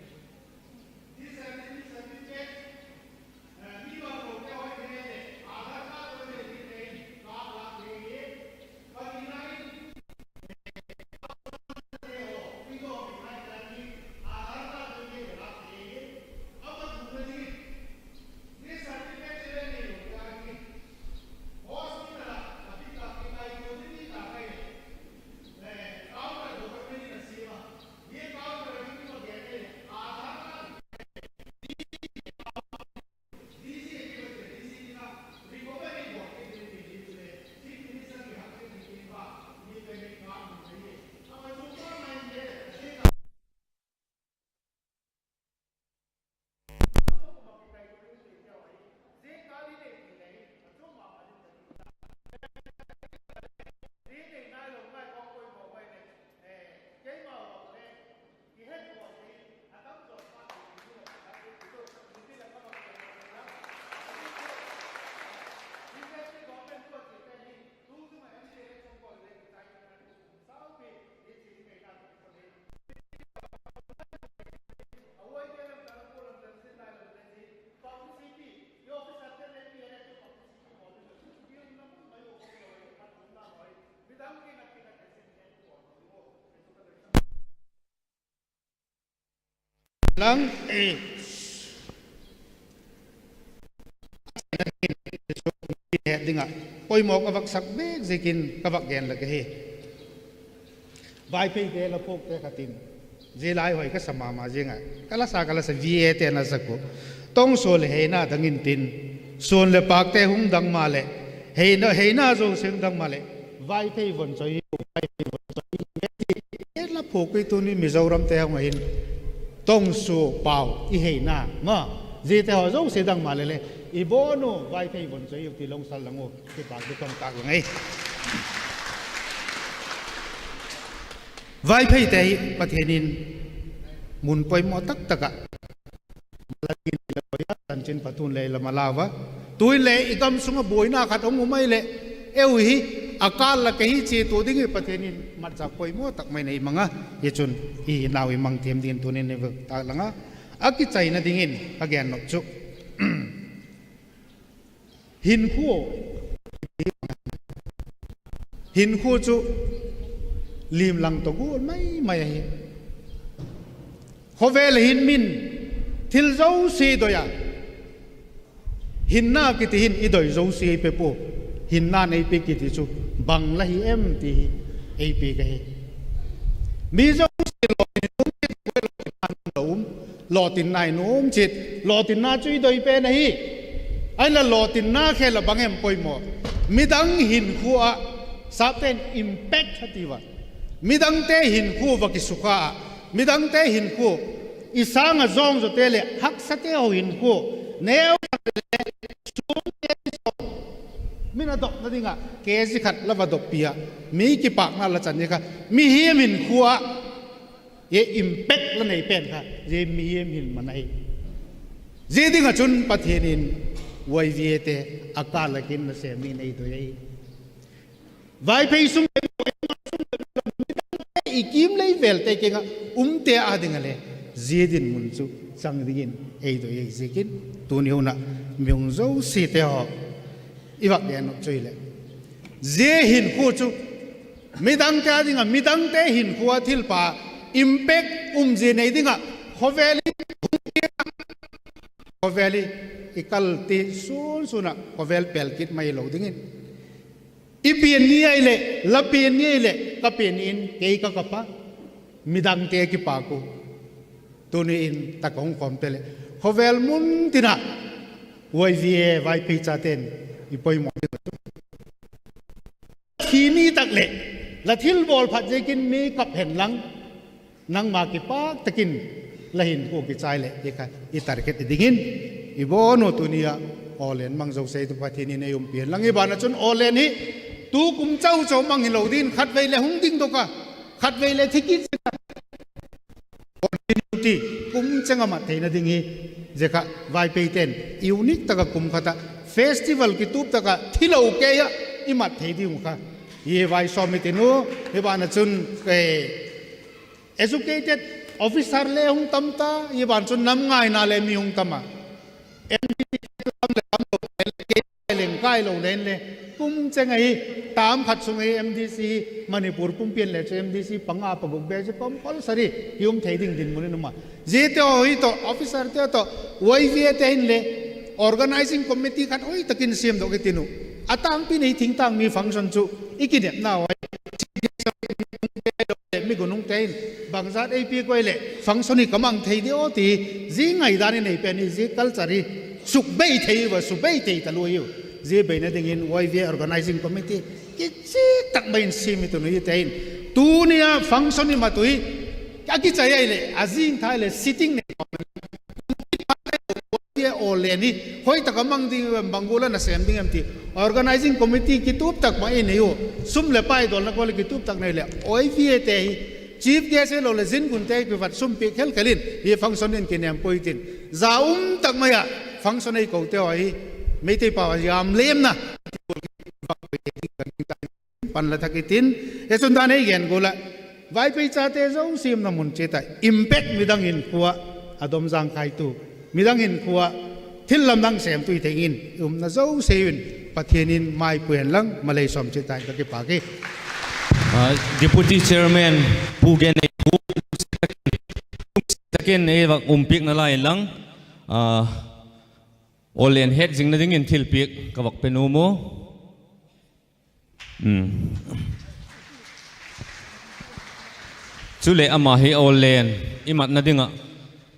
Lang, e, het ding ah poimaw ka vak sak bêk ziakin ka vak gen lak ahi. Vaipheite la phuakte khat in, zia lai hoi ka sa ma ma ziang a, ka la sa, ka la sa, VAte na sak u. Tongsua leh Heina dang intin, suan leh pâkte hung dang maleh, Heina, Heina zosia hung dang maleh, Vaiphei von choi hiu, Vaiphei von choi hiu, ti la phuak ui. Tuni Mizoramte hung ah hin, Tongsua, Pau, i Heina ma, ziate haw zosia dang maleh le, i bawn u Vaiphei von choi hiu ti long sal lang u, kipâk di tawng tâk lang ei. Vaipheite hi Pathian in mun poimaw tak tak ah, la tin la koi a, chanchinpha thu in le la malau a, tu'in le i gam sung ah buaina khat hung um ai leh, eu hi a kâl la ka hi chia tua ding hi Pathian in matchâk poimaw tak mai nei mang a, hi chun i nau i mang thiam dingin tuni'n i vak tâk lang a, a kichaina dingin ka gen nop chu, hinkhua, hinkhua chu limlang tawh gual mai mai ahi. Khawvel hin min thil zosia doi a, hinna kiti hin i doi zosia ei pe pua, hinna nei pe kiti chu bang la hi em ti hi ei pe ka hi. Mi zosia lawtin, lawtinna in um chiat, lawtinna chu i doi pen ahi. Ahinla lawtinna khel ah bang em poimaw, midang hinkhua ah, sapte'n impact a ti ua, midangte hinkhua va kisukha a, midangte hinkhua, i sâng ah zawngzawte leh haksate haw hinkhua, neu tak leh suangte, min a dopna ding ah kg khat la va doppi ah, mi kipâkna la chan hi kha, mihing hinkhua ah impact la nei pen kha zia mihing hin man ahi. Zia ding ah chun Pathian in YVAte a kâl lak in nasêm dingin ei doi ahi. Vaiphei sung, i kim lei vêlte kiang ah umte â ding ah le zia dinmun chu chang dingin ei doi ahi ziakin, tuni hun ah mi hung zosiate haw, i vak gen nop chu hileh, zia hinkhua chu midangte â ding ah, midangte hinkhua ah thil pha, impact um zia nei ding ah, khawvel i, khawvel i, i kal ti sun sun ah khawvel pêl kit mai lo dingin, i pian ni ahileh, la pian ni ahileh, ka pian ni in kei ka kap a, midangte kipâk u. Tuni in tak a hung khawmte leh, khawvel mun tin ah Y V A Vaiphei chate'n i poimaw ding a chu, thi mi tak leh la thilbawl phat ziakin mi kap hen lang, nangma kipâk tak in la hinkhua kichai leh ti kha i target i dingin i bawn u. Tuni ah Awllen mang zo sei tu Pathian in ei umpi hen lang. I ban ah chun Awllen hi tu kum chau chau mang hilo dingin khatvei leh hung dingdok a, khatvei leh thi kit zing a, continuity kum cheng a mat theina ding hi, zia kha Vaiphei te'n unique tak ah kum khat ah festival kitup tak ah thilo kei ah i mat thei ding uh kha i vai sawm i tin u. Hi ban ah chun educated officer le hung tam ta, hi ban chun nam ngaina le mi hung tam a, M D C lam le tam lo le, kei leng kai lo len le, kum cheng ahi, tam khat sung ahi M D C, Manipur pumpi in le chu M D C panga paguk bêk chu compulsory hi um thei ding dinmun in um a. Ziate haw hi tawh, officerte tawh, Y V A te hin le organising committee khat hoi tak in siamdok i tin uh. A tângpi nei thingtâng mi function chu i kinepnau ahi. Chief guest mi gunungte hin bangzat ei piak ua leh function hi ka mang thei diam aw ti, zia ngaidan i nei pen hi, zia culture hi sukbei thei ua, sukbei thei talua hiu. Zia beina dingin Y V A organising committee kichik tak mai in siam i tun u hite in, tuni a function i mat u hi a kichai ahileh a zing thai leh sitting nei ti a, Awllen hi hoi tak a mang ding em, bang gual a na sêm ding em ti organising committee kitup tak mai i nei u. Sum leh pai dawlna gual a kitup tak nei leh Y V A te hi, chief guest hilo leh zin gunte hi kivat sum piak khel khel in hi function in kinêm puai tin, za um tak mai ah function ei kote haw hi Meitei pau a yamlemna pan la thak i tin, e chun dan ei gen gual ah, Vaiphei chate zosia umna mun chiat ah impact midang hinkhua a dom zangkhaitu, midang hinkhua thil lamdang sêmtu i thei in i umna zosia in Pathian in maipui hen lang, malei sawm chiat tai ka kipâk hi. Deputy Chairman Pu Genei, tak in ei vak umpiakna lai inlang, Awllen het zingna dingin thilpiak ka vak pe nuam u. Chuleh ama hi Awllen i matna ding ah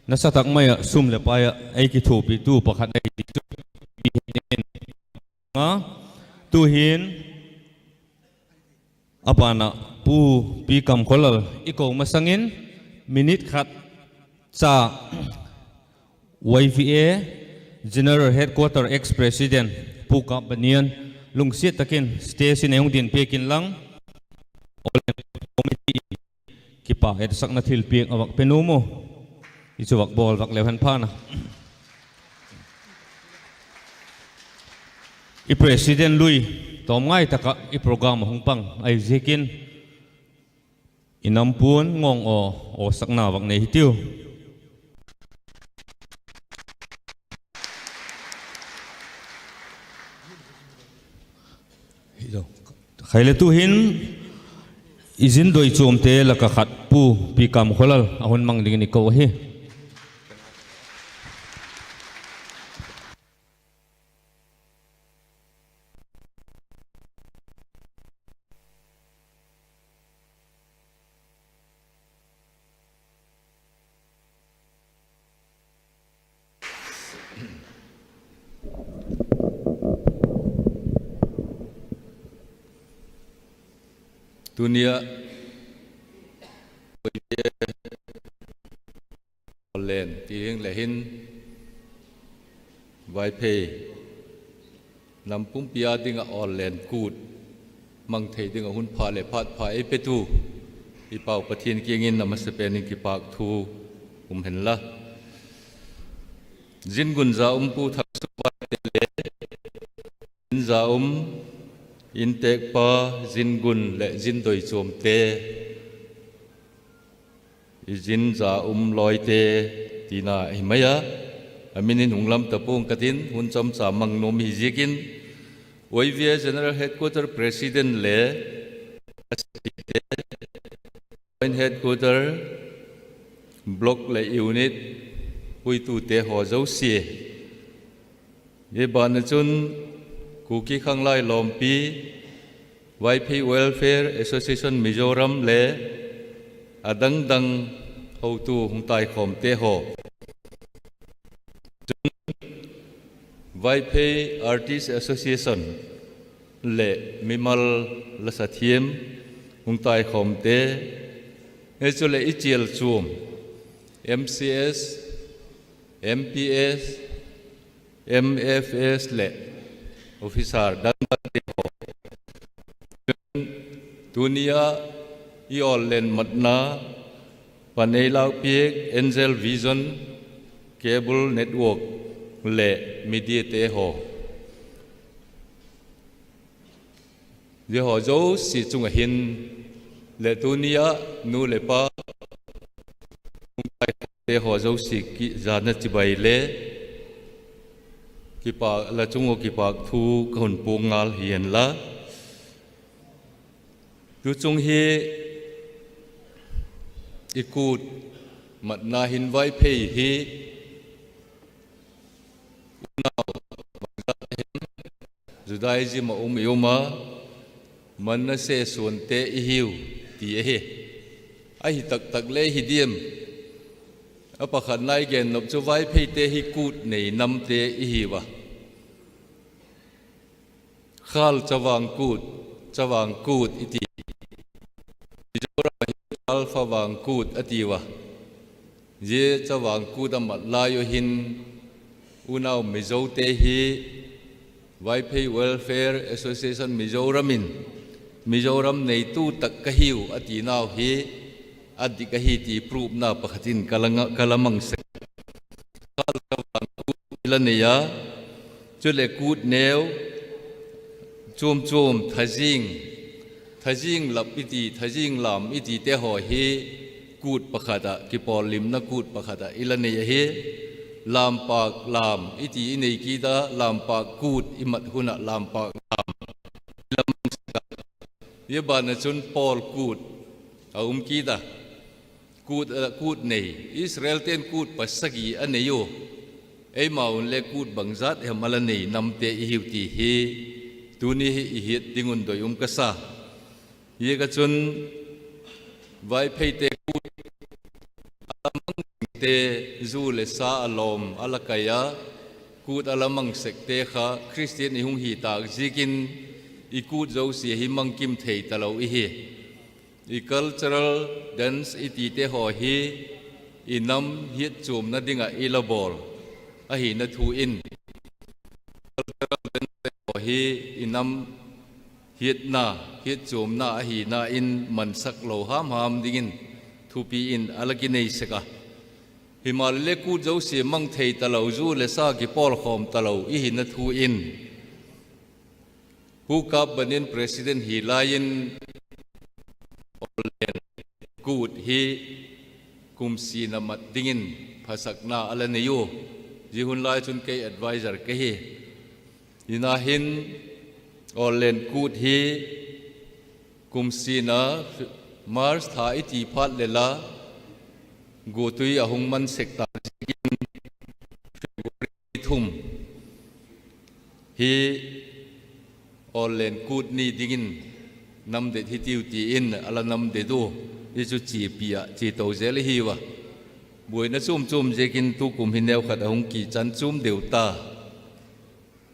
nasa tak mai ah sum leh pai ah ei kithuapitu pakhat ahi ti chu mi het dingin a, tu'hin a ban ah Pu Pi Kamkholal i ko masang in minute khat cha Y V A General Headquarter ex-president Pu Kap Banian lungsiat tak in stage in ei hung din piak inlang, Awllen committee in kipak etsakna thilpiak a vak pe nuam u. I chu vak bawl vak leu hen phan a. I president lui tawm ngai tak ah i program a hung pang ahi ziakin, i nampuan ngawng aw, awsakna vak nei hitiu. Khaile tu'hin i zin doi chuamte lak ah khat Pu Pi Kamkholal a hun mang dingin i ko ahi. Tuni ah Awllen ti hing le hin, Vaiphei nam pumpi â ding ah Awllen kût mang thei ding ah hun pha leh phat pha ei petu i Pau Pathian kiang in a masapen in kipâk thu um hen la. Zin gun za um Pu Thangsupai te le, zin za um, intêkpa, zin gun leh zin doi chuamte, i zin za um lawite tina hi mai a, a min in hung lam ta pua'ng ka tin, hun chamcha mang nuam hi ziakin, Y V A General Headquarter President le a site, Joint Headquarter, Block leh Unit puitute haw zosia, zia ban ah chun Kuki Khanglai Lawmpi, Vaiphei Welfare Association Mizoram le a dang dang hotu hung taikhawmte haw, chun Vaiphei Artist Association leh mimal lasa thiam hung taikhawmte, chuleh i chial chuam M C S, M P S, M F S leh officer dang dangte haw, tuni ah i awllen matna pan ei lâkpiak Angel Vision, Cable Network leh mediate haw, zia haw zosia chung ah hin, leh tuni ah nu leh pa hung taikhawmte haw zosia kizana chibai le, la chung ua kipâk thu ka hun puang ngal hi hen la. Tuchung hi i kût matna hin Vaiphei hi unau bangzat hem, Judaism ah um i um a, Manasse suante i hiu ti ahi. Ahi tak tak le hi diam? A pakhatna i gen nop chu Vaipheite hi kût nei namte i hiu a. Khâl chavang kût, chavang kût i ti, Mizoram ah hin Khâl chavang kût a tiu a. Zia chavang kût a mat lai u hin, unau Mizote hi Vaiphei Welfare Association Mizoram in, Mizoram neitu tak ka hiu a tinau hi a dik ahi ti proofna pakhat in ka la mang sek. Khâl chavang kût i la nei a, chuleh kût neu chuam chuam, thazing, thazing lap i ti, thazing lam i tite haw hi kût pakhat ah, kipawllimna kût pakhat ah i la nei ahi. Lampâk lam i ti i nei kit a, lampâk kût i mat hun ah lampâk lam i la mang sek a. Zia ban ah chun pawl kût a um kit a. Kût, kût nei, Israelte'n kût pasagi a nei u. Eimau inle kût bangzat hem a la nei namte i hiu ti hi tuni hi i hiat ding un doi um ka sa. Ziak ah chun Vaipheite kût a la mang dingte, zu leh sa a lawm a la kai a, kût a la mang sekte kha Khristian i hung hi tâk ziakin i kût zosia hi mang kim thei talo i hi. I cultural dance i tite haw hi i nam hiatchuamna ding ah i la bawl ahina thu in, cultural dance haw hi i nam hiatna, hiatchuamna ahina in mansak lo ham ham dingin thupi in a la kinei sek a. Himaleh kût zosia mang thei talo, zu leh sa kipawlkhawm talo i hina thu in, Pu Kap Ban in president hi lai in, Awllen kût hi kum sina mat dingin phasakna a la nei u. Zia hun lai chun kei advisor ka hi. Hina hin Awllen kût hi kum sina March tha i ti phat le la, guatui a hung man sek ta ziakin February thum hi Awllen kût ni dingin namdet hitiu ti in a la namdet u. Hi chu chiapi ah chia to zel i hiu a. Buaina chuam chuam ziakin tukum hi neukhat a hung kichan chuam deu ta.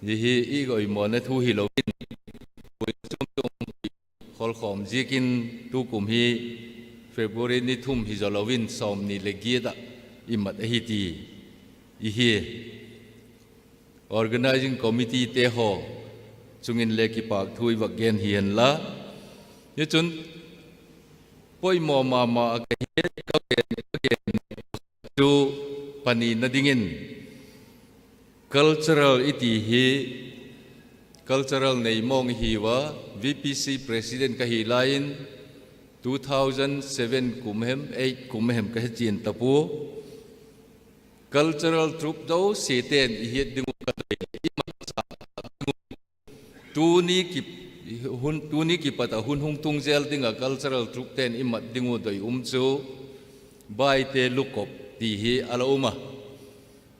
Zia hi i oimawna thu hilo in, buaina chuam chuam kholkhawm ziakin tukum hi February ni thum hi zaw lo in sawmni leh giat ah i mat ahi ti i hi. Organising committeete haw chung in le kipâk thu i vak gen hi hen la. Hi chun poimaw ma ma a ka hi, ka gen, ka gen chu panina dingin, cultural i ti hi, cultural nei mawng i hiu a, VPC president ka hi lai in, two thousand seven kum hem, eight kum hem ka he chian ta pua. Cultural troupe zosiate'n i hiat ding uh ka doi, i mat, tuni ki, tuni kipat ah hun hung tung zel ding ah cultural troupete'n i mat ding uh doi um chu Baite lukop ti hi a la um a.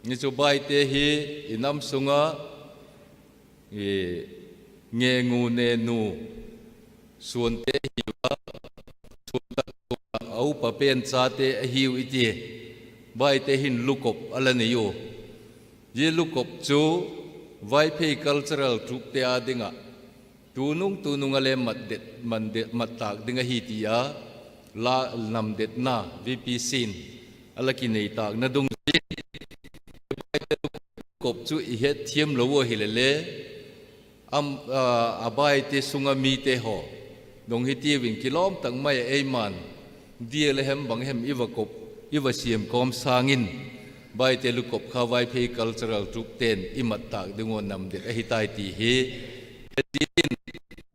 Hi chu Baite hi i nam sung ah Ngengu, Nenu suante ahiu a, suan tak a upa pen chate ahiu i ti. Baite hin lukop a la nei u. Zia lukop chu Vaiphei cultural troupete â ding ah tunung tunung ah le mat det, man det, mat tâk ding ahi ti a, la namdetna VPC in a la kinei tâkna dungzui in, kop chu i hetthiam lo u ahile le, am, a, a baite sung ah mite haw dong hitiu in kilawm tak mai ah eima'n dia le hem bang hem i va kop, i va siam kawm sâng in, baite lukop kha Vaiphei cultural troupete'n i mat tâk ding ua namdet ahi tai ti hi, hetin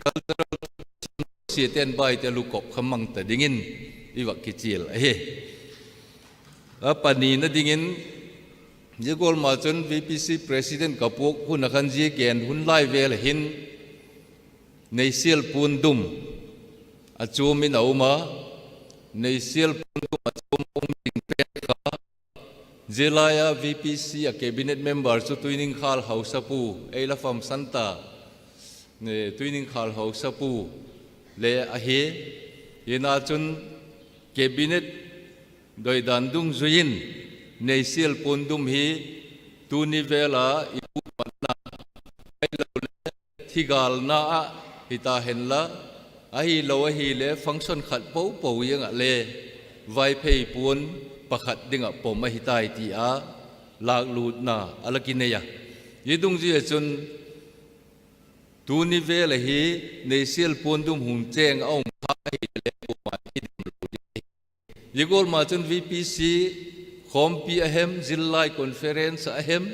cultural siate'n baite lukop kha mang ta dingin i va kichial ahi. A panina dingin, zia gual ma chun VPC president ka puak hun ah khan zia gen hun lai vel ah hin, Neisial puan dum a chuam in a um a, Neisial puan dum a chuam a um ding pen kha, zia lai a VPC a cabinet member chu Tuiningkhâl Hausapu, ei la famsan ta, Tuiningkhâl Hausapu le ahi. Hina chun cabinet doidan dungzui in Neisial puan dum hi tuni vel a i put matna ahilole thigâlna ah hita henla, ahilo ahile function khat po po ziang ah le Vaiphei puan pakhat ding ah pom ahi tai ti a lâklûtna a la kinei a. Zia dungzui ah chun tuni vel ahi Neisial puan dum hung chêng a um kha ahile kuama'n i dem lo ding. Zia gual ma chun VPC khawmpi a hem, zillai conference a hem,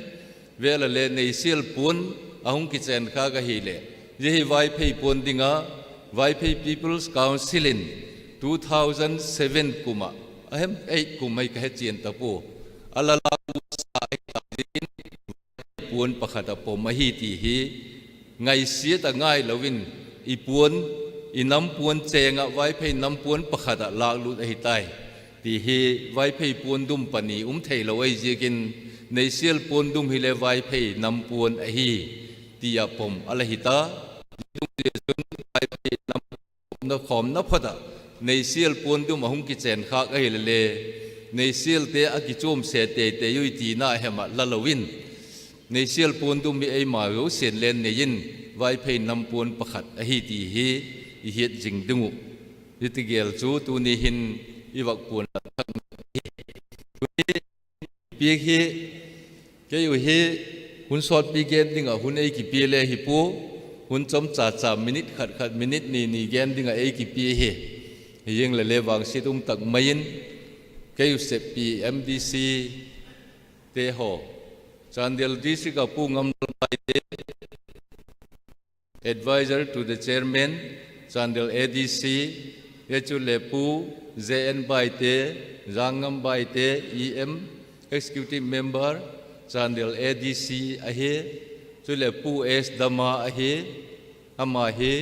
vel a le Neisial puan a hung kichênkhâk ahileh, zia hi Vaiphei puan ding a, Vaiphei People's Council in two thousand seven kum ah, a hem eight kum ai ka he chian ta pua, a la lâksa ahi ta ziakin puan pakhat ah pom ahi ti hi ngaisiat a ngailo in, i puan, i nam puan chêng ah Vaiphei nam puan pakhat ah lâklût ahi tai ti hi, Vaiphei puan dum pani um theilo ahi ziakin, Neisial puan dum hile Vaiphei nam puan ahi ti ah pom a la hi ta. Zia dungzui ah chun Vaiphei nam khawmna phot ah Neisial puan dum a hung kichênkhâk ahile le, Neisialte a kichuamse teitei ui tina hem ah la lo in, Neisial puan dum hi eima zosia'n le nei in, Vaiphei nam puan pakhat ahi ti hi i hiat zing ding uh. Hiti gel chu tuni hin i vak puan la thak hi. Tuni piak hi, kei u hi hun sawtpi gen ding ah hun ei kipia le hi pua, hun chomcha cha minute khat khat, minute ni ni gen ding ah ei kipia hi. Hi ziang le le vangsiat um tak mai in, kei u seppi MDCte haw, Chandel District ah Pu Ngamlal Baite, Advisor to the Chairman, Chandel ADC, e chule Pu J N Baite, Jangngam Baite, EM, Executive Member, Chandel ADC ahi, chule Pu S Dama ahi, ama hi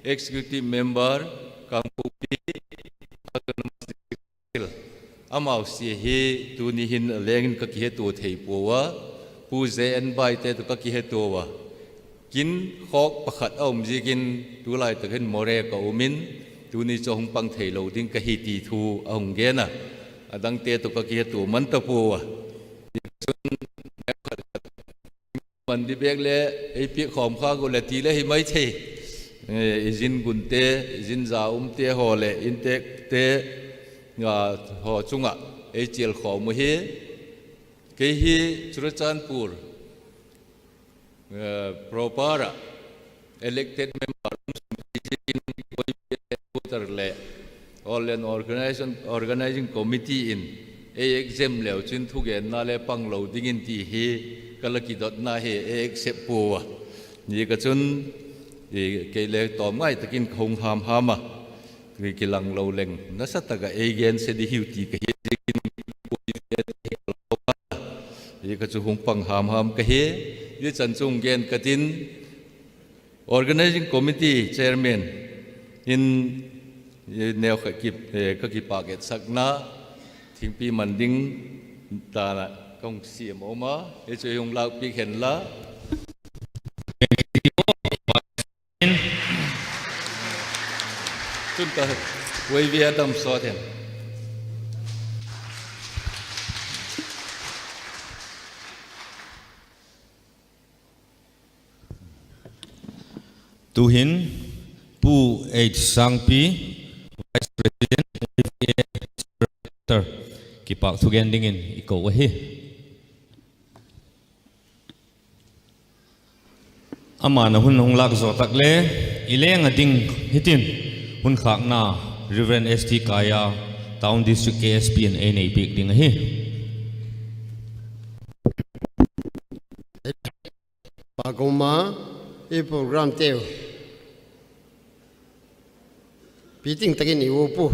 Executive Member, Kangpokpi Autonomous District, amau sia hi tuni hin a leng in ka kihetua thei puau a, Pu J N Baite tawh ka kihetua a, kin khawk pakhat a um ziakin tulai tak hin Moreh ka um in, tuni chu a hung pang theilo ding ka hi ti thu a hung gen a, a dangte tawh ka kihetua man ta puau a. Chun, man di bêk le ei piak khawm kha gu le ti le hi mai thei. I zin gunte, i zin za umte haw leh intekte haw chung ah ei chial khawm uhi. Kei hi Churachandpur proper ah elected member um sung hi ziakin, headquarter leh All Land Organisation, Organising Committee in ei exempt leu chun thugenna le pang lo dingin ti hi ka la kidotna hi, ei accept pua a. Ziak ah chun kei le tawm ngai tak in ka hung ham ham a, kilang lo leng nasa tak ah ei gense di hiu ti ka hi ziakin, ziak ah chu hung pang ham ham ka hi. Zia chan chung gen ka tin, Organising Committee Chairman in neukhat ka kipâk etsakna, thingpi man ding dan ah ka hung siam a um a, hi chu hung lâkpiak hen la. Chun ka huai via dam sawt hen. Tu'hin Pu H Sangpi, Vice President, Y V A Director, kipâk thugen dingin i ko ahi. Ama'n a hun hung lâk zaw tak le, i leng ah ding hitin, hun khâkna Reverend S T Kaia, Town District K S P in ei nei piak ding ahi. Pa koma, i programteu piting tak in i uap u.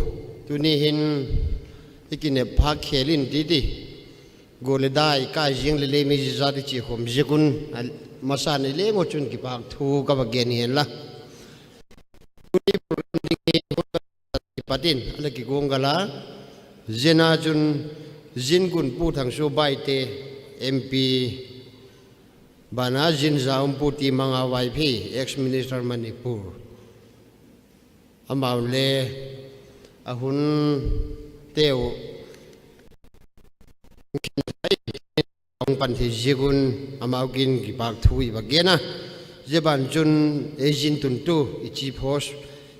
Tuni hin i kinep phâk khêl in ti ti, gual le dai kai ziang le le mi zia zat i chia khawm ziak un, a masa'n i leng uh chun kipâk thu ka va gen hi hen la. Tuni program ding hi kipat in a la kiguanggal a, zia ah chun Zin gun Pu Thangsuabaite, M P, ban ah Zin za um Pu T. Manga Vaiphei, ex Minister Manipur, amau le a hunteu hung pan thei ziak un amau kiang in kipâk thu i va gen a. Zia ban chun ei Zin tuntu, i Chief Host,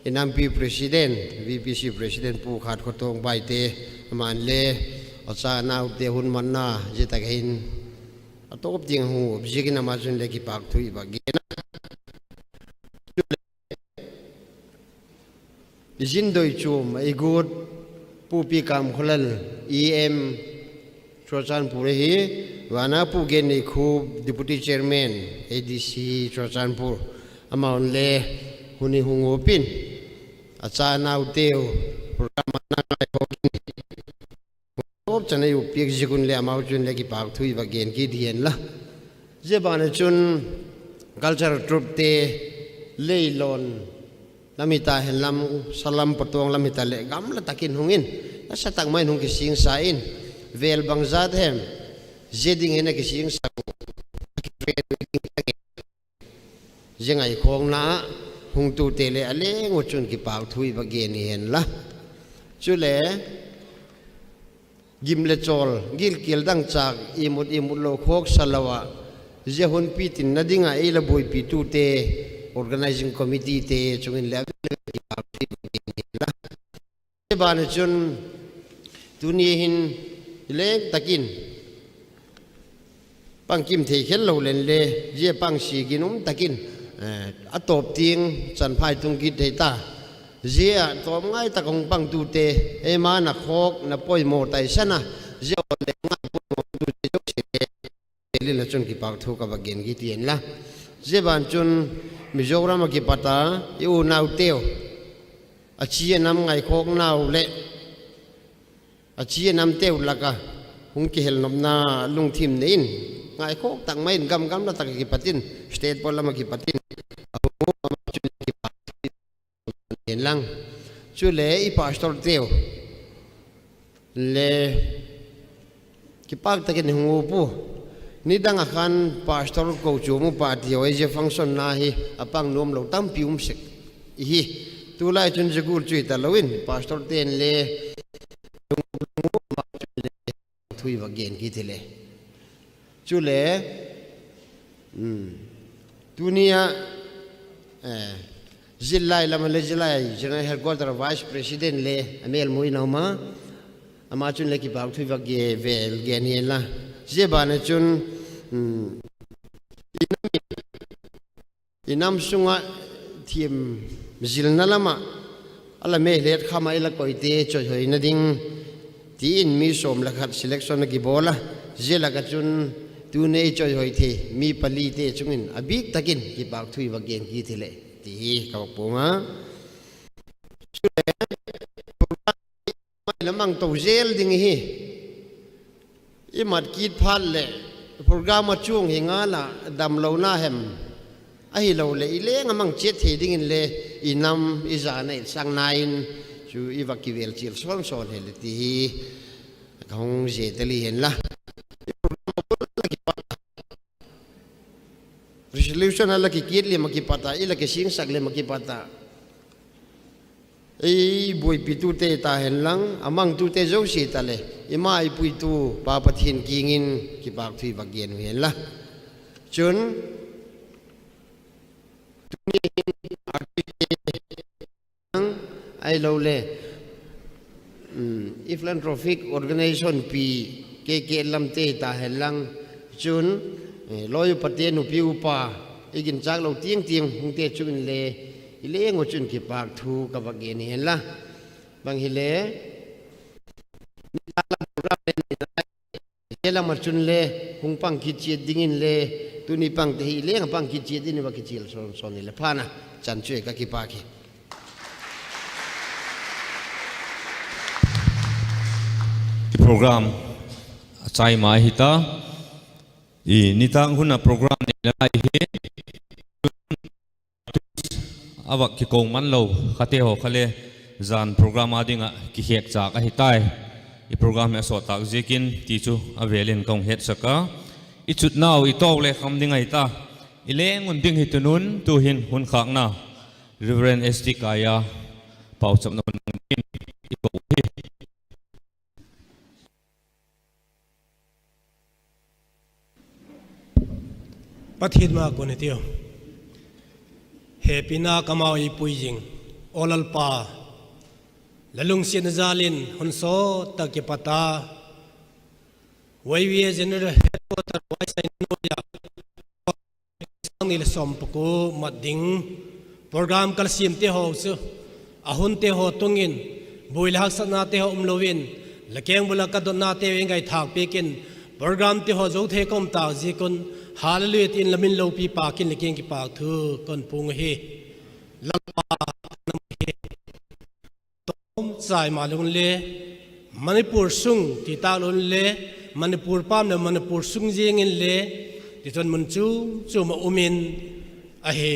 i nampi President, V P C President Pu Khatkhotawng Baite, ama'n le a cha naute hun manna zia tak hin a tawp tiang hung uap ziakin ama chun le kipâk thu i va gen a. I Zin doi chuam i guat Pu P. Kamkholal, E M, Churachandpur ahi, van ah Pu Gen Neikhup, Deputy Chairman, A D C Churachandpur, amau'n le hun hi hung uap in, a cha nauteu program a na ngaikhawk in tawp chan ei uap piak ziak un le amau chun le kipâk thu i va gen kit hi hen la. Zia ban ah chun cultural troupete, Leilawn lam hita hen lam, Salam Pawtuang lam hita leh gamla tak in hung in, nasa tak mai in hung kisingsa in, vêl bangzat hem, zia ding hin a kisingsa, zia ngaikhawkna ah hungtute leh a leng uh chun kipâk thu i va gen hi hen la. Chule gim le chawl, gilkial dangchâk, imut imut lo khawksa lo ah, zia hun pitinna ding ah ei la buaipitute, organising committeete chung in le a vêl vêl kipâk thu i va gen hi la. Zia ban ah chun tuni hin i leng tak in pang kim thei khel lo leng le, zia pang si ginum tak in a tawp tiang chanphai tung kit thei ta. Zia tawm ngai tak hung pangtute, eima na khawk na poimaw taisan a, zia aw le ngai poimawtute zosia le, tel in a chun kipâk thu ka va gen kit hi hen la. Zia ban chun Mizoram ah kipat a i unauteu, a chi a nam ngaikhawknau leh a chi a namteu lak ah hung kihelnopna lungthim nei in, ngaikhawk tak mai in gam gamla tak ah kipat in, state pawl lam ah kipat in a hung u, ama chun kipâk thu i va gen lang. Chule i pastorteu le kipâk tak in hung uap u. Nidang ah khan pastor kochuam upa ti haw, zia functionna hi a pang nuam lo tampi um sek i hi. Tulai chun zia gual chu hi talo in pastorte'n le thu i va gen kit hile. Chule tuni ah zillai lam ah le zillai General Headquarter Vice President le a mêl mu in a um a, ama chun le kipâk thu i va gen, vêl gen hi la. Zia ban ah chun i nam sung ah thiam zilna lam ah a la mêlhet kham ah i la koite chawihoina ding ti in mi sawm le khat selection a kibawl a, zia lak ah chun tuni i chawihoi thei mi palite chung in a bîk tak in kipâk thu i va gen kit hile ti hi ka vak puang a. Mai la mang to zel ding hi. I mat kit phat leh program a chuang hi ngal a, damlona hem ahiloleh i leng a mang chiat thei dingin le i nam i zana i sangna in chu i va kivêl chial sawn sawn hile ti hi ka hung zia tel hi hen la. Resolution a la kikiat lem ah kipat a, i la kisingsak lem ah kipat a, ei buaipitute ta hen lang, a mangtute zosia ta leh i mai puitu Pa Pathian kiang in kipâk thu i va gen u hen la. Chun tuni hin Ahilole philanthropic organisation pi, K K L lamte ta hen lang, chun lawi upate, nupi upa, i ginchâk lo tiang tiang hungte chung inle, i leng uh chun kipâk thu ka va gen hi hen la. Bang hile, zia lam ah chunle hung pang kit chiat dingin le, tuni pangte hi i leng ah pang kit chiat dingin va kichial sawn sawn i le phan a, chan chu ka kipâk hi. Program a chai ma hi ta, i nitâk hun a program nei lai hi. A vak kiko man lo khate haw kha le, zan program â ding ah kikhêkchâk ahi tai. I program hi a sawt tâk ziakin ti chu a vêl in ka hung hetsak a. I chutnau i tawk le kham ding ahi ta. I leng un ding hi tun un, tu'hin hun khâkna Reverend S T Kaia pauchapna hun ding i ko hi. Pathian ma kun hitiu. Hepina ka mau ei pui zing. Aw Lalpa, la lungsiatna jal in hun sawt tak kipat a, Y W A General Headquarter Huaisai nuai ah, sâng ni leh sawm pakua mat ding program ka la siamte haw chu, a hunte haw tung in, buai leh haksatnate haw um lo in, la kengbul ah ka dotnateu ei ngaithâk piak in, programte haw zo thei ka um tâk ziak un, Hallelujah ti in la min lopi pâk in la kiang kipâk thu ka hun puang ahi. Lalpa, tawm chai ma lung le, Manipur sung ti tâk lun le, Manipur pâm leh Manipur sung ziang inle, tichun mun chuam chuam ah um in, ahi,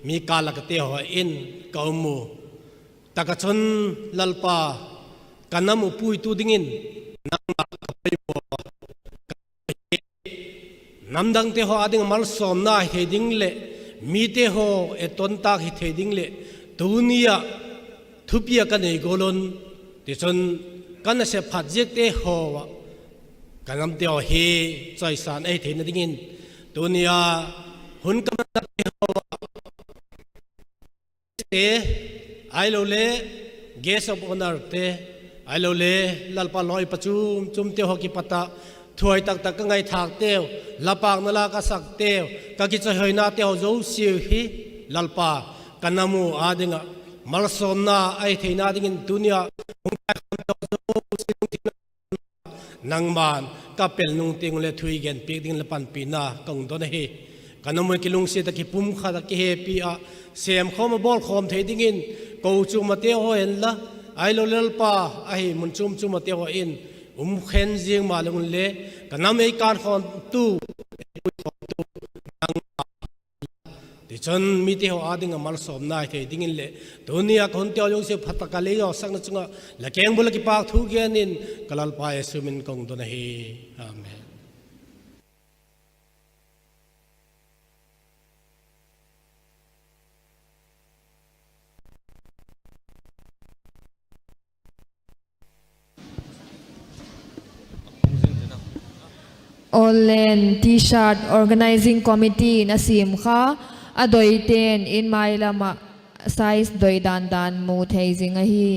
mi kâl ah kate haw in ka um u. Tak ah chun, Lalpa, ka nam uh puitu dingin nangma ka poimaw a, namdangte haw â ding ah malsawmna hi thei ding leh, mite haw etton tâk hi thei ding leh, tuni ah thupi ah ka nei gual un, tichun ka nasep phat ziakte haw ah ka namte haw hi chawisâng ahi theina dingin, tuni a hun ka mannate haw ah te, ahilole guest of honourte, ahilole Lalpa, lawi pa chuam chuamte haw kipat ah thuai tak tak ka ngaithâkteu, la pâkna la ka sakteu, ka kichawihoinate haw zosiau hi, Lalpa, ka nam uh â ding ah malsawmna ahi theina dingin tuni ah hung kaikhawmte haw zosiau, nangma'n ka pel nung tiang u leh thu ei gen piak dingin la panpina ka hung don ahi. Ka nam uh kilungsiat ah, kipumkhat ah, kihepi ah, sêmkhawm ah, bawlkhawm thei dingin, kochuam ate haw hen la, ahilole Lalpa, ahi mun chuam chuam ate haw in um khen ziang ma lung le, ka nam ei kânkhawmtu, ei puikhawmtu nangma, tichun mite haw â ding ah malsawmna hi thei dingin leh, tuni a ka hunte haw zosia phat tak a lei zawsakna chung ah la kengbul ah kipâk thu gen in, ka Lalpa Jesu min ka hung don ahi. Amen. Awllen T-shirt organising committee in a siam kha, a doite'n in mai lam ah size doi dan dan mu thei zing ahi.